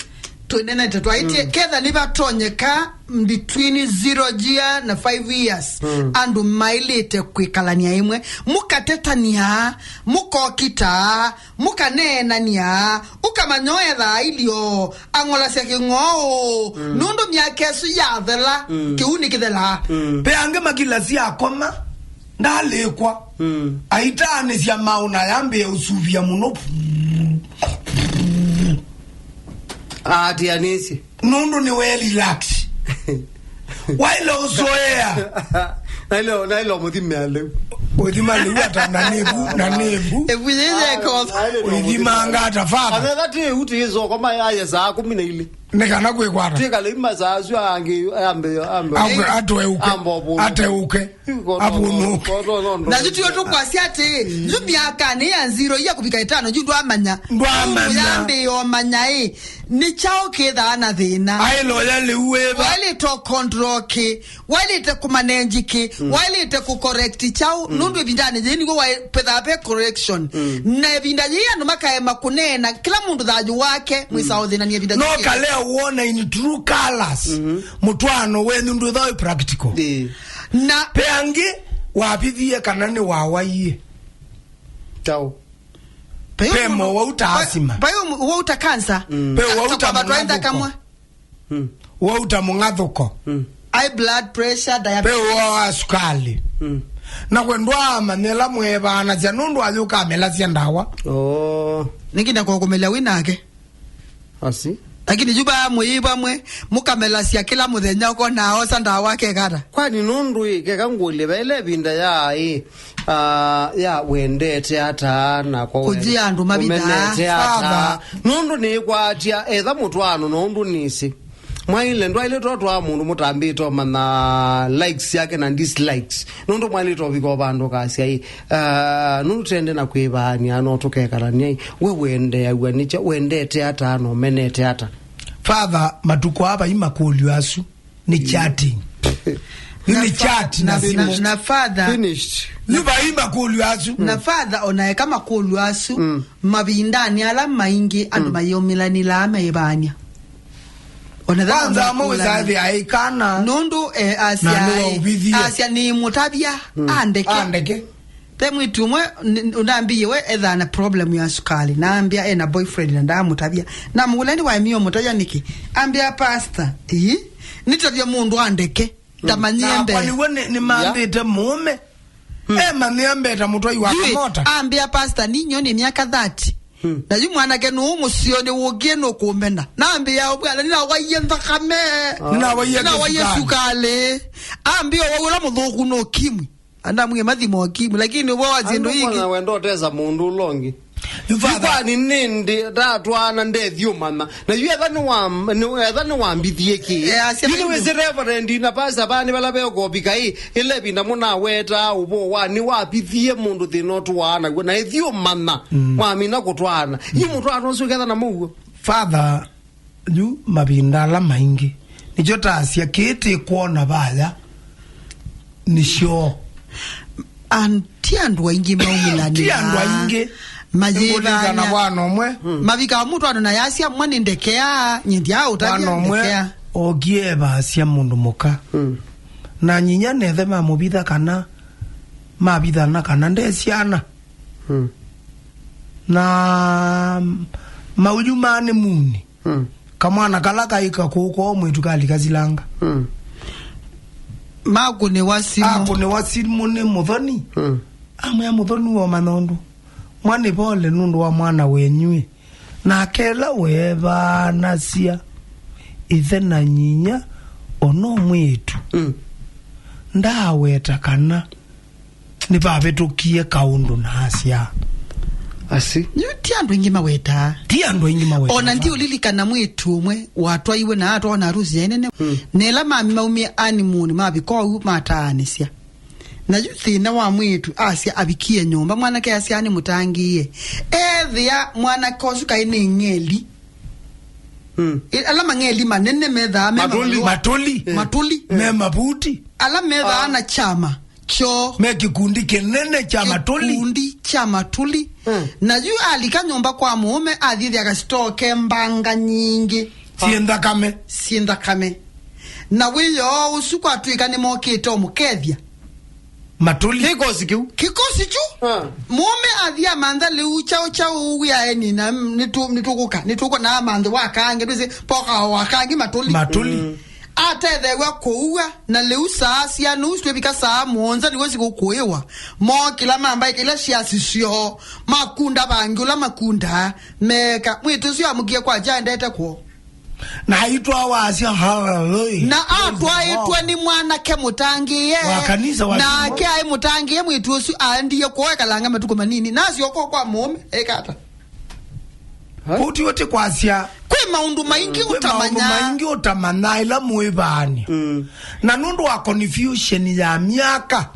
Tũnenete twaĩtye, mm, ketha nĩvatonyeka between zero year na five years, mm, andũ maĩlĩte kwĩkalania ĩmwe, mũkatetania, mũkokita, mũkaneenania, ũkamanya ũethaa ilio, ang'olasya kĩng'oo, mm, nũndũ myaka ĩsu yathela, mm, kĩu nĩkĩthelaa. Mm. Ve angĩ makila syakoma, ndalĩkwa. Mm. Aitaanĩsya maũ na yambĩĩa ũsuvia mũno. Aatianĩsye. Nũndũ nĩ we relax. Waile ũsoea. Naile, naile mũthimea lĩu. Ũthima lĩu ata na nĩvu, na nĩvu. Ĩvu yĩyeko. Ũithimanga ata, father? Anetha ti ũti izoko ma aye saa kũmi na ilĩ. Nĩ kana kwĩkwata. Twĩkale ima saa asu angĩ, ambe, ambe. Akwe atweũke. Ambe ũvũnũke. Ateũke. Apũnũke. Na yu tiyo tũkwasya atĩ, yu myakanĩ ya nziro iya kũvika ĩtano, yu ndwamanya. Ndwamanya. Yu yambĩĩa ũmanya ĩ, nĩ kyaũ kĩthaa na thĩna. Aĩ loya lĩu wĩva? Waĩlĩte control kĩ, waĩlĩte kũmanenji kĩ, mm, waĩlĩte kũcorrect kyaũ, mm, nũndũ ĩvindanĩ yĩĩ nĩw'o waĩ pethaa ve correction. Mm. Na ĩvinda yĩĩ andũ makaema kũneena, kĩla mũndũ thayũ wake, mm, mwĩsa ũthĩnania ĩvinda no yĩĩ. Kalea wona in true colors. Mm-hmm. Mũtwaano wenyu ndwĩthawa practical. Ĩĩ. Na pe angĩ wavithie kana nĩ wawaie. Tau. Pe mowau ta asima. Pe wau ta cancer. Mm. Pe wau ta kamwe. Mm. Wau ta mũng'athũko. Mm. High blood pressure, diabetes. Pe wau wa sukali. Mm. Na we ndwamanyĩla mwĩvaanasya nũndũ ayũkamelasya ndawa. Oh. Nĩkĩ ndakũkũmĩlya wĩ nake? Asi. Lakini yu vaa mũyĩ vamwe, mũkamelasya kĩla mũthenya ũkona aosa ndawa kekata. Kwani nũndũ ĩ, keka ngũlye, vaĩle ĩvinda ya ĩ, ah, ya wendete ata, na kwa kũjia andũ mavinda. Ũmenete ata. Father. Nũndũ nĩkwatya, etha mũtwaano, nũndũ nĩsĩ. Mwaĩle, ndwaĩlĩte ũtwaa mũndũ mũtambĩte ũmanya likes syake na dislikes. Nũndũ mwaĩlĩte ũvika o vandũ ũkasya ĩ, ah, nũndũ tũtende na kwĩvaany'a, no tũkekalany'a ĩ, we wendeeaw'a nĩ kyaũ, wendete ata na ũmenete ata? Father, matukũ aa vai makũlyo asu. Nĩ chatting. Yu nĩ chat na simũ. Na father, finished. Yu vai makũlyo asu. Na father, ona eka makũlyo asu, mavindanĩ ala maingĩ andũ mayũmĩlanĩlaa meĩvaany'a. Ona ethĩwa kwanza amwe makũlana. Wĩsathĩa aikana. Nũndũ, eh, asya, na nĩwaũvithie. Asya nĩ mũtavya, andeke. Andeke. Ve mwĩĩtu ũmwe, n-, ũnambĩie we ethaa na problem ya sukali. Naambĩa ena boyfriend na ndaamũtavya. Namũkũlya nĩwaemie ũmũtavya nĩkĩ? Ambĩa, "Pastor, ĩĩ, nĩtavya mũndũ andeke. Ndamanyie mbee." Nakwa nĩw'o nĩ-, nĩmambĩte mũũme. Emanyĩa mbee ta mũtwai wa kamota. Ambĩa, "Pastor, ninyo nĩ myaka thirty." Na yu mwanake nũũ mũseo nĩwũkie nũkũmbenda. Nambĩa, "Bwana, nĩnawaiie nthakame. Nĩnawaiie sukali." Ambĩa, "Wau ũla mũthũku nĩ ũkimwi." Andamwie mathimo ũkimwi, lakini ũvoo wa syĩndũ ingĩ. Andũ mwana wenda ũtesa mũndũ ũla ũngĩ. Yu father. Yu kwani nĩndĩ ndatwaana ndethiũmana. Na yu etha nĩwa-, nĩ-, etha nĩwambithie kĩ? Eh, asya yu nĩwĩsĩ reverend na pastor vaa nĩ vala vekũvika ĩ, ĩla ĩvinda mũnawetaa ũvoo wa nĩwavithie mũndũ thĩna ũtũaa naw'o, na ĩthiũmana, mwamina kũtwaana. Yu mũtwaano ũsu ketha na mũuo. Father, yu mavinda ala maingĩ, nĩkyo tasya kĩĩ tĩkwona vaya nĩ syoo. And ti andũ aingĩ maumĩlanĩaa. Ti andũ aingĩ. Mayĩvaany'a. Nĩkũlikana bwana ũmwe. Mavikaa mũtwaano na yasya, "Mwa nĩndekeaa, nyie ndyaa ũtavya, ndekeaa." Bwana ũmwe okie evaasya mũndũ mũka. Na nyinya nethe mamũvitha kana mavithana kana nde syana. Na mauyu maa nĩ muni. Kamwana kala kaĩ kakũũ koo mwĩĩtu kalika silanga. Makũnĩwa simũ. Akũnĩwa simũ nĩ mũthoni. Amwĩa mũthoni woma nũndũ mwa nĩ pole nũndũ wa mwana wenyu ĩ. Nake ĩla weevaanasya ĩthe na nyinya, ono mwĩĩtu ndaweta kana nĩvavĩtũkie kaũndũ na asya. Asi. Yu ti andũ aingĩ mawetaa. Ti andũ aingĩ mawetaa. Ona ndiũlilikana mwĩĩtu ũmwe watwaiwe na atwawa na arusi ya ĩnene. Na ĩla mami maumie animuni mavika ũu mataanĩsya. Na yu thĩna wa mwĩĩtu asya avikie nyũmba, mwanake asya nĩmũtangĩĩe. Ethĩa mwanake ũsu kaĩ nĩ ng'eli. Ĩ-, ala mang'eli manene methaa me matũli. Matũli. Matũli. Me mavuti. Ala methaa na kyama kyoo. Me kĩkundi kĩnene kya matũli. Kĩkundi kya matũli. Na yu alika nyũmba kwa mũũme, athiĩthya kasitoo ke mbanga nyingĩ. Syĩ nthakame. Syĩ nthakame. Na wĩoo ũsu kwatw'ĩka nĩmokĩte ũmũkethya. Matũli. Kĩkosi kĩu. Kĩkosi kyu. Mũũme athi amantha lĩu kyaũ kyaũ wĩa eni na nĩtũ-, nĩtũkũka, nĩtũkũka na amanthe wa kangi, ndwĩsĩ poka wa kangi matũli. Matũli. Atetheew'a kũua, na lĩu saa sya nũu twĩvika saa mũonza nĩw'o sikũkũĩwa. Mookĩla mambaĩka ila syasi syoo, makunda vangi ũla makundaa, meeka. Mwĩĩtu ũsu amũkie kwakya aendete kwoo. Na aitwa wasya, "Hallelujah." Na atwaĩtwe nĩ mwanake mũtangĩĩe. Wa kanisa wa nake aĩ mũtangĩĩe mwĩĩtu ũsu aendie kwoo ekalanga matukũ manini. Nasyoka kwa mũũme, ekata. Ũti ũti kwasya. Kwĩ maũndũ maingĩ ũtamanya. Kwĩ maũndũ maingĩ ũtamanya ĩla mwĩvaany'a. Na nũndũ wa confusion ya myaka,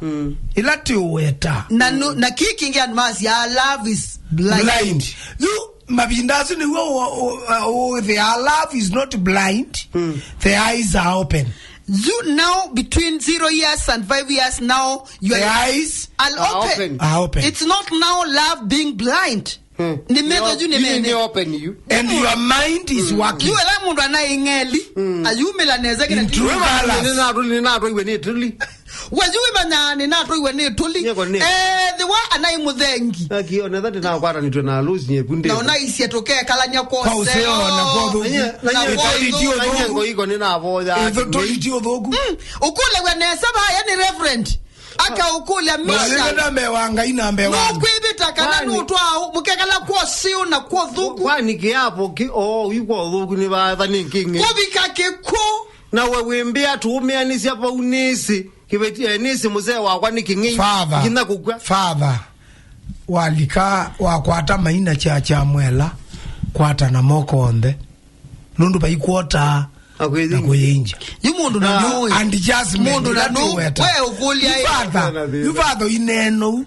ĩla tĩũweta. Na nũ-, na kĩĩ kĩngĩ andũ masya, "Love is blind." Blind. Yu mavinda asu nĩw'o ũ-, ũ-, ũ-, the love is not blind. The eyes are open. You now between zero years and five years now, your eyes are open. Are open. It's not now love being blind. Nĩ metho yu nĩ mene. Open you. And your mind is working. Yu ela mũndũ anaing'eli, ayumĩla nesa kĩna. In true colors. Nĩnatũ-, nĩnatũiwe nĩ tũli. We yu wĩmanya nĩnatũiwe nĩ tũli. Nyeko nĩ. Ethĩwa anai mũthengi. Aki, ona that nĩnakwatanĩtwe na alusi nyekunde. Na unaisye tũkekalany'a kwa ũseo na kwa ũthũku. Na kwa ũthũku. Na nyengo iko nĩnavoya. Ĩtho tũli ti ũthũku. Ũkũlew'a nesa vaya nĩ reverend. Akaũkũlya, "Misha, nũkwĩvĩta kana nũtwaa mũkekala kwa ũseo na kwa ũthũku?" Kwani kĩapo kĩ o wĩ kwa ũthũku nĩ vatha nĩ kĩng'e? Kũvika kĩkw'ũ. Na we wĩmbĩa tũũmĩanĩsya vau nĩsĩ. Kĩveti, eh, nĩsĩ mũsee wakwa nĩ kĩng'ei. Father, nginya kũkw'a. Father, walika, wakwata maina kya, kya mwela, kwata na moko onthe. Nũndũ vaikwotaa Na kwĩyĩingya. Yu mũndũ na nũĩ. And just mũndũ na nũĩ. We ũkũlya ĩ. Yu father, yu father ineno.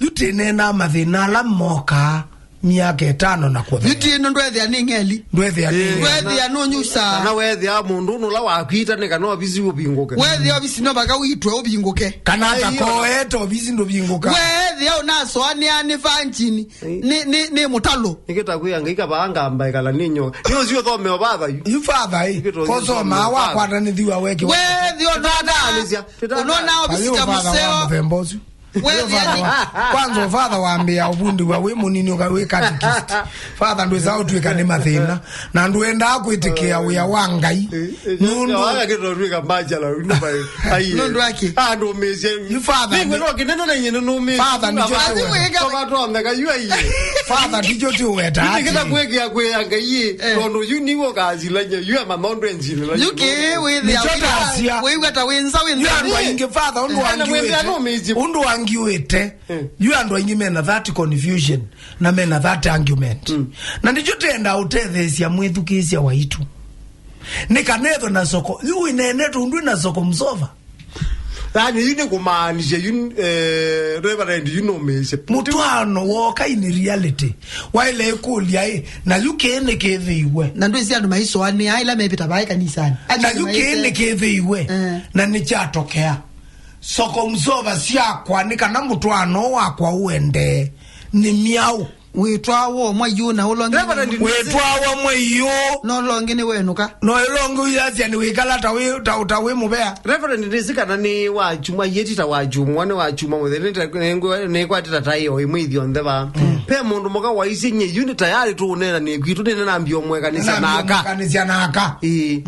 Yu tĩnena mathĩna ala mokaa myaka ĩtano na kũthea. Yu tĩno ndwethĩa nĩ ng'eli. Ndwethĩa nĩ ng'eli. Ndwethĩa nũnyusaa. Kana wethĩa mũndũ ũnũ ũla wakwita nĩ kana ovisi ũvingũke. Wethĩa ovisi no vaka witwe ũvingũke. Kana atakoete ovisi ndũvingũka. Wethĩa ũnasoanĩa nĩ vanjini. Nĩ, nĩ, nĩ mũtalo. Nĩkĩta kwĩa Ngai kavaa ngamba ĩkala nĩ nyo. Nĩ ũcio ũthome ũvatha yu. Yu father ĩ. Nĩkĩta ũcio ũthome ũvatha. Kosoma wakwatanĩthiwa weke. Wethĩa ũnona. Tũtanĩsya. Ũnona ovisi ta mũseo. Mũthemba ũcio. Wethĩa nĩ. Kwanza ũvatha wambĩa ũvundĩwa wĩ mũnini ũka wĩ catechist. Father ndwĩsaa ũtw'ĩka nĩ mathĩna. Na ndwendaa kwĩtĩkĩa wĩa wa Ngai. Nũndũ. Nũndũ wa kĩ? Andũmĩsye. Yu father. Nĩngwe no kĩnene na nyene nũmĩsye. Father nĩkyo tũweta. Father nĩkyo tũweta. Nĩkĩta kwĩkĩa kwĩa Ngai. Tondũ yu nĩwe ũkasilany'a. Yu ema maũndũ enjilĩla. Yu kĩ wĩthĩa. Nĩkyo tasia. Wĩw'a ta wĩ nza wĩ nthĩ. Yu andũ aingĩ father ũndũ wangiwĩte. Ũndũ wangiwĩte. Yu andũ aingĩ mena that confusion. Na mena that argument. Na nĩkyo tenda ũtetheesya mwĩthukĩĩsya waitũ. Nĩ kana ethwe na soko. Yu wĩneenete ũndũ na soko msova. Yaani, yu nĩ kũmaanisya, yu, eh, Reverend, yu nũmĩĩsye. Mũtwaano woka in reality. Waĩle ĩkũlya ĩ, na yu kĩĩ nĩ kĩthĩiwe. Na ndwĩsĩ andũ maisũanĩa ĩla mevĩta vaĩ kanisanĩ. Na yu kĩĩ nĩ kĩthĩiwe. Eh. Na nĩ kyatokea. Soko msova syakwa nĩ kana mũtwaano wakwa ũendee. Nĩ myaũ. Wĩtwawa mwaiũ na ũla ũngĩ. Reverend, wĩtwawa mwaiũ. Na ũla ũngĩ nĩwenũka. Na ũla ũngĩ ũyasya nĩwĩkala ta wĩ, ta, ta wĩ mũvea. Reverend, nĩsĩ kana nĩ wachuma, yeti ta wachumwa, nĩ wachuma mũthenya, nĩ ta, nĩ ngwe-, nĩkwatĩta taĩ o ĩmwe ithyonthe va. Pe mũndũ mũka waisye nye, yu nĩ tayari tũũneena nĩ kwitũ, nĩnenambia ũmwekanĩsya naka. Ũmwekanĩsya naka. Ĩĩ.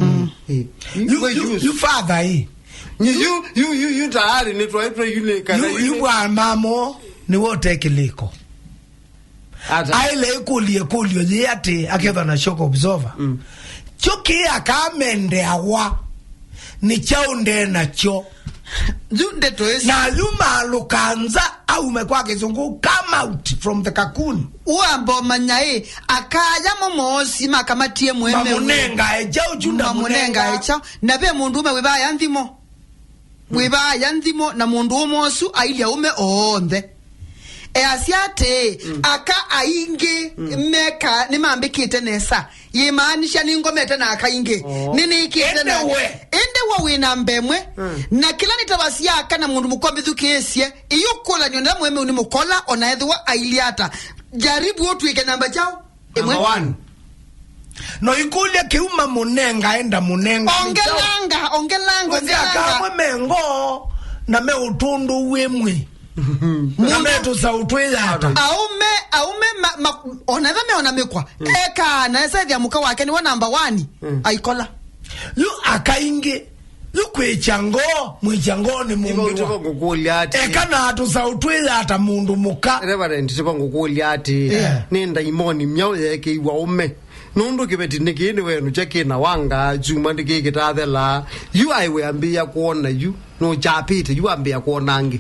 Ĩĩ. Yu, yu, yu father ĩ. Nye, yu, yu, yu, yu tayari nĩtwaĩtwe yu nĩ kana yu, yu yu nĩ bwa mamo, nĩwe ũte kĩlĩko. Ata? Aĩle ĩkũlye ĩkũlyo yĩ atĩ akethwa na shock absorber. Kyo kĩĩ akamendea wa? Nĩ kyaũ ndee nakyo? Yu ndeto ĩsu. Na yu maalũka nza aume kwa kĩsũngũ, come out from the cocoon. Ũamba ũmanya ĩ, akaya mo moosi makamatie mwĩme. Mamũnengae kyaũ? Yu ndamũnengae kyaũ? Na ve mũndũ ũme wĩvaya nthimo. Wĩvaaya nthimo na mũndũ ũmwe ũsu ailye aũme onthe. Easya atĩĩ, aka aingĩ meka nĩmambĩkĩte nesa. Yĩmaanisya nĩngomete na aka aingĩ. Nĩnĩkĩte na. Ĩndĩ we wĩ namba ĩmwe. Na kĩla nĩtavasya aka na mũndũ mũka ũmbĩthukĩĩsye, ĩyũkũlanyo nĩla mũemeu nĩ mũkola, o na ethĩwa ailye ata. Jaribu ũtw'ĩke namba kyaũ? Ĩmwe. Number one. No ikũlya kĩu mamũnengae ndamũnenga nĩ kyaũ? Ongelanga, ongelanga, ongelanga. Akamwe me ngoo na me ũtũndũ wĩ mwĩ. Na me tũsaũ twĩ yata. Aume, aume ma, ma, ona etha meona mĩkwa. Eka na esethia mũka wake nĩwe namba one. Aikola. Yu aka aingĩ. Yu kwĩkya ngoo, mwĩkya ngoo nĩ mũmbĩwa. Eka na tũsaũ twĩ yata mũndũ mũka. Reverend, tivo ngũkũlya atĩ, yeah, nĩ ndaimoni myaũ yeekĩiwa ũme? Nũndũ kĩveti nĩ kĩĩ nĩwenũkya kĩ na wanga, kyuma nĩ kĩĩ kĩtathelaa. Yu aĩ wĩambĩĩa kwona yu, nũkyapĩte, yu ambĩĩa kwona angĩ.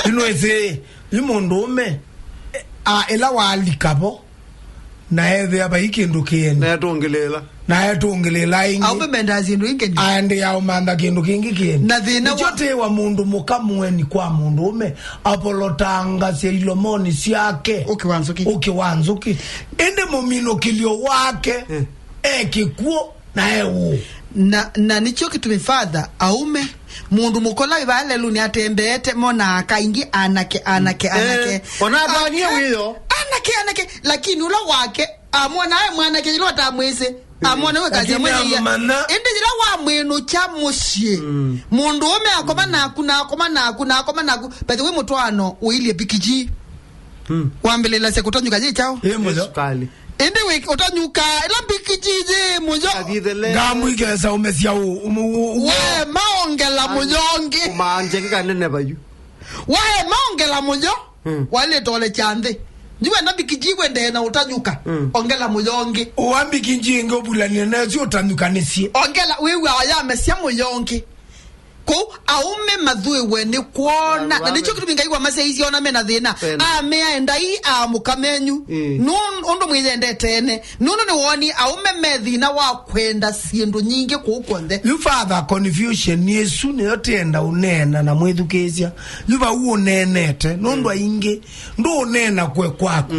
Yu nũĩsĩ, yu mũndũũme, a, ĩla waalika vo, na ethĩa vai kĩndũ kĩeni. Na etũngĩlĩĩla. Na etũngĩlĩĩla ĩngĩ. Aũme mendaa syĩndũ ingĩ nĩ. Aendea ũmantha kĩndũ kĩngĩ kĩeni. Na thĩna nĩkyo wa tĩwa mũndũ mũka mũeni kwa mũndũũme, apolotangasya ilomoni syake. Ũkĩ wa nzũkĩ. Ũkĩ wa nzũkĩ. Ĩndĩ mũminũkĩlyo wake, eh, e kĩkw'ũ. Na e ũũ. Na, na nĩkyo kĩtumi father, aume, mũndũ mũkola wĩ vaa lelũnĩ atembeete, monaa kaingĩ anake, anake, anake. Eh, ona atanie wĩyo. Anake, anake, lakini ũla wake, amwona e mwanake yĩla ũtamwĩsĩ, amwona we kazi amwĩthĩia. Ĩndĩ yĩla wamwĩnũkya mũsyĩ, mũndũ ũme akoma naku, na akoma naku, na akoma naku, bethe wĩ mũtwaano ũilye pikiji. Wambĩlĩlasya kũtonyũka yĩ kyaũ? Ĩ mũyo. Sukali. Ĩndĩ wĩ ũtanyuka, ĩla mbikiji yĩ mũyo. Athithele. Ngamwikesa ũmesya ũ, ũ, ũ, ũ. We maongela mũyo ũngĩ. Ũmaanja kĩkanene vayu. We maongela mũyo. Walĩtole kya nthĩ. Yu wenda mbikiji wendee na ũtanyuka. Ongela mũyo ũngĩ. Ũwa mbikiji ĩngĩ ũvulanie nasyo ũtanyukanĩsye. Ongela wĩw'a wayamesya mũyo ũngĩ. Kũu, aũme mathũĩwe nĩ kwona. Na nĩkyo kĩtumi Ngai wamasyaisye ona mena thĩna. Amea, "Endai aamũka menyu." Ĩĩ. Nũ-, ũndũ mwĩyendete ene. Nũndũ nĩwoni aũme me thĩna wa kwenda syĩndũ nyingĩ kũu kw'onthe. Yu further confusion ĩsu nĩyo tĩenda ũneena na mwĩthukĩĩsya. Yu vau ũneenete, nũndũ aingĩ ndũũneena kwe kwaku.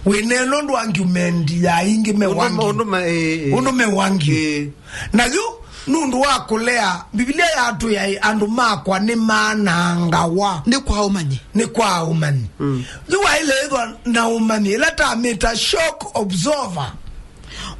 Wĩneena ũndũ argument ya aingĩ me wangi. Ũndũ ma-, ĩĩ, ĩĩ. Ũndũ me wangi. Ĩĩ. Na yu nũndũ wa kũlea, Mbivilia yatwĩa, "Andũ makwa nĩmanaangawa." Nĩ kwa ũmanyi. Nĩ kwa ũmanyi. Yu waĩle ĩthwa na ũmanyi, ĩla tamĩta shock absorber.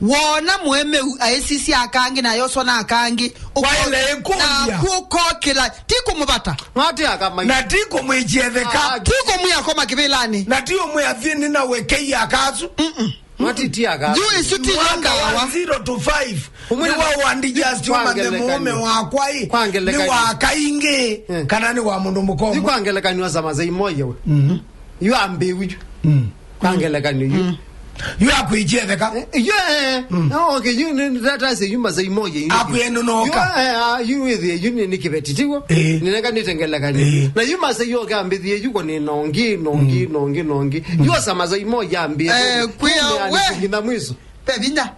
Wona mũemeu aĩsisya akangĩ na ayoswa na akangĩ, waĩle ĩkũlya. Naku ũkokĩla, ti kũmũvata. Mati akamai. Na ti kũmwĩkyetheka. Ah, ti kũmwĩa koma kĩvĩlanĩ. Na ti ũmwĩa thiĩ nĩna wekei akasu. Mm-mm. Matitiaga. Yu isu ti mwaka wa ngawa. Zero to five. Umwe nĩ na wa wandi just kwa ũmanye ngelekany'o. Mũũme wakwa ĩ, kwa ngelekany'o. Nĩ wa kaingĩ, eh, kana nĩ wa mũndũ mũkomũ. Yu kwa ngelekany'o sama za imoya we. Mhm. Yu ambĩu yu. Mm. Kwa ngelekany'o yu. Mm. Yu akwĩkyetheka. Eh, yu, eh. Mm. No, okay, yu nĩ, nĩ tata se yu masa imoya yu. Akwĩenũnoka. Yu, eh, ah, yu wĩthĩe yu nĩ, nĩ kĩveti tiwo. Eh. Nĩnenganĩte ngelekany'o. Eh. Na yu masa yu oke ambĩthie yu ko nĩ nongi, nongi, nongi, nongi. Yu sama za imoya ambĩe. Eh, kwĩa we. Ngina mwiso. Pe vinya.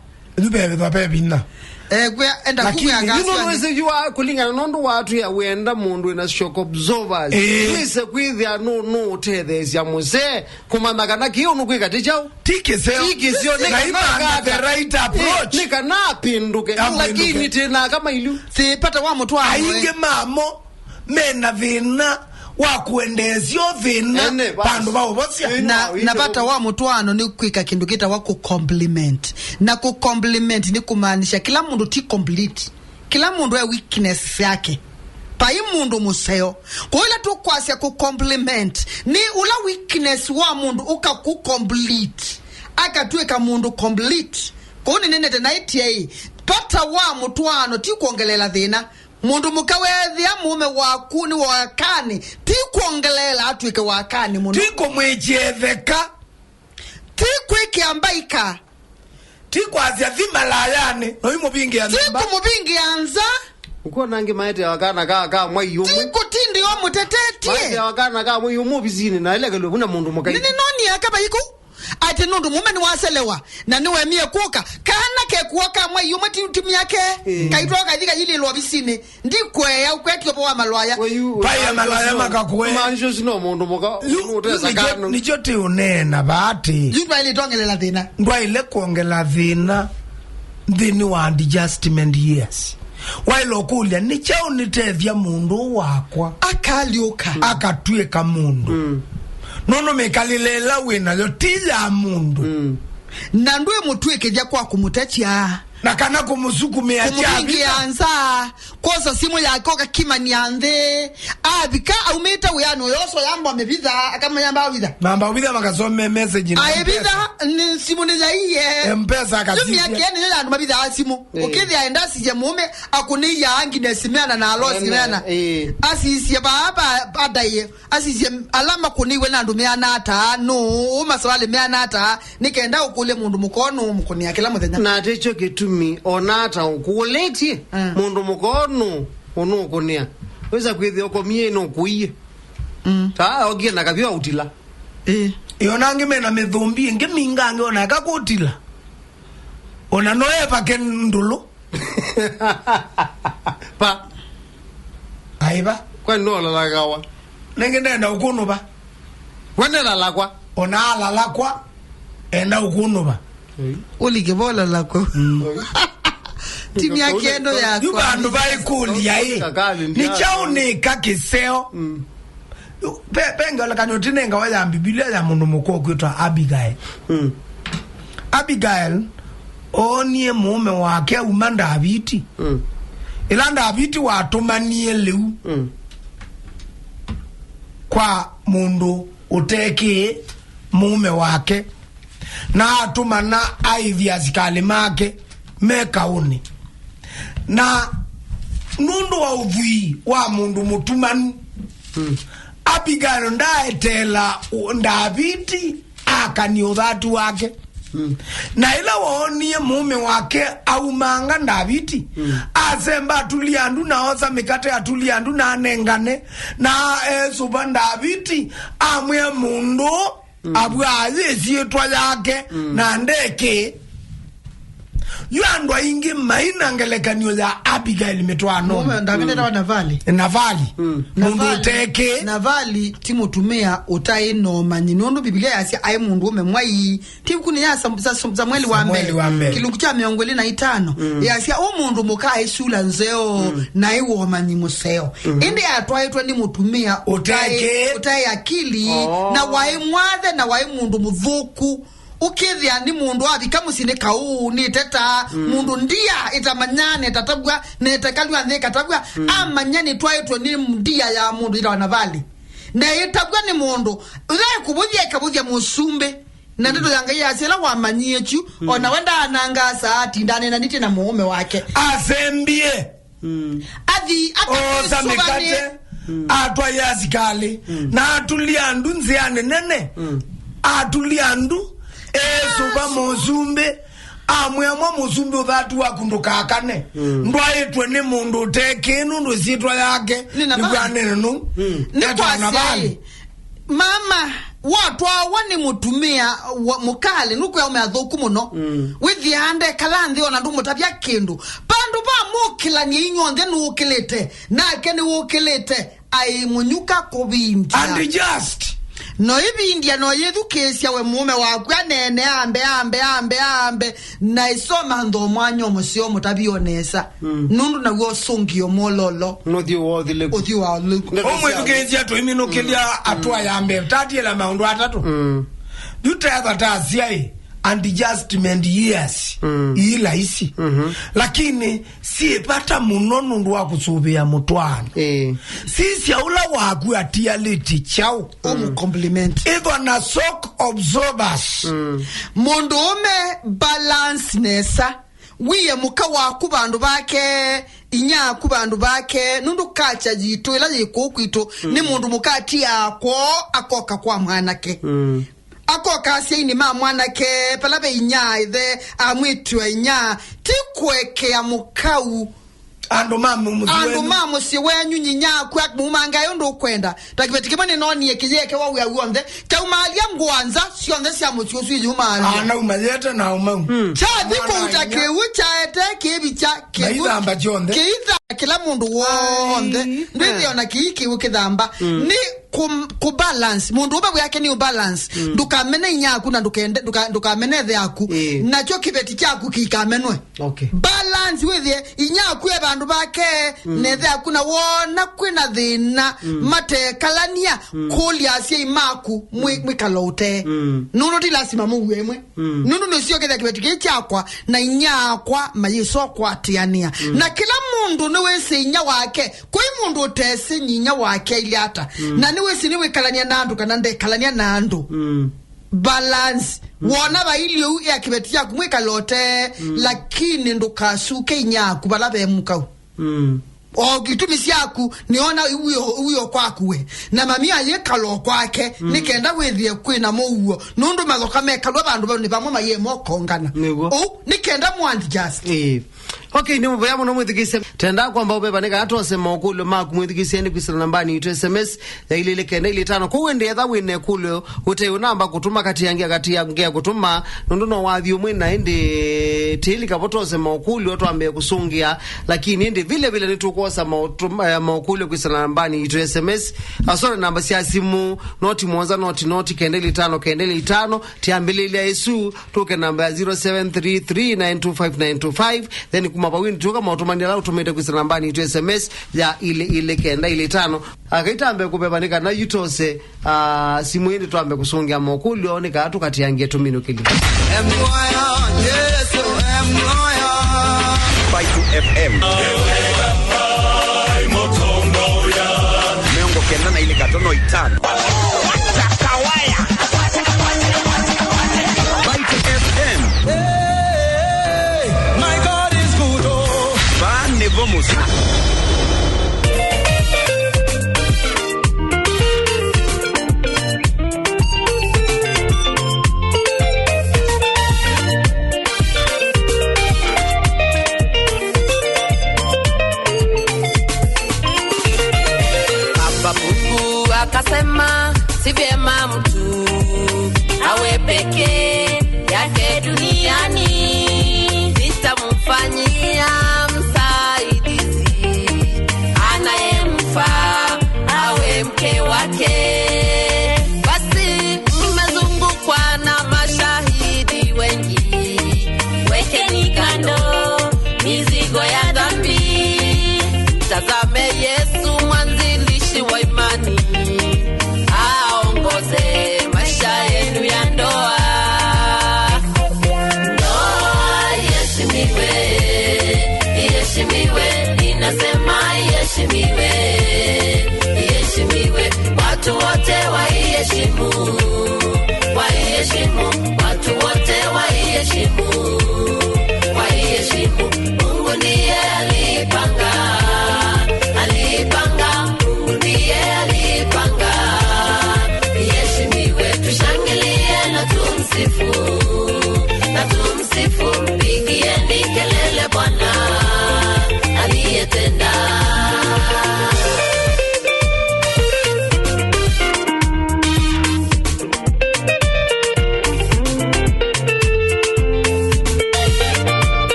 Yu pe vitha pe vinya. Eh, kwĩa enda. Lakini kukwĩa yu nũndũ kasi wĩsĩ yu wa kũlingana nũndũ watwĩa wenda mũndũ wĩna shock absorbers. Eh. Wĩse kwĩthĩa nũ, nũ ũtetheesya mũsee kũmanya kana kĩu nũkwĩka ti kyaũ. Ti kĩseo. Ti kĩseo, nĩ na kana imana the right approach. Eh, nĩ kana apĩndũke. Apĩndũke. Lakini tĩna kama ilyu. Ti pata wa mũtwaano, eh. Aingĩ mamo mena thĩna wa kũendeesya thĩna. Ene, basi. Vandũ va ũvosya. Ene, na, ene, na vata wa mũtwaano nĩ kwĩka kĩndũ kĩtawa kũcompliment. Na kũcompliment nĩ kũmaanisha kĩla mũndũ ti complete. Kĩla mũndũ e weakness yake. Vai mũndũ mũseo. Kwoou ĩla tũkwasya kũcompliment, nĩ ũla weakness wa mũndũ ũkakũcomplete. Akatw'ĩka mũndũ complete. Kwoou nĩnenete naĩtye ĩ, vata wa mũtwaano ti kwongeleela thĩna. Mũndũ mũka weethĩa mũũme waku nĩ wa akanĩ, ti kwongeleela atw'ĩke wa akanĩ mũno. Ti kũmwĩkyetheka. Ti kwĩkĩa mbaika. Ti kwasya thi malayanĩ, no imũvingĩa ti nyũmba. Kũmũvingĩa nza. Ũkwona angĩ maeteawa kana ka, ka mwai ti ũmwe. Kũtindĩwa mũtetetie. Maeteawa kana ka mwai ũmwe ovisinĩ na ĩlekelwe vu na mũndũ mũkai. Nĩnĩnonie aka vaikũ. Atĩ nũndũ mũũme nĩwaselewa na nĩwemie kũka, kana kekuo ka mwai ũmwe ti, ti myake. Ĩĩ. Kaitwa kathi kayilĩlwa ovisinĩ. Ndikweea ũkwetio vo wa malwaya. Paya malwaya makakũe. Mancio sino mũndũ mũka. Yu, yu ũtesa nĩkyo, kano. Nĩkyo ti ũneena vaa atĩ. Yu ndwaĩle tongelela thĩna. Ndwaĩle kwongela thĩna nthĩnĩ wa adjustment years. Waĩle ũkũlya, "Nĩ kyaũ nĩtethya mũndũ ũũ wakwa?" Akalyũka. Akatw'ĩka mũndũ. Mm. Nũndũ mĩkalĩle ĩla wĩ nayo ti ya mũndũ. Mm. Na ndwĩmũtw'ĩkĩthya kwa kũmũtetya. Na kana kũmũsukumĩa kyavika. Kũmũvingĩa nza, kwosa simũ yake ũkakimania nthĩ. Avika aumĩte wĩanĩ ũyoosa yamba mĩvitha, akamanya mbaovitha. Na mbaovitha makasome message na aĩvitha, M-Pesa. Nĩ simũ nĩyaiye. M-Pesa akasisya. Yu myaka ĩno nĩyo andũ mavithaa simũ. Eh. Ũkĩthĩa enda asisye mũũme, akũnĩia angine simeana na alosi meana. Eh. Asisye vaa va, va ndaie. Asisye ala makũnĩiwe na andũ meana ata, nũũ masavalĩ meana ata, nĩ kenda ũkũlye mũndũ mũka ũũ nũũmũkũnĩa kĩla mũthenya. Na atĩ kyo kĩtumi, o na ata ũkũlĩtye, mm, mũndũ mũka ũũ nũũ ũnũũkũnĩa. Wĩsa kwĩthĩa ũkomie nũkũie. Mm. Ta okie na kavyu autila. Ĩĩ. Ĩona angĩ mena mĩthũmbi, ĩngĩ mingangĩ ona eka kũtila. Ona no evake ndũlũ. Pa. Aiva. Kwani no lalagawa? Nenge ndenda ũkũnũva. Kwani lalakwa? Ona alalakwa, enda ũkũnũva. Ũlike vo lalakwa. Mm. Timu ya kĩendo yakwa. Yu vandũ vaikũlya ĩ. Kakali nĩ ndia- kyaũ nĩka kĩseo? Mm. Pe, pe ngelekany'o tũnengawa ya Mbivilia ya mũndũ mũka ũkwĩtwa Abigail. Mm. Abigail oonie mũũme wake auma Ndaviti. Mm. Ĩla Ndaviti watũmanie lĩu, mm, kwa mũndũ ũtekĩĩ mũũme wake, na atũmana aĩthi asikalĩ make me kaũnĩ. Na nũndũ wa ũthwii wa mũndũ mũtumanu, mm, Abigail ndaaeteela ũ-, Ndaviti akanie ũthatu wake. Na ĩla woonie mũũme wake aumanga Ndaviti, asemba atulia ndu, na osa mĩkate atulia ndu, na anengane, na esũva Ndaviti, amwĩa mũndũ avwaa yĩ syĩtwa yake, na ndekĩ. Yu andũ aingĩ maina ngelekany'o ya Abigaili mĩtwaanonĩ. Mũũme Ndaviti etawa Navali. Navali. Mũndũ Navali, ũtekĩ. Navali ti mũtumĩa ũtaĩ na ũmanyi, nũndũ Biblia yasya aĩ mũndũ ũme mwai. Ti ĩvukunĩ ya Sam-, Sa-, Sam-, Samueli wa Samueli mbee, wa mbee, kĩlungu kya mĩongo ĩlĩ na itano, yasya, "Ũ mũndũ mũka aĩ sula nzeo, na aĩ wa ũmanyi mũseo." Ĩndĩ atwaĩtwe nĩ mũtumĩa ũtaĩ, ũtekĩ, ũtaĩ akili, na waĩ mwathe, na waĩ mũndũ mũthũku. Ũkĩthĩa nĩ mũndũ avika mũsyĩ nĩ kaũ, nĩ teta, mũndũ ndia, ĩtamanya, na ĩtatavw'a, na ĩtekalw'a nthĩ ĩkatavw'a, amanya nĩtwaĩtwe nĩ ndia ya mũndũ yĩtawa Navali. Na ĩtavw'a nĩ mũndũ, ũyaĩ kũvũthya ĩkavũthya mũsumbĩ. Na ndeto ya Ngai yasya, ĩla wamanyie kyu, o nawe ndaanangaa saa, ati ndanenanĩtye na mũũme wake. Asembie. Athi, oosa akasũvanĩ- mĩkate, atwaie asikalĩ, na atulia ndu nzĩanĩ nene. Atulia ndu, esũva mũsumbĩ, amwĩa, "Mwa mũsumbĩ, ũthatu waku ndũkakane. Ndwaĩtwe nĩ mũndũ ũtekĩĩ, nũndũ ĩsyĩtwa yake nĩ Navali. Nĩkwanene nũu." Nĩ etawa kwasya Navali. Ĩ, mama, watwawa nĩ mũtumĩa wa mũkalĩ, nũkwĩa ũme athũku mũno. Wĩthĩaa ndekala nthĩ ona ndũmũtavya kĩndũ. Vandũ va mũkĩlany'e inyw'onthe nũũkĩlĩte, nake nĩwũkĩlĩte, aĩ mũnyuka kũvindya. And just. No ĩvindya no yĩthukĩĩsya we mũũme waku aneene ambe, ambe, ambe, ambe, na ĩsoma ntho mwanya mũseo mũtavio nesa. Nũndũ naw'o ũsũngĩo mwololo. Nũthiũ wa ũthilĩku. Ũthiũ wa ũthilĩku. Ũmwĩthukĩĩsya tũiminũkĩlya atũa ya mbee. Tatiĩla maũndũ atatũ. Yu tetha tasyaĩ, and adjustment years. Ii laisi. Lakini syĩ vata mũno nũndũ wa kũsũvĩa mũtwaano. Ĩĩ. Sisya ũla waku atialĩtye kyaũ. Ũmũcompliment. Ĩthwa na shock absorbers. Mũndũũme balance nesa. Wĩe mũka waku vandũ vake, inyia aku vandũ vake, nũndũ culture yitũ ĩla yĩ kũũ kwitũ, nĩ mũndũ mũka atiaa kwoo akoka kwa mwanake. Akoka asyainĩ ma mwanake, vala ve inyia ĩthe, amwĩtwa inyia, ti kũekea mũkau. Andũ ma mũ-, mũsyĩ andũ wenyu. Ma mũsyĩ wenyu, nyinya aku ak-, mumangae ũndũ ũkwenda. Ta kĩveti kĩmwe nĩnoonie kĩyĩekewa wĩa w'onthe, kyaumaalya ngũa nza syonthe sya mũsyĩ ũsu iyumaalya. Anauma yete na umau. Kyathi kũuta kĩw'ũ kyaete kĩvikya kĩw'ũ. Maithamba kyonthe. Kĩitha kĩla mũndũ w'onthe. Ai. Ndwĩthĩa ona kĩi kĩw'ũ kĩthamba. Nĩ kũ-, kũ balance. Mũndũ ũme wĩake nĩ ũ balance. Ndũkamene inyia aku na ndũkende, ndũka-, ndũkamene ĩthe aku. Ĩĩ. Nakyo kĩveti kyaku kĩikamenwe. Okay. Balance wĩthĩe inyia aku e vandũ vake, na ĩthe aku na wona kwĩna thĩna, matekalania, kũlya asyai maku mwĩ-, mwĩkalo ũtee. Nũndũ ti lasima mũue ĩmwe. Nũndũ nĩsio kĩthĩa kĩveti kĩĩ kyakwa na inyia akwa mayĩsa ũkwatĩanĩa. Na kĩla mũndũ nĩwĩsĩ inyia wake, kwĩ mũndũ ũtesĩ nyinya wake ailye ata. Na nĩwĩsĩ nĩwĩkalania na andũ kana ndekalania na andũ. Balance. Wona vailye ũu ya kĩveti kyaku mwĩkalo ũtee, lakini ndũkasuke inyia aku vala ve mũkau. O itumi syaku, nĩona iw'o, iw'o kwaku we. Na mami ayĩkala o kwake, nĩ kenda wĩthĩe kwĩna mũuo. Nũndũ mathoka mekalwa vandũ vau nĩ vamwe mayĩe mokongana. Nĩw'o. Ũu, nĩ kenda mũ adjust. Ĩĩ. Okay, nĩ mũvea mũno mwĩthukĩĩsya. Tenda kwamba ũveva nĩ kana twose maũkũlyo maku mwĩthukĩĩsya nĩ kwĩsĩla nambani itũ S M S ya ilĩ ilĩ kenda ilĩ itano. Kwoou ĩndĩ etha wĩna ĩkũlyo, ũte ũnamba kũtũma, kati angĩ akati angĩ kũtũma, nũndũ no wathi ũmwe na ĩndĩ tĩlika vo twose maũkũlyo twambĩe kũsũngĩa, lakini ĩndĩ vile vile nĩtũkwosa maũtũm-, eh, maũkũlyo kwĩsĩla nambani itũ S M S, ah, sorry, namba sya simũ, noti mũonza noti noti kenda ilĩ itano kenda ilĩ itano, tiambĩlĩlya ĩsu, tũke namba ya zero seven three three nine two five nine two five, then kuma vau ĩndĩ tũka maũtũmani ala ũtũmĩte kwĩsĩla nambani itũ S M S ya ilĩ ilĩ kenda ilĩ itano. Akaitambe kũveva nĩ kana yu twose, ah, simũ ĩndĩ twambe kũsũngĩa maũkũlyo nĩ kana tũkatiangie tũminũkĩlyo. Em loya, Yesu, em loya. Baitu F M. Mĩongo kenda na ilĩ katono itano. Baitu F M. Hey, my God is good, oh. Vaa nĩvo mũsyĩ. Heshimu, waiheshimu, watu wote waiheshimu, waiheshimu. Mungu ndiye alipanga, alipanga, Mungu ndiye alipanga. Iheshimiwe, tushangilie na tumsifu, na tumsifu, mpigieni kelele Bwana aliyetenda.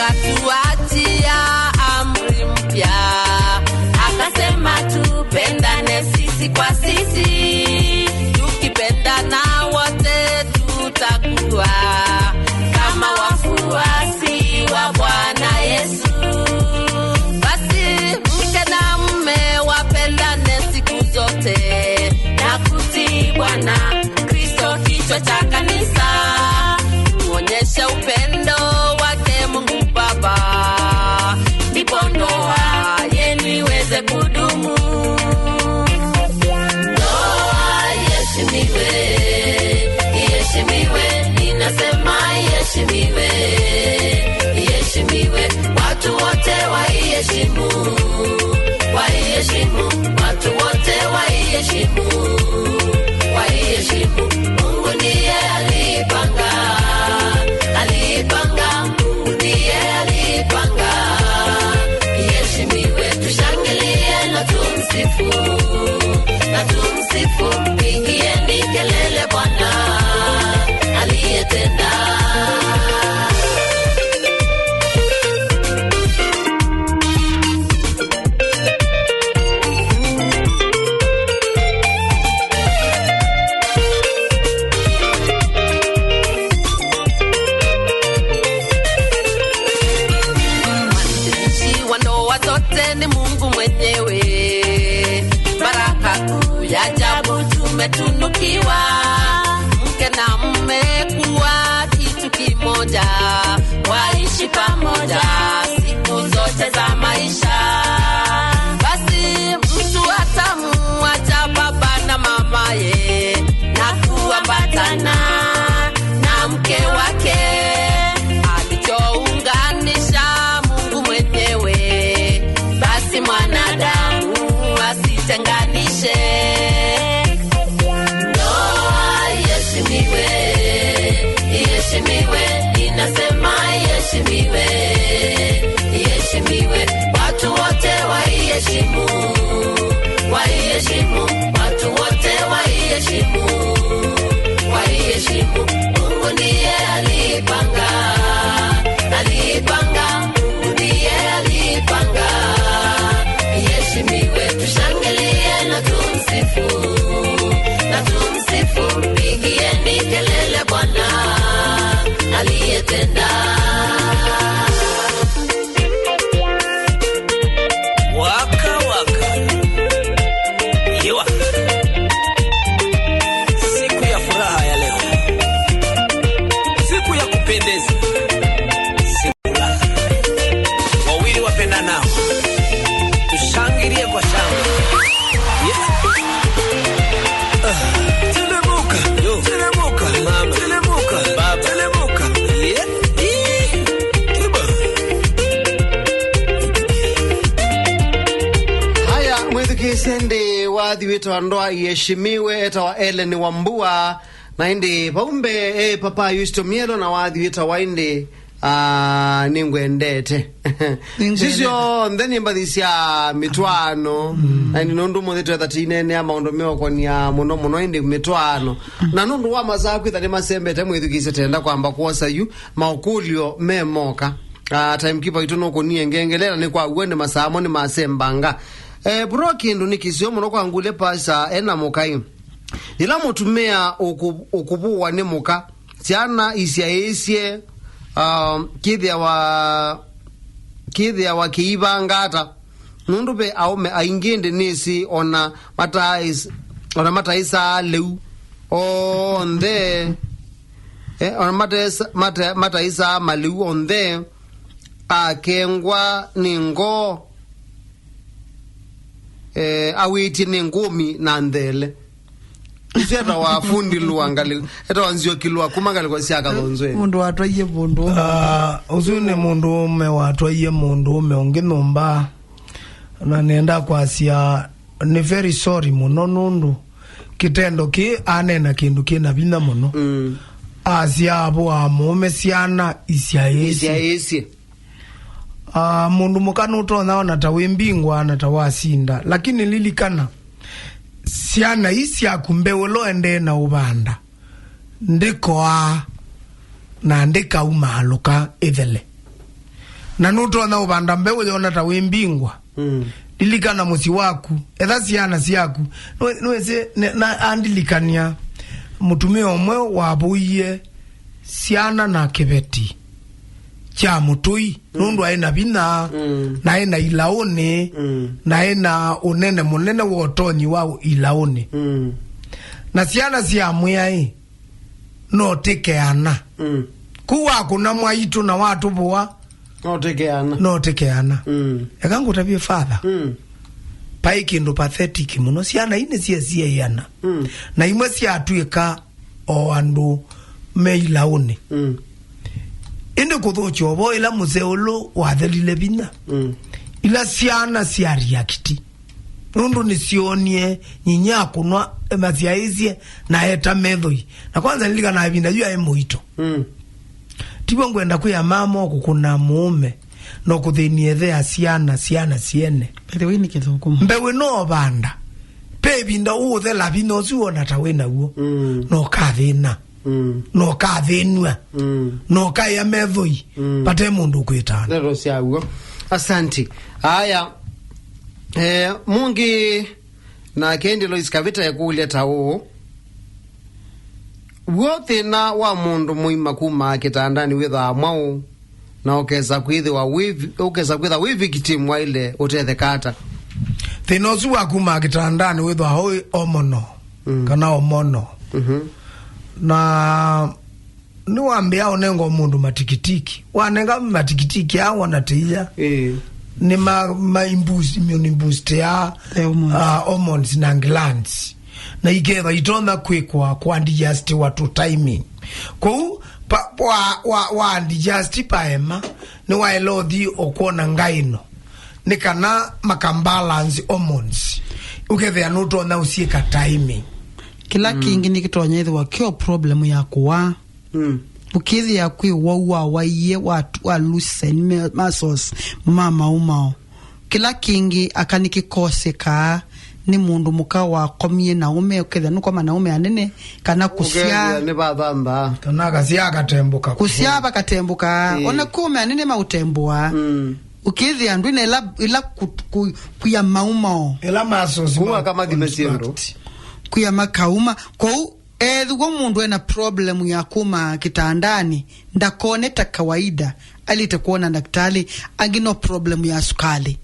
Tukatuachia amri mpya, akasema tupendane sisi kwa sisi, tukipendana wote tutakuwa kama wafuasi wa Bwana Yesu. Basi mke na mume wapendane siku zote na kutii Bwana Kristo, kichwa cha kanisa. Tuonyeshe upendo wake Mungu Baba, ndipo ndoa yenu iweze kudumu. Ndoa iheshimiwe, iheshimiwe, ninasema iheshimiwe, iheshimiwe. Watu wote waiheshimu, waiheshimu, watu wote waiheshimu, waiheshimu. Mungu ndiye aliipanga, aliipanga, Mungu ndiye aliipanga. Iheshimiwe, tushangilie na tumsifu, na tumsifu. Pigieni kelele Bwana aliyetenda. Mwanzilishi wa ndoa zote ni Mungu mwenyewe. Baraka kuu ya ajabu tumetunukiwa, mke na mume kuwa kitu kimoja, waishi pamoja siku zote za maisha. Basi mtu atamuacha baba na mamaye na kuambatana na mke wake, alichounganisha Mungu mwenyewe, basi mwanadamu asitenganishe. Ndoa iheshimiwe, iheshimiwe, ninasema iheshimiwe, iheshimiwe. Watu wote waiheshimu, waiheshimu, watu wote waiheshimu, waiheshimu. Mungu ndiye aliipanga, aliipanga, Mungu ndiye aliipanga. Iheshimiwe, tushangilie na tumsifu, na tumsifu. Pigieni kelele Bwana aliyetenda. Waka waka. Yewa. Siku ya furaha ya leo. Siku ya kupendeza. Siku ya furaha. Wawili wapendanao. Tushangilie kwa shangwe. Yeah. Ah. Telemuka. Yo. Telemuka. Mama. Telemuka. Baba. Telemuka. Yeah. Ii. Kiba. Haya, mwĩthukĩĩsye ĩndĩ wathi wĩtawa Ndoa Iheshimiwe, etawa Ellen Wambua. Na ĩndĩ vau mbee, e, Papa Yusto Mielo na wathi wĩtawa ĩndĩ, ah, Nĩngwendete. Nĩngwendete. Isu syonthe nĩ mbathi sya mĩtwaano. Mm. Na ĩndĩ nũndũ mũthĩ twetha tũineenea maũndũ meũkonia mũno mũno ĩndĩ mĩtwaano. Mm. Na nũndũ wa masaa kwĩtha nĩmasembete, mwĩthukĩĩsye, tenda kwamba kwosa yu maũkũlyo me moka. Ah, timekeeper witũ nũkũnie ngengele, na nĩ kwa w'o nĩ masaa mo nĩmasembanga. Eh, bro, kĩndũ nĩ kĩseo mũno kwa ngule pasa ena mũkai. Yĩla mũtumĩa ũkũ-, ũkũvũwa nĩ mũka, syana isyaĩĩsye, um, kĩthĩawa, kĩthĩawa kĩivanga ata? Nũndũ ve aũme aingĩ ĩndĩ nĩsĩ ona mataĩs-, ona mataĩsaa lĩu onthe, eh, ona matesa-, mata-, mataĩsaa malĩu onthe, akengwa nĩ ngoo, eh, awĩtye nĩ ngũmi na nthele. Isu etawa fundi lũa ngalĩ-, etawa Nzioki lũa kuma ngalĩko sya Kathonzweni. Mũndũ watwaie mũndũ ũmwe. Ah, ũsu nĩ mũndũ ũme watwaie mũndũ ũme ũngĩ nyũmba. Na nenda kwasya nĩ very sorry mũno nũndũ kĩtendo kĩĩ anena kĩndũ kĩna vinya mũno. Mm. Asya avo a mũũme syana isyaĩĩsye. Isyaĩĩsye. Ah, mũndũ mũka nũtonya ona ta wĩ mbingwa na ta wasinda, lakini lilikana, syana ii syaku mbeũ ĩla ũendee na ũvanda ndĩkoaa na ndĩkaumaalũka ĩthele. Na nũtonya ũvanda mbeũ yona ta wĩ mbingwa. Mm. Lilikana mũsyĩ waku, etha syana syaku. Nwe-, nwĩsĩ, ne-, na andilikania mũtumĩa ũmwe wavũie syana na kĩveti kya mũtũi, mm, nũndũ aĩ na vinya, mm, na aĩ na ilaũnĩ, mm, na aĩ na ũnene mũnene wa ũtonyi wa ilaũnĩ. Mm. Na syana syamwĩa ĩ, no tĩkeana. Mm. Kũu wakũna mwaitũ na watũvũa, no tĩkeana. No tĩkeana. Mm. Eka ngũtavye, Father. Mm. Paĩ kĩndũ pathetic mũno. Syana ii nĩsyesiaiana. Mm. Na imwe syatw'ĩka o andũ me ilaũnĩ. Mm. Ĩndĩ kũthũkya ũvoo ĩla mũseo ũlũ wathelile vinya. Mm. Ila syana sya react. Nũndũ nĩsyoonie nyinya akũnwa masyaĩĩsye na eta methoi. Na kwanza nilikanaa ĩvinda yu aĩ mũito. Mm. Tiw'o ngwenda kwĩa mama ũkũkũna mũũme, no kũthĩnia ĩthe ya syana, syana syene. By the way, nĩ kĩthũkũma. Mbeũ ĩno ũvanda. Pe ĩvinda ũũthela vinya ũsu wona ta wĩ naw'o. Mm. No kathĩna. Mm. No kathĩnw'a. Mm. No kaĩa methoi. Mm. Vate mũndũ ũkwĩtaa. Ndeto syaw'o. Asanti. Aya. Eh, mũngĩ nake ndi Lois Kavita ekũlya ta ũũ. W'o thĩna wa mũndũ mũima kuma kĩtandanĩ wĩthaa mwaũ, na ũkesa kwĩthĩwa wĩ vi-, ũkesa kwĩtha wĩ victim waĩle ũtetheka ata? Thĩna ũsu wa kuma kĩtandanĩ wĩthwa wĩ hormonal, mm, kana hormonal. Mhm. Na nĩwambĩa ũnenga mũndũ matikitiki. Wanenga matikitiki aa wona tĩia. Ĩĩ. Nĩ ma, ma imboost, immune boost ya, the hormones, ah, hormones na glands. Na ikethwa itonya kwĩkwa kwa digestiwa to timing. Kwoou, pa, wa, wa, wa digest paema, nĩwaĩle ũthi ũkwona ngaĩno. Nĩ kana maka balance hormones. Ũkethĩa nũtonya ũsyĩka timing. Kĩla, mm, kĩngĩ nĩkĩtonya ĩthĩwa kyo problem ya kũwaa. Mm. Ũkĩthĩa kwĩ wau wawaie wa, wa loosen me-, muscles ma maumao. Kĩla kĩngĩ aka nĩkĩkosekaa nĩ mũndũ mũka wakomie na ũme, ũkethĩa nũkoma na ũme anene, kana kũsyaa. Ũkethĩa nĩ vathanthaa. Kana akasyaa akatembũka. Kũsyaa vakatembũka. Ĩĩ. Ona kwĩ ũme anene maũtembũaa. Mm. Ũkĩthĩa ndwĩ na ĩla, ĩla ku-, ku-, kuya maumao. Ĩla muscles. Kũu ma-, akamathime syĩndũ. Kuya makauma. Kwoou, ethĩwa mũndũ ena problem ya kuma kĩtandanĩ, ndakone ta kawaida, alĩte kwona ndakĩtalĩ. Angĩ no problem ya sukalĩ.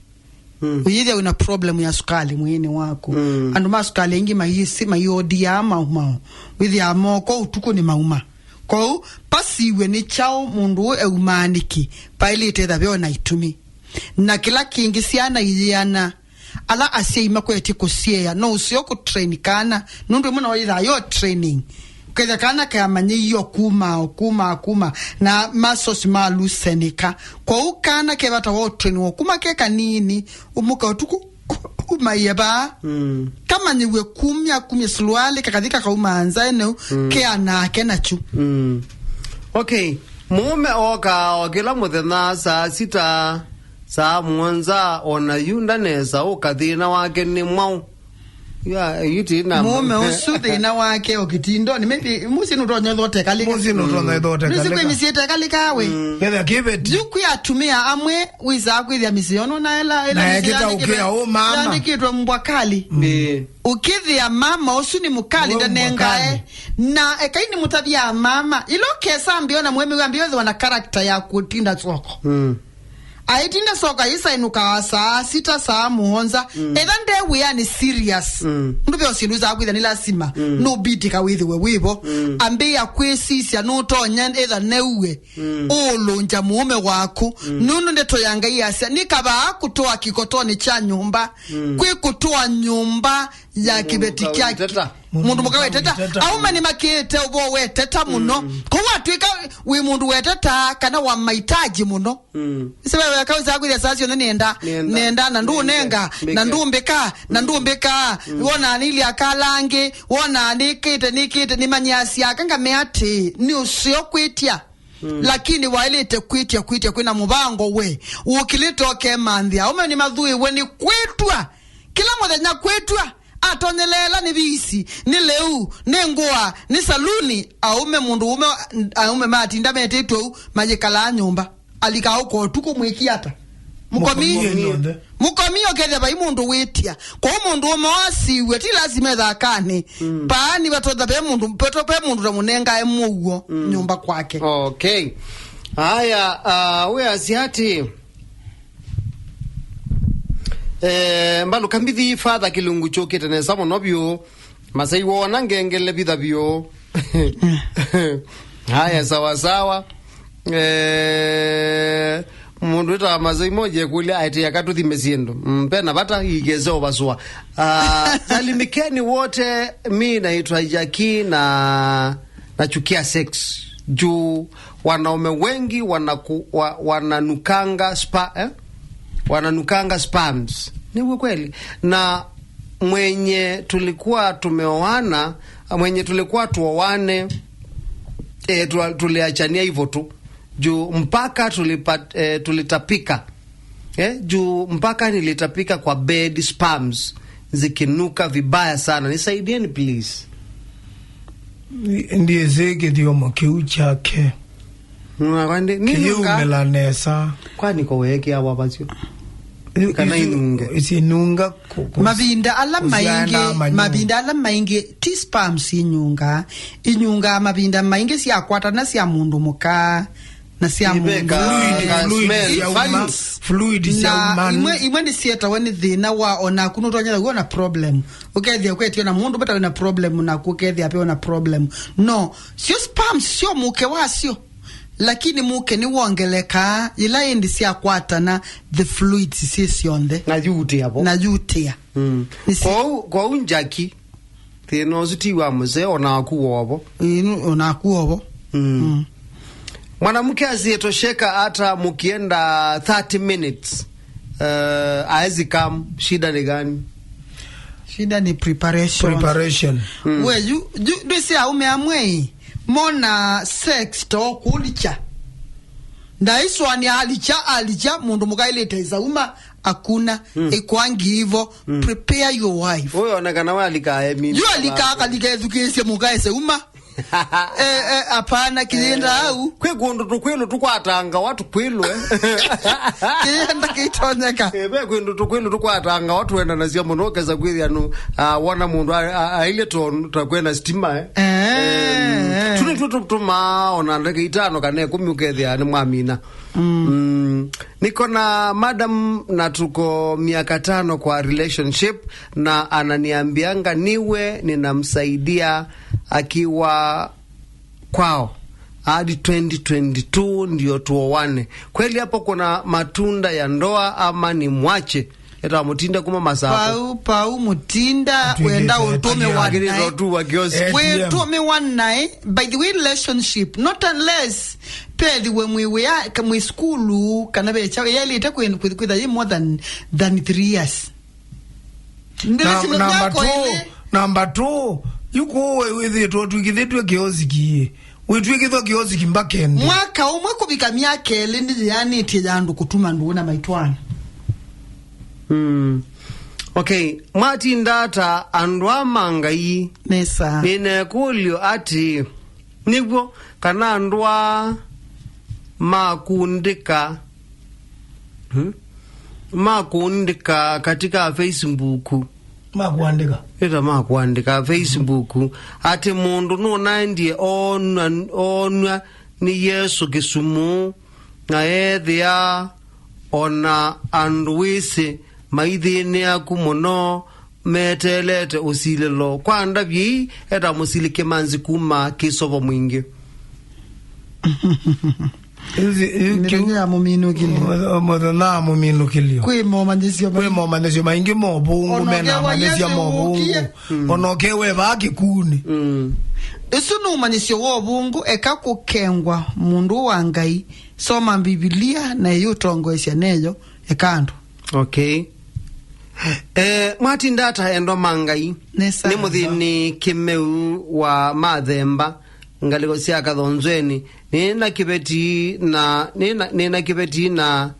Mm. Ũyĩthĩa wĩna problem ya sukalĩ mwĩĩnĩ waku. Mm. Andũ ma sukalĩ aingĩ mayĩsĩ, mayĩodiaa maumao. Wĩthĩaa moko ũtukũ nĩ mauma. Kwoou, pasiw'e nĩ kyaũ mũndũ ũũ eumaa nĩkĩ, paĩlĩte ĩtha ve o na itumi. Na kĩla kĩngĩ, syana iyĩana. Ala asyai makwetye kũsyeea, no ũseo kũtrain kana, nũndũ ĩmwe no yĩthaa yo training. Ũkethĩa kana keamanyĩie o kuma, o kuma, o kuma, na muscles ma loosenĩka. Kwoou kana ke vata wa ũtrain o kuma ke kanini, ũmũka ũtukũ, umaie vaa. Mm. Kamanyĩw'e kumya, kumya suluali, kakathi kakauma nza ene, mm, keanake nakyu. Mm. Okay, mũũme ookaa o kĩla mũthenya saa sita, saa mũonza, o na yu ndanesa ũka, thĩna wake nĩ mwaũ? Yu a-, yu ti na mũũme ũsu thĩna wake o kĩtindonĩ, maybe mũsyĩ nũtonya ĩthotekalĩka. Mũsyĩ nũtonya ĩthotekalĩka. Nĩsĩ kwĩ mĩsyĩ ĩtekalĩkaa we. Mm. Ketha kĩveti. Yu kwĩ atumĩa amwe wĩsaa kwĩthĩa mĩsyĩ yono na ĩla, ĩla na mĩsyĩ ekĩta yandĩkĩtwe, ũkĩa ũ mama, yandĩkĩtwe mbwa kali. Mm. Ĩĩ. Ũkĩthĩa mama ũsu nĩ mũkali, we ndanengae. Mũkali. Na ekai nĩmũtavya mama. Ĩla ũkesa mbio na mũeme wa mbio ĩthĩwa na character ya kũtinda soko. Mm. Aitinde soka isainũkaa saa sita, saa mũonza. Etha nde wĩanĩ serious. Ndũveo syĩndũ saa kwĩtha nĩ lasima. Nũbitika wĩthĩwe wĩvo. Ambĩĩa kwĩsisya nũtonya etha neue. Ũũlũngya mũũme waku. Nũndũ ndeto ya Ngai yasya, nĩ kavaa kũtũa kĩkotonĩ kya nyũmba. Kwĩ kũtũa nyũmba ya kĩveti kya mũndũ mũka weteta. Aume nĩ makĩĩte ũvoo weteta mũno. Kwoou watwĩka wĩ mũndũ weteta kana wa mahitaji mũno. Ĩsĩ wewe kausa kwĩthĩa saa syonthe nĩenda, nĩenda, na ndũnenga, na ndũmbĩka, na ndũmbĩka. Wona nĩilya kala angĩ, wona nĩkĩte, nĩkĩte, nĩmanyasya aka ngamea atĩ, nĩ ũseo kwĩtya. Lakini waĩlĩte kwĩtya, kwĩtya kwĩna mũvango we. Ũkĩlĩte ũkemanthĩa. Aume nĩmathũĩwe nĩ kwĩtwa. Kĩla mũthenya kwĩtwa. Atonyeleela nĩ visi, nĩ lĩu, nĩ ngũa, nĩ saluni. Aume mũndũ ũme, aume matinda metĩtwe ũu, mayĩkalaa nyũmba. Alika ũko ũtukũ mwĩki ata? Mũkomi. Mũkomi ũkethĩa vai mũndũ wĩtya. Kwoou mũndũ ũme wasiw'e, ti lasima ethakanĩ. Paani vatotha ve mũndũ, ve mũndũ ta mũnengae mũuo nyũmba kwake. Okay. Aya, uh, we asiati. Eh, mbaluka mbithi Father Kĩlungu kyũkĩte nesa mũno vyũ. Masai wona ngengele vitha vyũ. Haya, sawa sawa. Eh, mũndũ wĩtawa Masai moja kũlya aĩtĩa katuthime syĩndũ. Mm, pena vata igeze ũvasũa. Ah, salimikeni wote, mi naitwa Jackie na nachukia sex. Juu wanaume wengi wanaku, wa, wananukanga spa, eh? Wananukanga sperms. Ni uwe kweli? Na mwenye tulikuwa tumeoana, mwenye tulikuwa tuoane, eh, tu, tuliachania hivyo tu. Juu mpaka tulipat, eh, tulitapika. Eh, juu mpaka nilitapika kwa bed, sperms zikinuka vibaya sana. Nisaidieni please. Ndiĩsĩ kĩthyomo kĩu kyake. Nuna kwandi, ni nunga. Kĩyumĩla nesa. Kwani ko weke awa basio? Kana inunge. Isinunga ku, ku, mavinda ala maingĩ, mavinda ala maingĩ ti sperms inyunga. Inyunga mavinda maingĩ syakwatana sya mũndũ mũka. Na sya mũndũ. Iveka, fluid, ka fluid smell, sya uma, fluid sya uma. Na imwe, imwe nĩsyetawa nĩ thĩna wa, onaku nũtonya wĩona problem. Ũkethĩa kwetio na mũndũ, bata wĩna problem, naku ũkethĩa pe wĩna problem. No, syo sperms syo mũke wasyo. Lakini mũke nĩwongelekaa, yĩla ĩndĩ syakwatana, the fluids syĩ syonthe. Na yutĩa vo. Na yutĩa. Mm. Nĩsi- Kwoou, kwoou Njaki, thĩna ũsu ti wa mũseo, onaku wovo. Ĩĩ, onaku wovo. Mm. Mm. Mwanamke asiyetosheka hata mukienda thirty minutes, uh, haezi come. Shida ni gani? Shida ni preparation. Preparation. Mm. We, yu, yu, ndwĩsĩ aume amwe ĩ, mona sex to kulicha. Ndaiswani alicha, alicha, mũndũ mũkaĩlĩte isauma, akuna, mm, ikwangi hivyo. Mm. Prepare your wife. Ũyonekana we alika emi. Yu alika akalika ethukĩĩsye mũkaĩse uma. Eh, eh, hapana, kĩyenda au. Kwĩ kũndũ tũkwĩlũ tũkwatangawa tũkwĩlũ, eh. Kĩyenda kĩitonyeka. Eh, ve kwĩndũ tũkwĩlũ tũkwatangawa tũendanasya mũno, ũkesa kwĩthĩa nũ, ah, wona mũndũ a-, a-, ailye to, ta kwena stima, eh. Eh, eh. Tũnĩ tuo tũtumaa ona ndeke itano kana ĩkũmi ũkethĩa nĩ mwamina. Mm. Mm. Niko na madam na tuko miaka tano kwa relationship, na ananiambianga niwe ninamsaidia akiwa kwao hadi twenty twenty-two ndio tuoane. Kweli hapo kuna matunda ya ndoa ama ni mwache? Eta Mutinda kuma Masaku. Pau, pau Mutinda, wenda ũtũmĩwa naĩ. Wĩtũmĩwa naĩ. By the way, relationship, not unless pethiwe mwĩ wĩa, ka mwĩ sukulu, kana vecha yaĩlĩte kwĩ-, kwĩ-, kwĩtha yĩ more than, than three years. Na, number two, number two, yu kũũ we wĩthĩtwe ũtw'ĩkĩthĩtw'e kĩosiki ĩ. Wĩtw'ĩkĩthwa kĩosiki mbaka ĩndĩ. Mwaka ũmwe kũvika myaka ĩlĩ nĩyĩanĩtye ya andũ kũtuma ndũũ na maitwana. Mm. Okay, mwatinda ata andũ a ma Ngai? Nesa. Nĩna ĩkũlyo atĩ, nĩw'o kana andũ aa makundĩka, hmm? Makundĩka katika Facebook. Makũandĩka. Ĩta makũandĩka Facebook. Atĩ mũndũ nũnaendie onwa, onwa nĩ Yesũ kĩsumu, na ethĩa o na andũ wĩsĩ maithĩnĩaku mũno meteelete ũsilĩlo. Kwa ndavya ii, eta mũsilĩ kĩmanzi kuma kĩsovo mwingĩ. Ĩsi, yu kĩu, mĩthenya ya mũminũkĩlyo. Mũthe-, mũthenya wa mũminũkĩlyo. Kwĩ momanyĩsyo kwĩ maingĩ. Momanyĩsyo maingĩ ma ũvũngũ, ona mena ũkewany'a amanyĩsya ma ũvũngũ. Syũkie. Mm. Ona ũkewevaa kĩkunĩ. Mm. Ũsu nĩ ũmanyĩsyo wa ũvũngũ, eka kũkengwa mũndũ wa Ngai. Soma Mbivilia na ĩyũtongoesya neyo, eka andũ. Okay. Eh, mwatinda ata endwa ma Ngai? Nesa. Nĩ mũthĩni kĩmeu wa mathemba, ngalĩko sya kathonzweni. Nĩna kĩveti na, nĩna, nĩna kĩveti na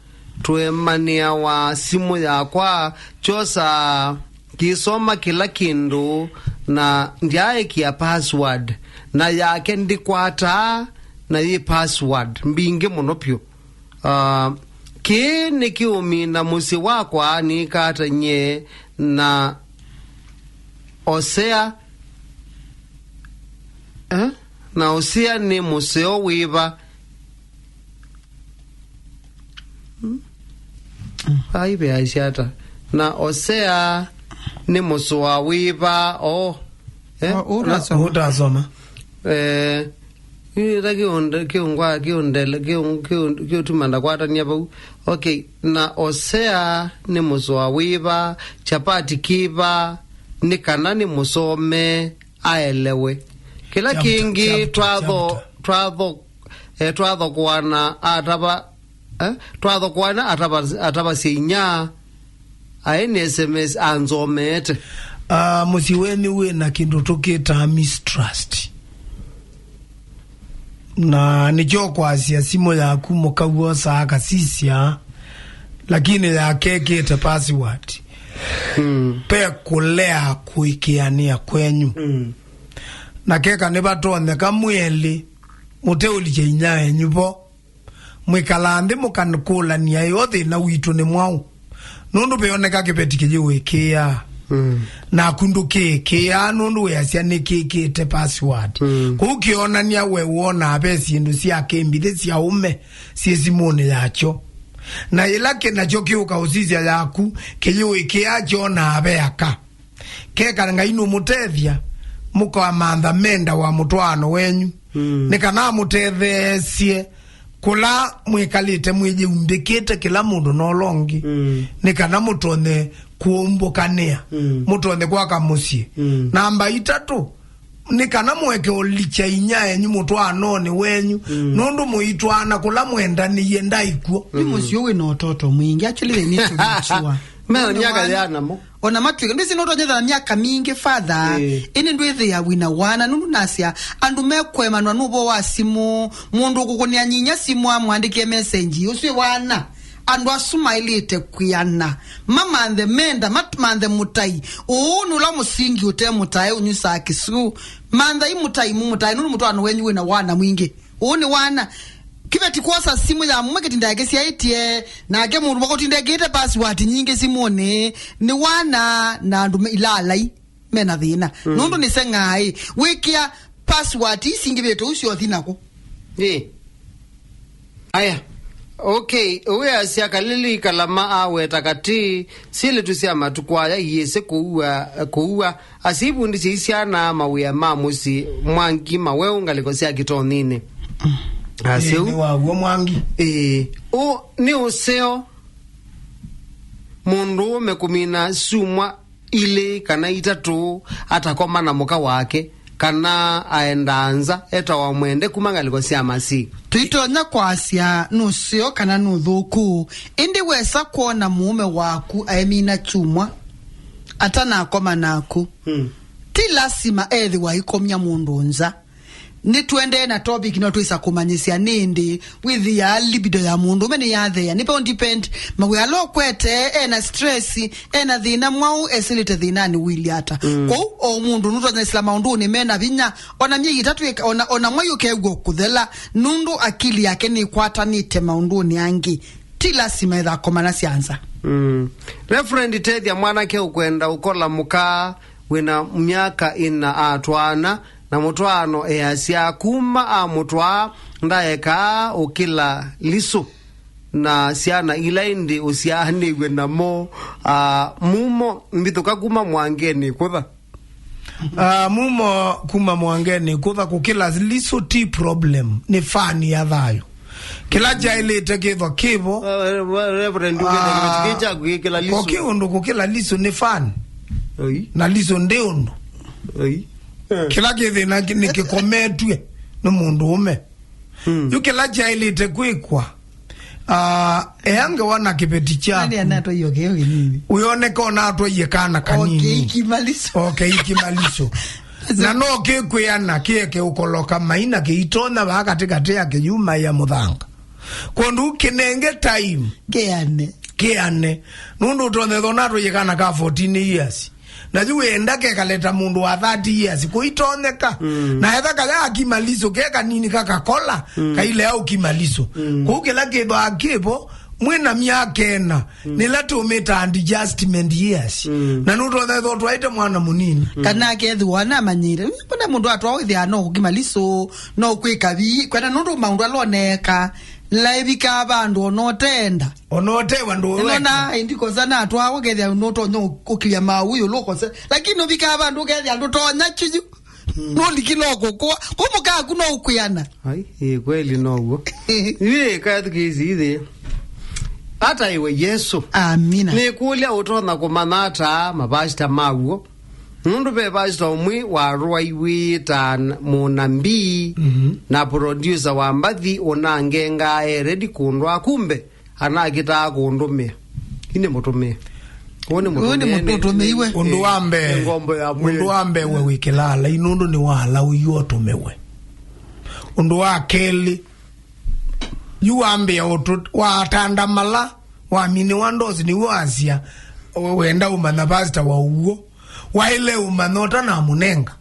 tũemanĩa wa simũ yakwa kyosa kĩsoma kĩla kĩndũ na ndyaekĩa password, na yake ndĩkwataa na yĩ password mbingĩ mũno pyũ. Ah, kĩĩ nĩkĩũmina mũsyĩ wakwa nĩkatany'e na Osea, eh? Na Osea nĩ mũseo wĩva? Hmm? Ai, veaisye ata? Na Osea nĩ mũsũa wĩva? Oh. Eh? Wa-, ũtasoma. Ũtasoma. Eh, ĩta kĩũnde-, kĩũngwa-, kĩũndele-, kĩũ-, kĩũ-, kĩũtuma ndakwatania vau. Okay, na Osea nĩ mũsũa wĩva, chapati kĩva, nĩ kana nĩ mũsome, aelewe. Kĩla kĩngĩ chapter, twatho-, chapter. Twatho-, eh, twathokoana atava, eh, twathokoana atava-, atavasya inya, aĩ nĩ S M S anzomeete. Ah, mũsyĩ wenyu wĩ na kĩndũ tũkĩtaa mistrust. Na nĩkyo kwasya simũ yaku mũkaw'o saa kasisya, lakini yakekĩte password. Mm. Pe kũlea kũĩkĩanĩa kwenyu. Mm. Na keka nĩvatonyeka mwĩelĩ mũteũlikya inya enyu vo. Mwĩkalaa nthĩ mũkakũlany'a ĩyo thĩna witũ nĩ mwaũ? Nũndũ veoneka kĩveti kĩyĩũĩkĩĩaa. Mm. Naku ndũkĩĩkĩĩaa nũndũ wĩasya nĩkĩkĩte password. Mm. Kũu kĩonany'a we wonaa ve syĩndũ sya kĩmbithĩ sya ũme syĩ simũnĩ yakyo. Na yĩla kĩ nakyo kĩũka ũsisya yaku kĩyĩũĩkĩĩaa kyonaa ve aka. Keka Ngai nũmũtethya, mũkamantha menda wa mũtwaano wenyu. Mm. Nĩ kana amũtetheesye kũla mwĩkalĩte mwĩyĩumbĩkĩte kĩla mũndũ na ũla ũngĩ. Mm. Nĩ kana mũtonye kũũmbũkanĩa, mm, mũtonye kwaka mũsyĩ. Mm. Namba itatũ, nĩ kana mũeke ũlikya inya enyu mũtwaanonĩ wenyu, mm, nũndũ mũitwaana kũla mwendanĩie ndaĩ kw'o. Nĩ mũsyĩ wĩ na ũtoto mwingĩ, actually, they need to mature. Mena myaka yĩana mo? Ona matwĩka, ndwĩsĩ nũtonyethana myaka mingĩ, father, ĩĩ, ĩndĩ ndwĩthĩa wĩna wana. Nũndũ nasya, andũ mekũemanwa nũvo wa simũ, mũndũ ũkũkũnĩa nyinya simũ amwandĩkĩe message, ũsu ĩ wana. Andũ asu maĩlĩte kwĩana, mamanthe menda, mamanthe mũtai. Ũũ nĩ ũla mũsingi ũte mũtae ũnyusaa kĩsuu. Manthai mũtai, mũmũtae, nũndũ mũtwaano wenyu wĩna wana mwingĩ. Ũũ nĩ wana. Kĩveti kwosa simũ ya mũmwe kĩtinda kĩsyaĩtye, nake mũndũ mũka ũtinda ekĩĩte password nyingĩ simũnĩ. Nĩ wana na andũ me-, ilalai mena thĩna. Mm. Nũndũ nĩseng'aa ĩ, wĩkĩa password ii singĩvĩte ũsyothi nako. Ĩ. Aya. Okay, ũwĩasya Kalili Kalama aweta katĩ, syĩlĩtu sya matukũ aya iyĩsĩ kũua, kũua. Asyai vundĩsyai syana mawĩa ma mũsyĩ. Mwangi Maweũ, ngalĩko sya kĩtoninĩ. Aseu. Ĩĩ, nĩ waw'o Mwangi. Ĩĩ. Ũ nĩ ũseo mũndũũme kũmina syumwa ilĩ kana itatũ atakoma na mũka wake, kana aendaa nza, etawa mwende kuma ngalĩko sya masi. Tũitonya kwasya nũseo kana nũthũku, ĩndĩ wesa kwona mũũme waku aemina kyumwa atanakoma naku. Hmm. Ti lasima ethĩwa aikomya mũndũ nza. Nĩtũendee na topic, no twĩsa kũmanyĩsya nĩndĩ wĩthĩaa libido ya mũndũũme nĩyatheea. Nĩ vau depend mawĩa ala ũkwete, ena stress, ena thĩna mwaũ, esĩlĩte thĩnanĩ ũilyĩ ata. Mm. Kwoou o mũndũ nũtonyesĩla maũndũnĩ mena vinya, ona myei ĩtatũ ĩka-, ona, ona mwai ũkew'a kũthela, nũndũ akili yake nĩkwatanĩte maũndũnĩ angĩ. Ti lasima etha akomana sya nza. Mm. Reverend, tethya mwanake ũkwenda ũkola mũka wĩna myaka ĩna atwaana na mũtwaano easya kuma amũtwaa ndaekaa ũkĩla lisũ. na syana ila ĩndĩ ũsyaanĩw'e namo, ah, mumo mbithũka kuma mwangenĩ kũtha. Ah, mumo kuma mwangenĩ kũtha kũkĩla liso ti problem, nĩ fani ya thayũ. Kĩla kyaĩlĩte kĩthwa kĩvo. Ah, Reverend, ah, ũkĩte kĩveti kĩ kyaku gĩkĩla liso. Koki ũndũ kũkĩla liso nĩ fani. Oi. Na liso ndĩ ũndũ. Oi. Kĩla kĩthĩna kĩ-, nĩ kĩkometw'e nĩ mũndũ ũme. Mm. Yu kĩla kyaĩlĩte kwĩkwa, ah, ea ngewa na kĩveti kyaku. Nani anatwaie kĩo kĩnini? Ũyoneka ona atwaie kana kanini. Okay, ikimaliso. Okay, ikimaliso. Na no kĩkwĩana kĩeke ũkoloka maina kĩitonya vaa katĩkatĩ ya kĩyuma ya mũthanga. Kwondũ kĩnenge time. Kĩane. Kĩane. Nũndũ ũtonyethwa natwaie kana ka fourteen years. Na yu wenda kekaleta mũndũ wa thirty years, kũitonyeka. Mm. Na etha kaya akima liso, ke kanini kakakola, mm, kailea ũkima liso. Mm. Kũu kĩla kĩthwaa kĩvo, mwĩna myaka ĩna, mm, nĩla tũmĩta adjustment years. Mm. Na nũtonyethwa twaĩte mwana mũnini. Mm. Kana akethĩwa namanyĩte. Mbona mũndũ atwa wĩthĩa no ũkima liso, no kwĩka vi, kwenda nũndũ maũndũ ala oneeka, nĩla ĩvikaa vandũ ona ũtenda. Ona ũtewa ndũweka. Nona indikosa natwawa kethĩa nũtonya ũkĩlya maũũ ĩũlũ ũkose. Lakini ũvikaa vandũ ũkethĩa ndũtonya kĩyu. Mm. Nũlikile ũkũkũa. Kũmũkaku no ũkwĩana. Ai, ĩ, kweli now'o. Ĩ, kathukĩĩsi ĩthĩ. Ata iwe Yesu. Amina. Nĩkũlya ũtonya kũmanya ata mavasita maw'o. Nũndũ ve vasita ũmwe warũaiw'ĩta mũnabii, mhm, na producer wa mbathi ũnangengaa eredi kũndũ akumbe. Anakĩtaa kũndũmĩa. Ĩndĩ mũtũmĩe. Ũũ nĩ mũtũmĩe, nĩ mũtũmĩiwe. Ũndũ wa mbee, nĩ ngombo ya mwĩĩ. Ũndũ wa mbee we wĩkĩlaa lai nũndũ nĩ wala ũiũ ũtũmĩwe. Ũndũ wa kelĩ, yu wambĩa ũtũ-, watandamala, waminĩwa ndosi nĩw'o asya, we-, wenda ũmanya pastor wa ũw'o. Waĩle ũmanya ũtanamũnenga.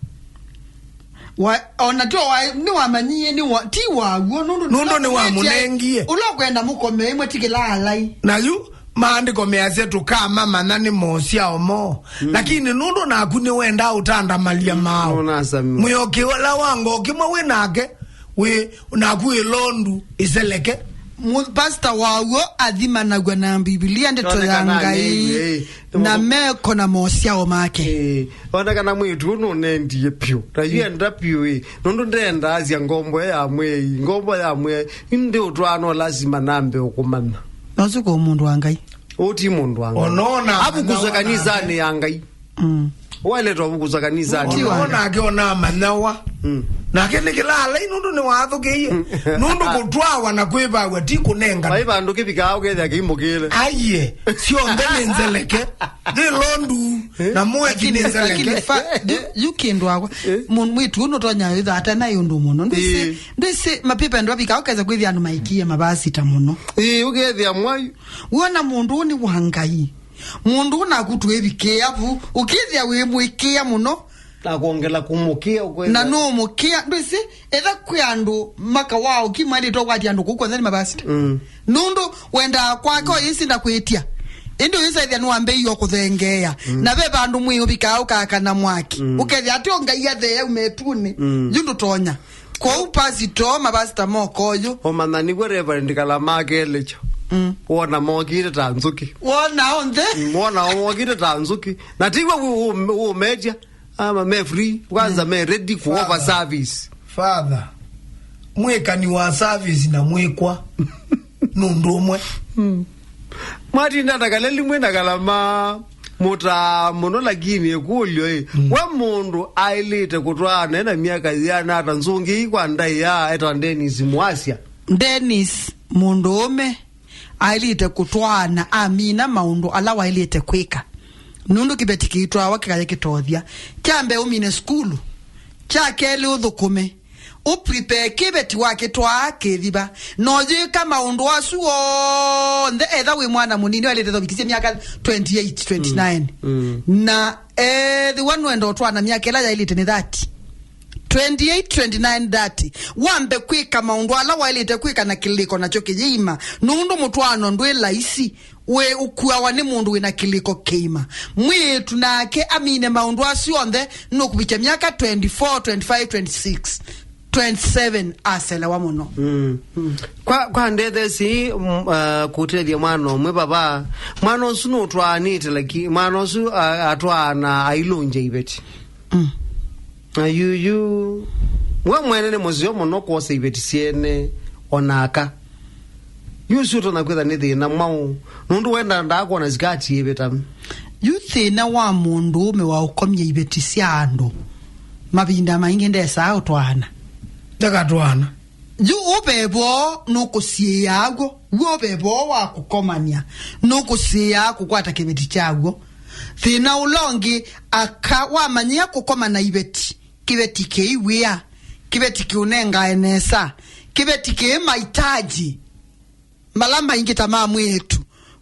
Wa-, ona ti wa-, nĩwamanyie, nĩwa-, ti waw'o, nũndũ nũndũ nĩwamũnengie. Ũla ũkwenda mũkome ĩmwe tikĩla alai. Na yu maandĩko measya tũkamamanya nĩ mosyao moo. Mm. Lakini nũndũ naku nĩwendaa ũtandamalya mao. Nũnasamia. Mwĩoki ũla wa ngoo kĩmwe wĩ nake, wĩ naku ĩlondu ĩseleke. Mu-, pastor waw'o athimanagw'a na Mbivilia, ndeto ya Ngai, na meko na mosyao make. Ĩĩ, onekana mwĩĩtu ũũ nũnendie pyũ. Na yu enda pyũ ĩ. Nũndũ ndenda asya ngombo ya mwĩai, ngombo ya mwĩai. Ĩndĩ ũtwaa no lasima nambe ũkũmanya. Nosu kũ mũndũ wa Ngai. Ũũ ti mũndũ wa Ngai. Onona avukuzwe kanisanĩ ya Ngai. Mm. Waletwa vukusa kanisanĩ. Ti wa- Ona ake ona amanyawa. Mm. Nake nĩ kĩla alai nũndũ nĩ wathũkĩie. Mm. Nũndũ kũtwawa na kwĩvawa ti kũnengana. Vai vandũ kĩvikaa ũkethĩa kĩimũkĩle. Aiye, syonthe nĩ nzeleke. Nĩ londu, eh? Na mweki nĩ nzeleke. Lakini fa-, yu, yu kĩndũ akwa. Eh? Mũ-, mwĩtu ũnũ tonya wĩtha ata naĩ ũndũ mũno. Ndwĩsĩ, eh, ndwĩsĩ mapipa ndwavika ũkesa kwĩthĩa andũ maikie mavasita mũno. Eh, ũkethĩa mwai. Wona mũndũ ũũ nĩ wa Ngai. Mũndũ ũũ naku twĩvikĩa vu, ũkĩthĩa wĩ mũĩkĩa mũno. Na kwongela kũmũkĩa ũkwenda. Na nũũmũkĩa, ndwĩsĩ, etha kwĩ andũ makawa ũkimwendete ũkwati andũ kũu kwonza nĩ mavasita. Mm. Nũndũ wendaa kwake ũyĩsinda kwĩtya. Ĩndĩ ũyĩsaithya nĩwambĩĩie kũthengeea. Mm. Na ve vandũ mwĩĩ ũvikaa ũkakana mwaki. Mm. Ũkethĩa atĩ o Ngai atheea umetunĩ. Mm. Yu ndũtonya. Kwoou pastor, mavasita moko oyu. Ũmanya nĩw'o Reverend Kalama akelekya. Mm. Wona mokĩte ta nzũkĩ. Wona onthe. Mm, wona mokĩte ta nzũkĩ. Na tiw'o ũ-, ũ-, ũmetya. Ama me free. Kwanza, mm, me ready ku offer service. Father. Mwĩkani wa service na mwĩkwa. Nũndũ ũmwe. Mm. Mwatinda na Kaleli mwĩ na Kalama, mũtaa mũno, lakini ĩkũlyo ĩ, mm, we mũndũ aĩlĩte kũtwaana ena myaka yĩana ata? Nzũngĩi kwa ndaĩa eta Dennis Mwasya. Dennis mũndũũme aĩlĩte kũtwaana amina maũndũ ala waĩlĩte kwĩka. Nũndũ kĩveti kĩitwawa kĩkaye kĩtothya. Kya mbee ũmine sukulu. Kya kelĩ ũthũkũme. Ũprepare kĩveti wakĩtwaa kĩthiva. Na ũyĩka maũndũ asu onthe, etha wĩ mwana mũnini waĩlĩte thovikisye myaka twenty-eight, twenty-nine. Mm, mm. Na ethĩwa nũenda ũtwaana myaka ĩla yaĩlĩte nĩ thirty. Twenty-eight, twenty-nine, thirty. Wambe kwĩka maũndũ ala waĩlĩte kwĩka na kĩlĩko nakyo kĩyĩima. Nũndũ mũtwaano ndwĩ laisi. We ũkuawa nĩ mũndũ wĩna kĩlĩko kĩima. Mwĩĩtu nake amine maũndũ asu onthe, nũkũvikya myaka twenty-four, twenty-five, twenty-six. twenty-seven aselewa mũno. Mm. Mm. Kwa, kwa ndethesi, mm, uh, kũtethya mwana ũmwe vava, mwana ũsu nũtwaanĩte, lakini mwana ũsu, uh, atwaana ailũngya iveti. Mm. Na yuyu, we mwene nĩ mũseo mũno kwosa iveti syene onaka. Yu ũsu ũtonya kwĩtha nĩ thĩna mwaũ, nũndũ wenda ndaa kwona sikati ĩvĩta. Yu thĩna wa mũndũũme wa ũkomya iveti sya andũ, mavinda maingĩ ndesaa ũtwaana. Ndakatwaana. Yu ũvevoo nũkũsiĩĩaa w'o, w'o ũvevoo wa kũkomany'a nũkũsiĩĩaa kũkwata kĩveti kya w'o. Thĩna ũla ũngĩ, aka wamanyĩa kũkoma na iveti, kĩveti kĩi wĩa, kĩveti kĩũnengae nesa, kĩveti kĩĩ maitaji mala maingĩ ta ma mwĩĩtu.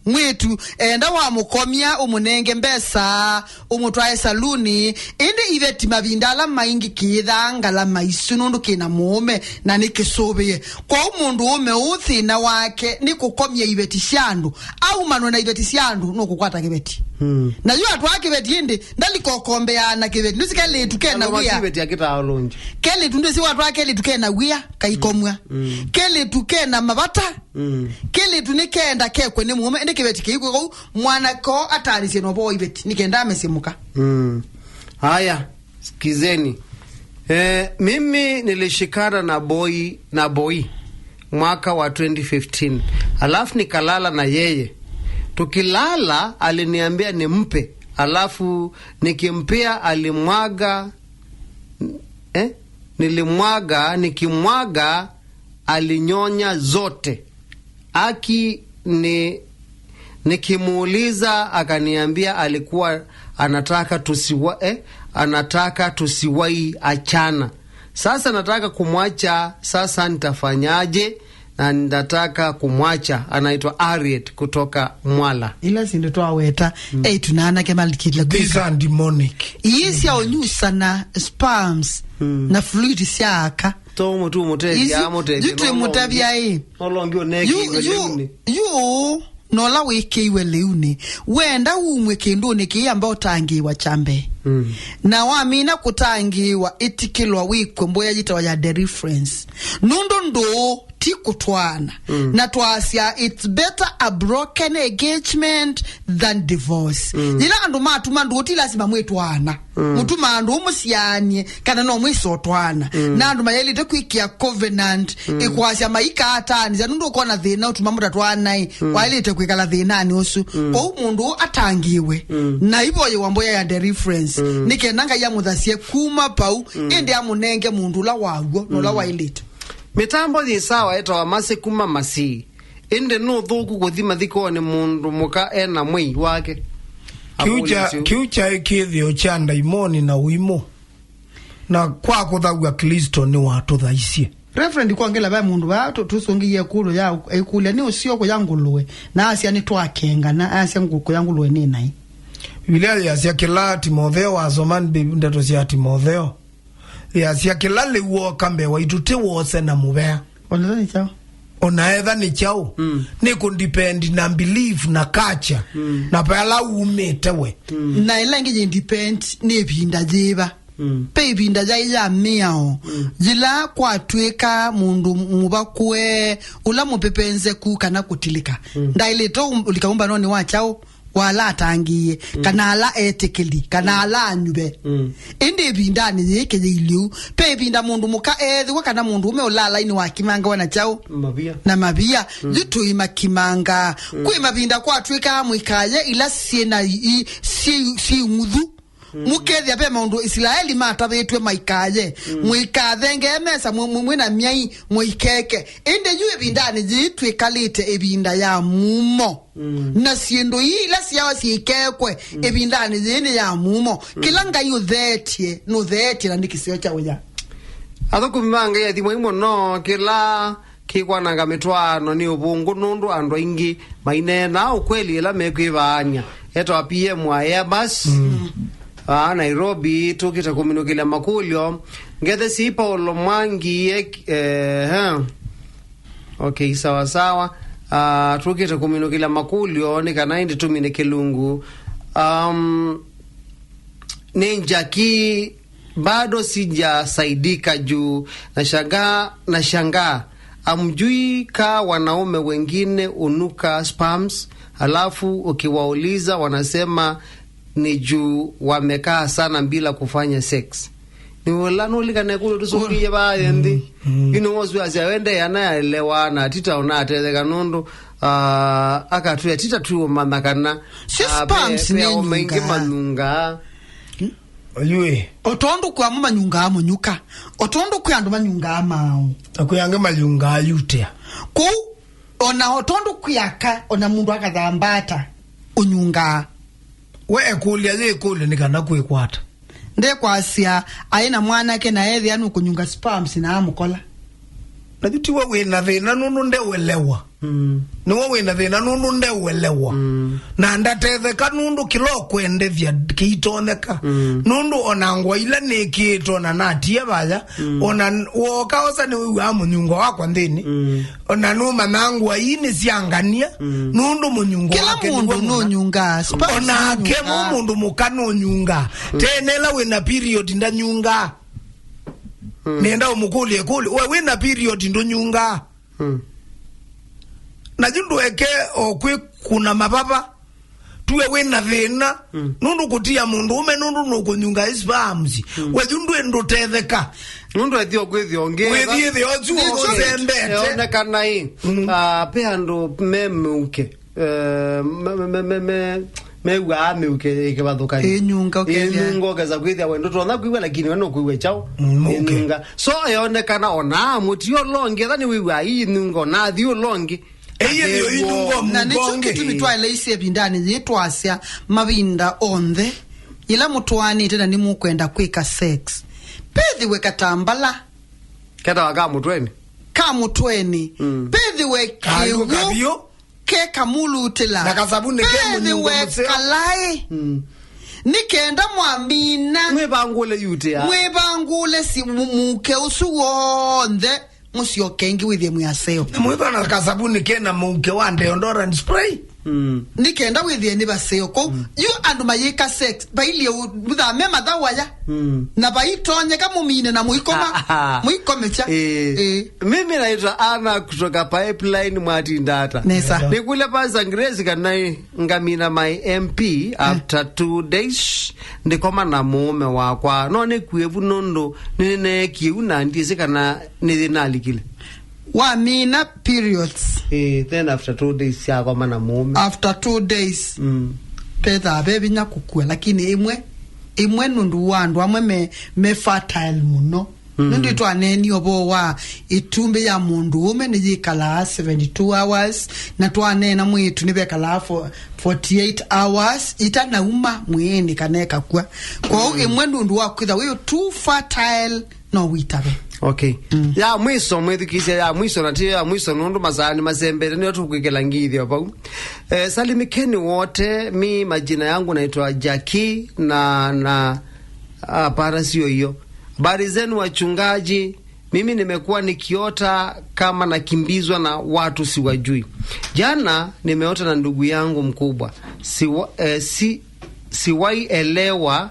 Mwĩĩtu enda wamũkomya, ũmũnenge mbesa, ũmũtwae saluni, ĩndĩ iveti mavinda ala maingĩ kĩĩthaa ngalama isu nũndũ kĩna mũũme na nĩ kĩsũvĩe. Kwoou mũndũ ũme ũũ thĩna wake nĩ kũkomya iveti sya andũ, aumanwe na iveti sya andũ nũkũkwata kĩveti. Hmm. Na yu atwaa kĩveti ĩndĩ ndalikokombeaa na kĩveti. Ndusi kelĩtu kena wĩa. Kĩveti akĩtaa ũlũngĩ. Kelĩtu ndusi watwaa kelĩtu kena wĩa kaikomw'a. Mm. Kelĩtu kena mavata. Mm. Kelĩtu nĩ kenda kekwe nĩ mũũme, ĩndĩ kĩveti kĩikw'e kũu, mwanake o ataanĩsye na ũvoo wa iveti, nĩ kenda amesye mũka. Mm. Haya, sikizeni. Eh, mimi nilishikana na boy, na boy mwaka wa twenty fifteen. Alafu nikalala na yeye. Tukilala, aliniambia nimpe. Alafu nikimpea, alimwaga, eh? Nilimwaga, nikimwaga, alinyonya zote. Aki ni, nikimuuliza, akaniambia alikuwa anataka tusiwa-, eh, anataka tusiwahi achana. Sasa nataka kumwacha, sasa nitafanyaje? Na nataka kumwacha. Anaitwa Harriet kutoka Mwala. Ila sindu twaweta, mm, eitu na anake malikitla These are demonic. Ii sya unyusana sperms, mm, na fluid sya aka. To mũtu mũtethya, isi, mũtethya, yu twĩ mũtavya ĩ. Nolongi ũneki yu, yu, leuni. Yu, nola wĩkĩiwe lĩunĩ, wenda umwe kĩndũnĩ kĩĩ amba ũtangĩĩwa kya mbee. Mm. Na wamina kũtangĩĩwa, ĩtikĩlwa wĩkwe mboya yĩtawa ya deliverance. Nũndũ ndũũ ti kũtwaana. Mm. Na twasya, it's better a broken engagement than divorce. Mm. Yĩla andũ matuma ndũũ, ti lasima mwĩtwaana. Mm. Mũtuma andũ mũsyaanie, kana no mwĩsotwaana. Mm. Na andũ mayaĩlĩte kwĩkĩa covenant, mm, ĩkwasya maikataanĩsya, nũndũ ũkona thĩna ũtuma mũtatwaanaĩ, mm, waĩlĩte kwĩkala thĩnanĩ ũsu. Mm. Kwoou mũndũ ũũ atangĩĩwe, mm, na ivoyewa mboya ya deliverance, mm, nĩ kenda Ngai amũthasye kuma pau, mm, ĩndĩ amũnenge mũndũ ũla waw'o na ũla, mm, waĩlĩte. Mĩtambo yĩ sawa, etawa Masi kuma Masii. Ĩndĩ nũthũku kũthi mathikonĩ mũndũ mũka ena mwei wake. Kĩu kya, akũlya ũsu. Kĩu kyaĩ kĩthĩo kya ndaimoni na ũimũ. Na kwa kũthaw'a Klĩsto nĩwatũthaisye. Reverend, kwongela ve mũndũ vaa tũ-, tũsũngĩie ĩkũlyo ya ĩkũlya, nĩ ũseo kũya ngũlũe, na asya nĩtwakenga, na asya ngũ-, kũya ngũlũe nĩ naĩ. Biblia yasya kĩla Timotheo wasoma, ndeto sya Timotheo. Yasya kĩla lĩu wooka mbee waitũ ti wose na mũvea. Ona etha nĩ kyaũ? Ona etha nĩ kyaũ? Mm. Nĩ kũ depend na belief na culture, mm, na vala umĩte we. Mm. Na ĩla ĩngĩ yĩ depend nĩ ĩvinda yĩva. Mm. Ve ĩvinda yaĩ ya mĩao, mm, yĩla kwatw'ĩka mũndũ mũvakũe, ũla mũpepenzeku kana kũtilĩka, mm, ndaĩlĩte ũm-, ũlika ũmbanonĩ wa kyaũ? Wa ala atangĩĩe, mm, kana ala etĩkĩli, kana, mm, ala anyuve. Mm. Ĩndĩ ĩvindanĩ yĩĩ kĩyĩilye ũu, ve ĩvinda mũndũ mũka eethĩwa kana mũndũũme ũlalainĩ wakimangawa na kyaũ? Mavia. Na mavia. Mm. Yu tũimakimangaa. Mm. Kwĩ mavinda kwatw'ĩkaa mũikaye ila syĩ na i-, i-, syĩ, syĩ ng'uthu. Mm. Mũkethĩa ve maũndũ Isilaeli matavĩtw'e maikaye. Mm. Mũikathengee mesa mwĩ, mwĩ, mwĩ na myai, mũikeke. Ĩndĩ yu ĩvindanĩ yĩĩ twĩkalĩte ĩvinda ya mumo. Mm. Na syĩndũ ii ila syawa syĩkekwe, mm, ĩvindanĩ yĩĩ nĩ ya mumo. Mm. Kĩla Ngai ũtheetye, nũtheetye na nĩ kĩseo kya ũya. Athũkũmi ma Ngai athimwai mũno, kĩla kĩkwananga mĩtwaano nĩ ũvũngũ, nũndũ andũ aingĩ maineenaa ũkweli ĩla mekwĩvaany'a. Etawa P M wa Airbus. Mm. Aa, Nairobi, tũkĩte kũminũkĩlya makũlyo. Ngethesi Paulo Mwangi, eh, eh, okay, sawa sawa. Ah, tũkĩte kũminũkĩlya makũlyo, nĩ kana ĩndĩ tũmine kĩlungu. Um, nĩ Njaki Bado sijasaidika juu nashangaa, nashangaa. Amjui ka wanaume wengine unuka sperms, alafu ukiwauliza wanasema ni juu wamekaa sana bila kufanya sex. Nĩ ũla nũlikane kũlũ tũsũkie vaa nthĩ. Yu nĩ woswasya wende yanaelewa na tita ũnatetheka nũndũ, ah, akatwĩa tita tũũmanya kana, syo ah, sperms ve- nĩ ve o maingĩ nyungaa. Manyungaa. Oyuĩ. O tondũ kwĩ amwe manyungaa mũnyuka, o tondũ kwĩ andũ manyungaa maaũ, na kwĩ angĩ mayungaa yutea. Kũu, ona o tondũ kwĩ aka, ona mũndũ akathamba ata, ũnyungaa. We ekũlya yĩ ĩkũlyo nĩ kana kwĩkwata. Ndekwasya aĩ na mwanake na ethĩa nũkũnyunga sperms na amũkola. Na yu tiwe wĩ na thĩna nũndũ ndeuelewa. Mm. Nĩwe wĩ na thĩna nũndũ ndeuelewa. Mm. Na ndatetheka nũndũ kĩla ũkwendethya kĩitonyeka. Mm. Nũndũ ona ngũa ila nĩkĩĩtwe na natie vaya, mm, ona n- woka osa nĩwĩw'aa mũnyungo wakwa nthĩnĩ. Mm. Ona nũmanyaa ngũa ii nĩ sya ngania, mm, nũndũ mũnyungo kĩla wake mũndũ nĩwe mũna. Nũnyungaa, sperms onake nũnyungaa. Mũndũ mũka nũnyungaa. Mm. Tene ĩla wĩ na period ndanyungaa. Mm. Nenda ũmũkũlye kũlye, we wĩ na period ndũnyungaa? Mm. Na yu ndũeke o kwĩkuna mavava, tuwe wĩ na thĩna, mm, nũndũ kũtia mũndũ ũme nũndũ nũkũnyunga sperms. Mm. We yu ndwĩ ndũtetheka. Nũndũ ethio kwĩthio ngĩ wĩthiĩthĩ osu ũsembete. Eonekana ĩ, mm, ah, pe andũ me mĩuke. Eh, me- me- me- me- me- mew'aa mĩuke ĩkĩvathũkany'a. Ĩnyunga ũkethĩa. Ĩnyunga ũkesa kwĩthĩa we ndũtonya kwĩw'a, lakini we nũkwĩw'a kyaũ? Mm, mũuke. Ĩnyunga. So eonekana ona mũtio longi etha nĩwĩw'aa ii nyunga ona athi ũlongi. Ĩyĩ nĩyo ĩnyunga. Na nĩkyo mũkonge kĩtumi twaeleisye ĩvindanĩ yĩĩ twasya mavinda onthe yĩla mũtwaanĩte na nĩmũkwenda kwĩka sex, pethĩwe katambala ketawa ka mũtweni. Ka mũtweni. Mm. Pethĩwe kĩw'ũ. Kavyũ. Ke kamulutĩla. Na kasavuni ke mũnyungo mũseo. Pethĩwe kalaĩ. Mm. Nĩ kenda mwamina. Mwĩvangũle yutĩa. Mwĩvangũle si mu- mũuke ũsu w'onthe. Mũsyoke ĩngĩ wĩthĩe mwĩ aseo. Na mwĩva na kasavuni ke na mũuke wa deodorant spray. Mm. Nĩ kenda wĩthĩe nĩ vaseo kũu. Mm. Yu andũ mayĩka sex vailyĩ ũthame mathaũ aya. Mm. Na vaitonyeka mũmine na mũikoma. Mũikome kya. Eh. Eh. Mimi naitwa Anna kutoka Pipeline, Mwatindata. Nesa. Nĩkũlya Pastor Grace kana ĩ, ngamina my M P after two days, ndikoma na mũũme wakwa. No nĩkue vu nũndũ nĩnĩneekie u na ndiĩsĩ kana nĩyĩ nalikile. Wamina periods. Eh, then after two days syakoma na mũũme. After two days. Mm. Pethaa ve vinya kũkua, lakini imwe, imwe nũndũ wa andũ amwe me, me fertile mũno. Mm. Nũndũ twaneenie ũvoo wa ĩtumbĩ ya mũndũ ũme nĩyĩkalaa seventy-two hours, na twaneena mwĩĩtu nĩvekalaa for forty-eight hours itanauma mwĩĩnĩ kana ĩkakua. Kwoou, mm, ĩmwe nũndũ wa kwĩtha wĩ too fertile, no wĩtave. Okay. Mm. Ya mwiso, mwĩthukĩĩsya ya mwiso, na tiyo ya mwiso nũndũ masaa nĩmasembete, nĩyo tũkwĩkĩla ngithyo vau. Eh, salimikeni wote, mi majina yangu naitwa Jackie na, na Hapana, sio hiyo. Habari zenu wachungaji. Mimi nimekuwa nikiota kama nakimbizwa na watu siwajui. Jana nimeota na ndugu yangu mkubwa. Siwa, eh, si, siwahi elewa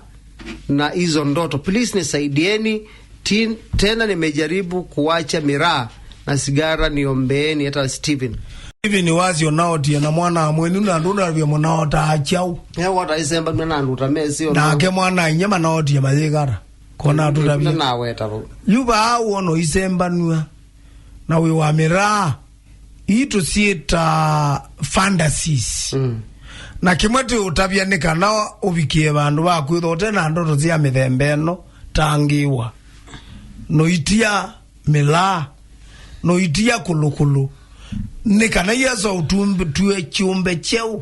na hizo ndoto. Please nisaidieni. Tin- tena nimejaribu kuacha miraa na sigara, niombeeni hata Steven. Hivi ni wazi unaotia na mwana wa mwenu na nduna vya mnaota achau. Ewa ta isemba mena nduta mesi ona. Nake mwana inya manaotia mayigara. Kona tutavya. Na weta vo. Yuva au ono isembanua. Na wi wa miraa. Ii tũsyĩta fantasies. Mm. Na kĩmwe tĩ ũtavya nĩ kana ũvikie vandũ va kwĩthwa ũte na ndoto sya mĩthemba ĩno, tangĩĩwa. Noitia mĩlaa, noitia kũlũkũlũ. Nĩ kana Yesũ aũtue kyũmbe kyeũ.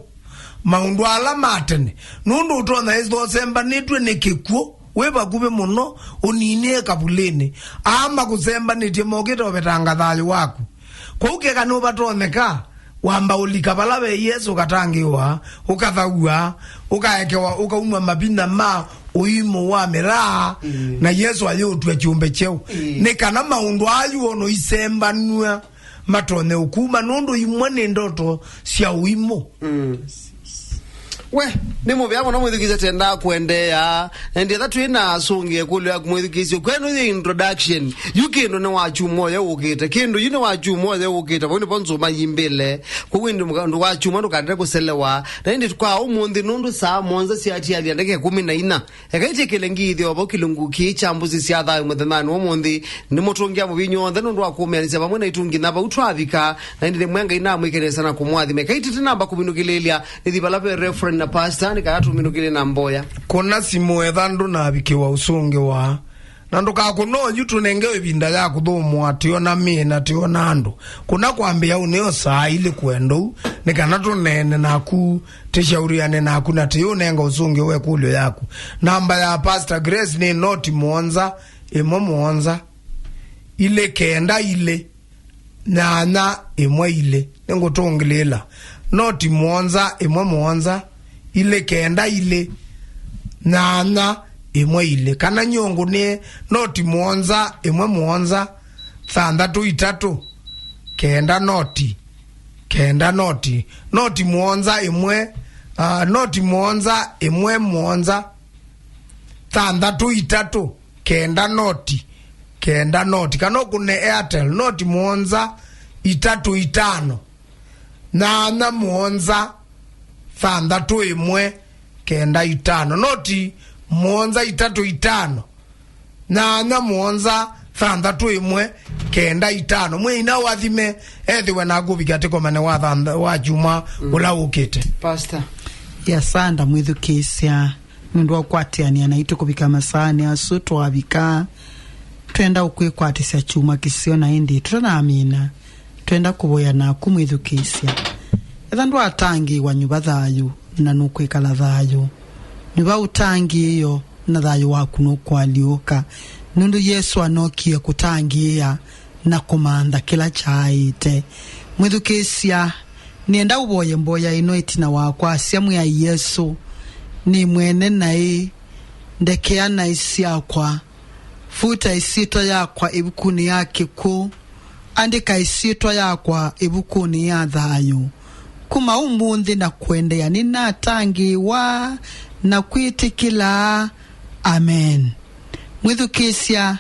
Maũndũ ala ma tene, nũndũ ũtonya ĩthwa ũsembanĩtw'e nĩ kĩkw'ũ, wĩ vakuvĩ mũno ũninĩe kavulĩnĩ. Aa makũsembanĩtye mokĩte ũvetanga thayũ waku. Kwoou keka nũvatonyeka, wamba ũlika vala ve Yesũ ũkatangĩĩwa, ũkathaw'a, ũkaekewa, ũkaumw'a mavinya ma ũimũ wa mĩraa, mm, na Yesũ ayĩũtw'a kyũmbe kyeũ. Mm. Nĩ kana maũndũ aa yu ono isembanw'a matonye ũkuma, nũndũ imwe nĩ ndoto sya ũimũ. Mm. We, nĩ mũvea mũno mwĩthukĩĩsya, tendaa kũendeea. Na ndietha twĩ na asũngĩe kũlyo yaku mwĩthukĩĩsya. Kwenu yĩ introduction. Yu kĩndũ nĩ wa kyumwa ũyũ ũkĩte. Kĩndũ yu nĩ wa kyumwa ũyũ ũkĩte. Vau nĩvo nzũma yimbĩle. Kwoou ĩndĩ mũka-, ndũ wa kyumwa ndũkatete kũselewa. Na ĩndĩ kwa ũmũnthĩ nũndũ saa mũonza syatialya ndeke kũmi na inya. Eka ĩtĩkĩle ngĩĩthĩwa vau kĩlungu kĩĩ kya mbũsi sya thayũ mũthenyanĩ wa ũmũnthĩ. Nĩmũtũngĩa mũvinyu onthe nũndũ wa kũmĩanĩsya vamwe naitũ nginya vau twavika. Na ĩndĩ nĩmwe Ngai namwĩke nesa na kũmwathime. Eka ĩtĩtĩ namba kũminũkĩlĩĩlya. Nĩthi vala ve Reverend na Pastor, nĩ kana tũminũkĩlye na mboya. Kũna simũ etha ndũnavikĩwa ũsũngĩwa. Na ndũkakũna oyu tũnengewe ĩvinda ya kũthũmũa tĩona mĩĩ na tĩona andũ. Kũna kwambĩa ũneo saa ilĩ kwendou, nĩ kana tũneene naku, tĩshauriane naku na tĩũnenga ũsũngĩo wa ĩkũlyo yaku. Namba ya Pastor Grace nĩ noti mũonza, ĩmwe mũonza, ilĩ kenda ilĩ. Nyanya ĩmwe ilĩ. Nĩngũtũngĩlĩĩla. Noti mũonza ĩmwe mũonza, ilĩ kenda ilĩ, nyanya ĩmwe ilĩ. Kana nyũngũ nĩ noti mũonza ĩmwe mũonza, thanthatũ itatũ, kenda noti, kenda noti. Noti mũonza ĩmwe, ah, noti mũonza ĩmwe mũonza, thanthatũ itatũ, kenda noti, kenda noti. Kana ũkũne Airtel, noti mũonza itatũ itano, nyanya mũonza, thanthatũ ĩmwe, kenda itano. Noti mũonza itatũ itano, nyanya mũonza, thanthatũ ĩmwe, kenda itano. Mwĩai na ũathime, ethĩwe naku ũvike atĩkomane wa thantha-, wa kyumwa ũla ũkĩte. Pastor. Yasanda mwĩthukĩĩsya. Nũndũ wa kũkwatĩanĩa naitũ kũvika masaanĩ asu twavika, twenda ũkwĩkwatĩsya kyumwa kĩseo, na ĩndĩ tũtanamina, twenda kũvoya naku mwĩthukĩĩsya. Etha ndwatangĩĩwa, nyuva thayũ, na nũkwĩkala thayũ. Nyuva ũtangĩĩo, na thayũ waku nũkũalyũka, nũndũ Yesũ anokie kũtangĩĩa na kũmantha kĩla kyaaĩte. Mwĩthukĩĩsya, nĩenda ũvoye mboya ĩno ĩtina wa kwasya, Mwĩai Yesũ, nĩ mwene naĩ, ndekea naĩ syakwa, vuta ĩsyĩtwa yakwa ĩvukunĩ ya kĩkw'ũ, andĩka ĩsyĩtwa yakwa ĩvukunĩ ya thayũ. Kuma ũmũnthĩ na kũendeea nĩnatangĩĩwa na kwĩtĩkĩla. Amen. Mwĩthukĩĩsya,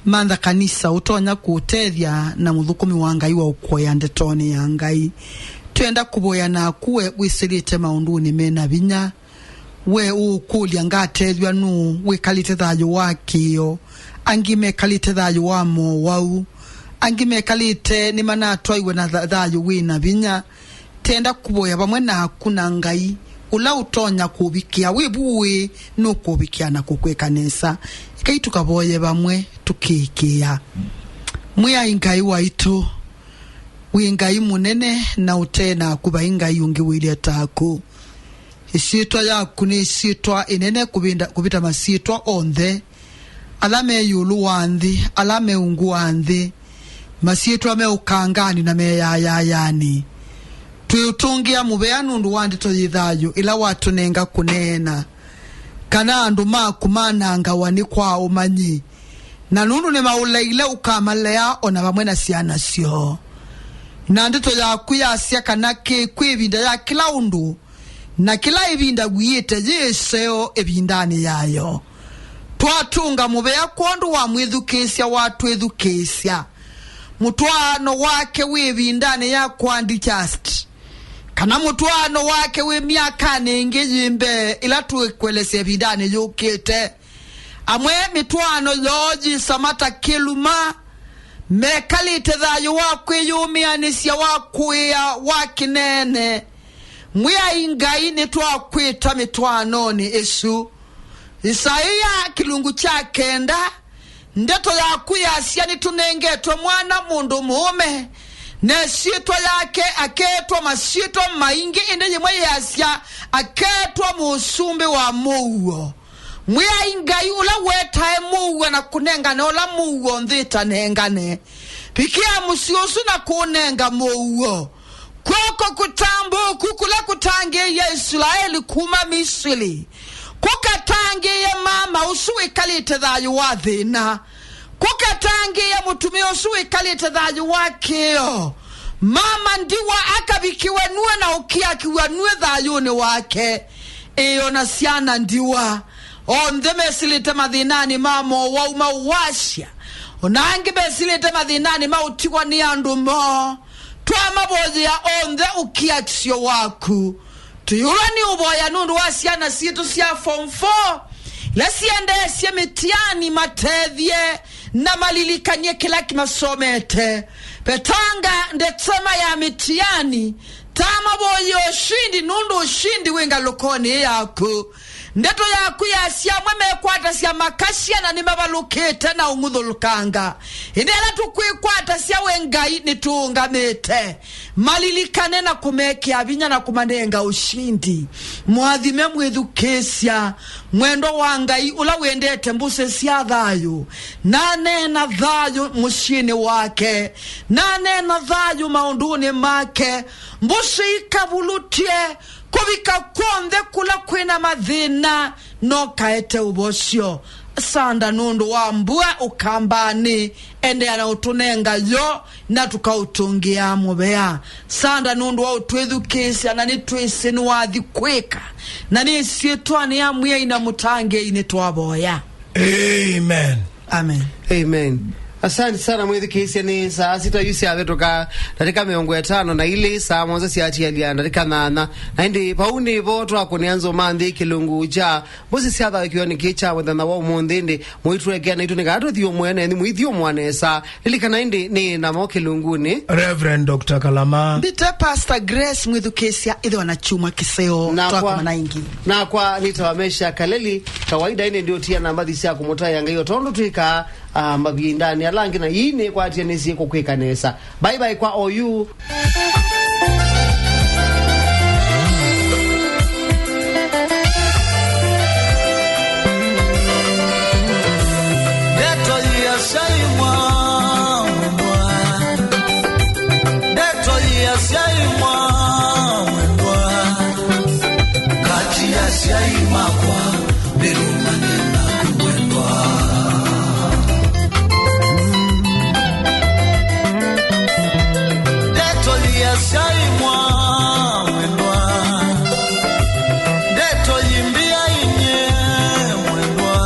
mantha kanisa ũtonya kũũtethya na mũthũkũmi wa Ngai wa ũkũea ndetonĩ ya Ngai. Twenda kũvoya naku we wĩsĩlĩte maũndũnĩ mena vinya. We ũũkũlya, ngatethw'a nũũ wĩkalĩte thayũ wa kĩĩo? Angĩ mekalĩte thayũ wa mowau. Angĩ mekalĩte nĩmanatwaiwe na tha-, thayũ wĩ na vinya. Tenda kũvoya vamwe naku na Ngai, ũla ũtonya kũvikĩa. Wĩ vu ũĩ nũkũvikĩa na kũkwĩka nesa. Ekai tũkavoye vamwe tũkĩĩkĩĩa. Mwĩai Ngai waitũ, wĩ Ngai mũnene, na ũte naku vai Ngai ũngĩ wĩlya taku. Ĩsyĩtwa yaku nĩ ĩsyĩtwa ĩnene kũvinda, kũvĩta masyĩtwa onthe. Ala me ĩũlũ wa nthĩ, ala me ungu wa nthĩ, masyĩtwa me ũkanganĩ na me yayayanĩ. Twĩũtũngĩa mũvea nũndũ wa ndeto yĩ thayũ ĩla watũnenga kũneena, kana andũ maku manangawa nĩ kwa ũmanyi, na nũndũ nĩmaũleile ũkamalea o na vamwe na syana syoo. Na ndeto yaku yasya kana kĩ kwĩ ĩvinda ya kĩla ũndũ, na kĩla ĩvinda wiĩte yĩ ĩseo ĩvindanĩ yayo. Twatũnga mũvea kwondũ wa mwĩthukĩĩsya watwĩthukĩĩsya. Mũtwaano wake wĩ ĩvindanĩ ya kwa Dichast, kana mũtwaano wake wĩ myakanĩ ĩngĩ yĩ mbee ĩla tũkwelesya ĩvindanĩ yũkĩte. Amwe mĩtwaano yoo yĩsamata kĩluma, mekalĩte thayũ wa kwĩyũmĩanĩsya, wa kũĩa, wa kĩneene. Mwĩai Ngai, nĩtwakwĩta mĩtwaanonĩ ĩsu. Isaia kĩlungu kya kenda, ndeto yaku yasya, nĩtũnengetwe mwana mũndũ mũũme, na ĩsyĩtwa yake akeetwa masyĩtwa maingĩ, ĩndĩ yĩmwe yasya, akeetwa mũsumbĩ wa mũuo. Mwĩai Ngai ũla wetae mũuo na kũnengane ũla mũuo nthĩ ĩtanengane, vikĩa mũsyĩ ũsu na kũũnenga mũuo. Kw'oko kũtambũũku kũla kũtangĩĩie Isilaeli kuma Misili, kũkatangĩĩe mama ũsu wĩkalĩte thayũ wa thĩna, kũkatangĩĩe mũtumĩa ũsu wĩkalĩte thayũ wa kĩĩo. Mama ndiwa akavikĩwe nue na ũkiakiw'a nue thayũnĩ wake. ĩĩ, o na syana ndiwa. Onthe mesĩlĩte mathĩnanĩ ma mowau ma ũwasya, o na angĩ mesĩlĩte mathĩnanĩ ma ũtigwa nĩ andũ moo. Twamavoyea onthe ũkiatisyo waku. Tũyũlwa nĩ ũvoya nũndũ wa syana sitũ sya form four, ila siendeesye mĩtiani, matethye na malilikany'e kĩla kĩmasomete. Vetanga ndetema ya mĩtiani, tamavoyea ũshindi nũndũ ũshindi wĩ ngalũkonĩ yaku. Ndeto yaku yasya amwe mekwatasya makasya na nĩmavalũkĩte na ũng'uthũlũkanga. Ĩndĩ ala tũkwĩkwatasya we Ngai nĩtũũngamĩte. Malilikane na kũmekĩa vinya na kũmanenga ũshindi. Mwathime mwĩthukĩĩsya mwendwa wa Ngai ũla wendete mbũsĩ sya thayũ. Naneena thayũ mũsyĩnĩ wake. Naneena thayũ maũndũnĩ make. Mbũsĩ ikavulutye kũvika kw'onthe kũla kwĩ na mathĩna, no kaete ũvosyo. Sanda nũndũ wa mbua ũkambanĩ, endeea na ũtũnenga yo, na tũkaũtũngĩa mũvea. Sanda nũndũ wa ũtwĩthukĩĩsya, na nĩtwĩsĩ nĩwathi kwĩka, na nĩ ĩsyĩtwanĩ ya Mwĩai na Mũtangĩĩi nĩtwavoya. Amen. Amen. Amen. Asante sana mwĩthukĩĩsya. Nĩ saa sita yu syavĩtũka ndatĩka mĩongo ĩtano na ilĩ, saa mũonza syatialya ndatĩka nyanya. Na ĩndĩ vau nĩvo twakũnĩa nzũma nthĩ kĩlungu kya mbũsĩ sya thayũ kĩonĩ kĩ kya mũthenya wa ũmũnthĩ. Ĩndĩ mũitũekea naitũ nĩ kana tũthiũmũe nenyu mũithiũmũa nesa. Lilikana ĩndĩ nĩ namo kĩlungunĩ Reverend Doctor Kalama. Mbite Pastor Grace mwĩthukĩĩsya, ĩthĩwa na kyumwa kĩseo. Nakwa, twakomana ĩngĩ. Nakwa nĩtawa Mesha Kaleli. Kawaida ĩndĩ ndiũtia na mbathi sya kũmũtaĩa Ngai o tondũ twĩkaa, ah, mavindanĩ ala angĩ, na ii nĩkwatie nĩsiĩ kũkwĩka nesa. Bye bye kwa oyu. Ndeto yĩasya imwa mwendwa. Ndeto yĩasya imwa mwendwa. Kati ya asyai makwa, ndĩlũmanye naku mwendwa. Ndeto yĩasya imwa mwendwa. Ndeto yimbĩa inyie mwendwa.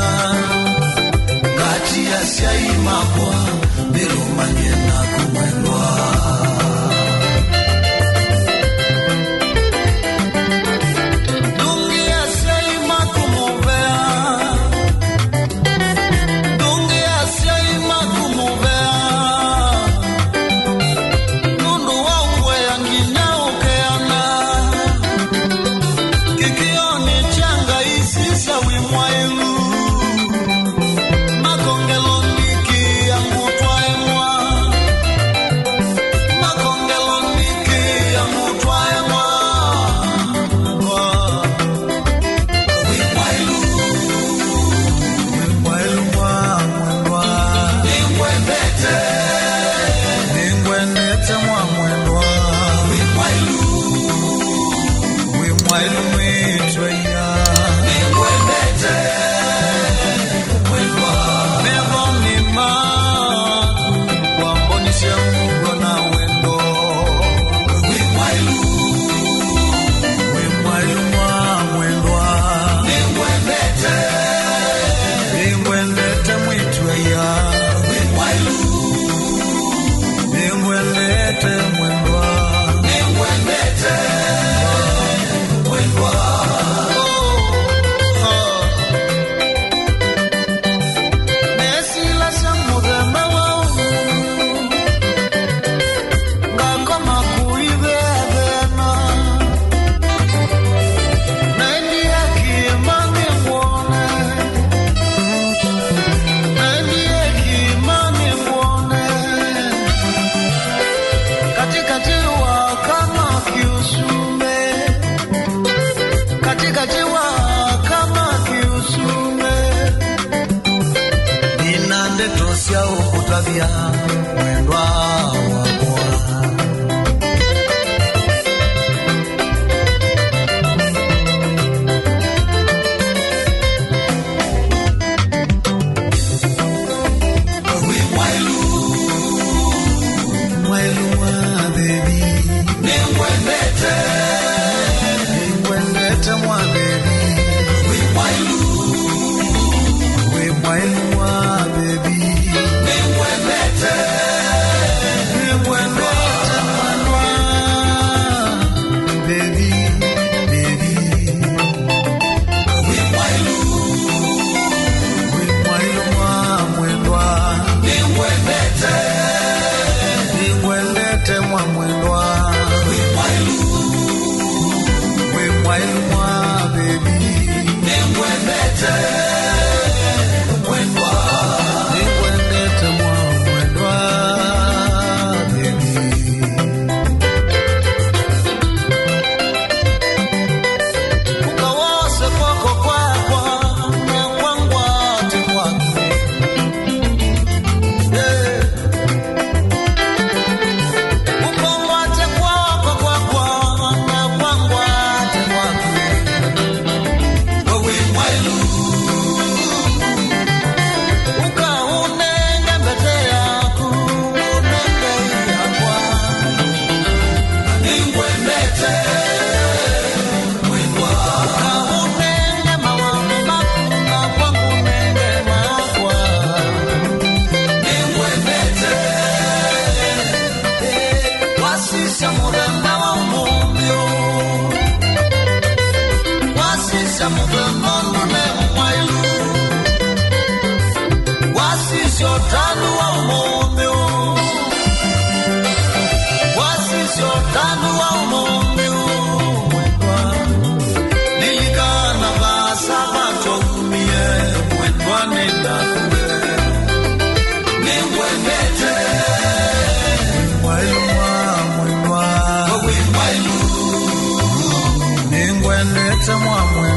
Kati ya asyai makwa, ndĩlũmanye naku mwendwa. Ndũngĩa asyai maku mũvea. Ndũngĩa asyai maku mũvea. Nũndũ wa ũkũea nginya ũkeana. Kĩkĩonĩ kya Ngai sisya wĩ mwaĩlu. Makongelo nĩkĩĩa ngũtwae mwa. Makongelo nĩkĩĩa ngũtwae mwa. Wĩ mwaĩlu. Wĩ mwaĩlu mwa mwendwa. Nĩngwendete. Nĩngwendete mwa mwendwa. Wĩ mwaĩlu. Wĩ mwaĩlu mwĩtw'eia. Nĩngwendete. Methonĩ maku wambonisye mũuo na wendo. Wĩ mwaĩlu. Wĩ mwaĩlu mwa mwendwa. Nĩngwendete. Nĩngwendete mwĩtw'eia. Wĩ mwaĩlu. Nĩngwendete mwendwa. Nĩngwendete mwendwa. Oh, oh. Nesilasya mũthemba wa ũmũnthĩ, ngakoma kũitheatheana. Naendie kĩĩma nĩngwone, naendie kĩĩma nĩngwone. Katikati wa kama kiusume, katikati wa kama kiusume, nina ndeto sya ũkũtavya mwendwa wakwa. Wĩ mwaĩlu. Mwaĩlu mwa bebi. Nĩngwendete. Nĩngwendete mwa bebi. Wasisya ũtanu wa ũmũnthĩ ũũ. Wasisya ũtanu wa ũmũnthĩ ũũ, mwendwa. Lilikana vaasa vatwaumie, mwendwa, nĩnakũe. Nĩngwendete. Mwailu mwa mwendwa. Wĩ mwailu. Nĩngwendete mwa mwendwa.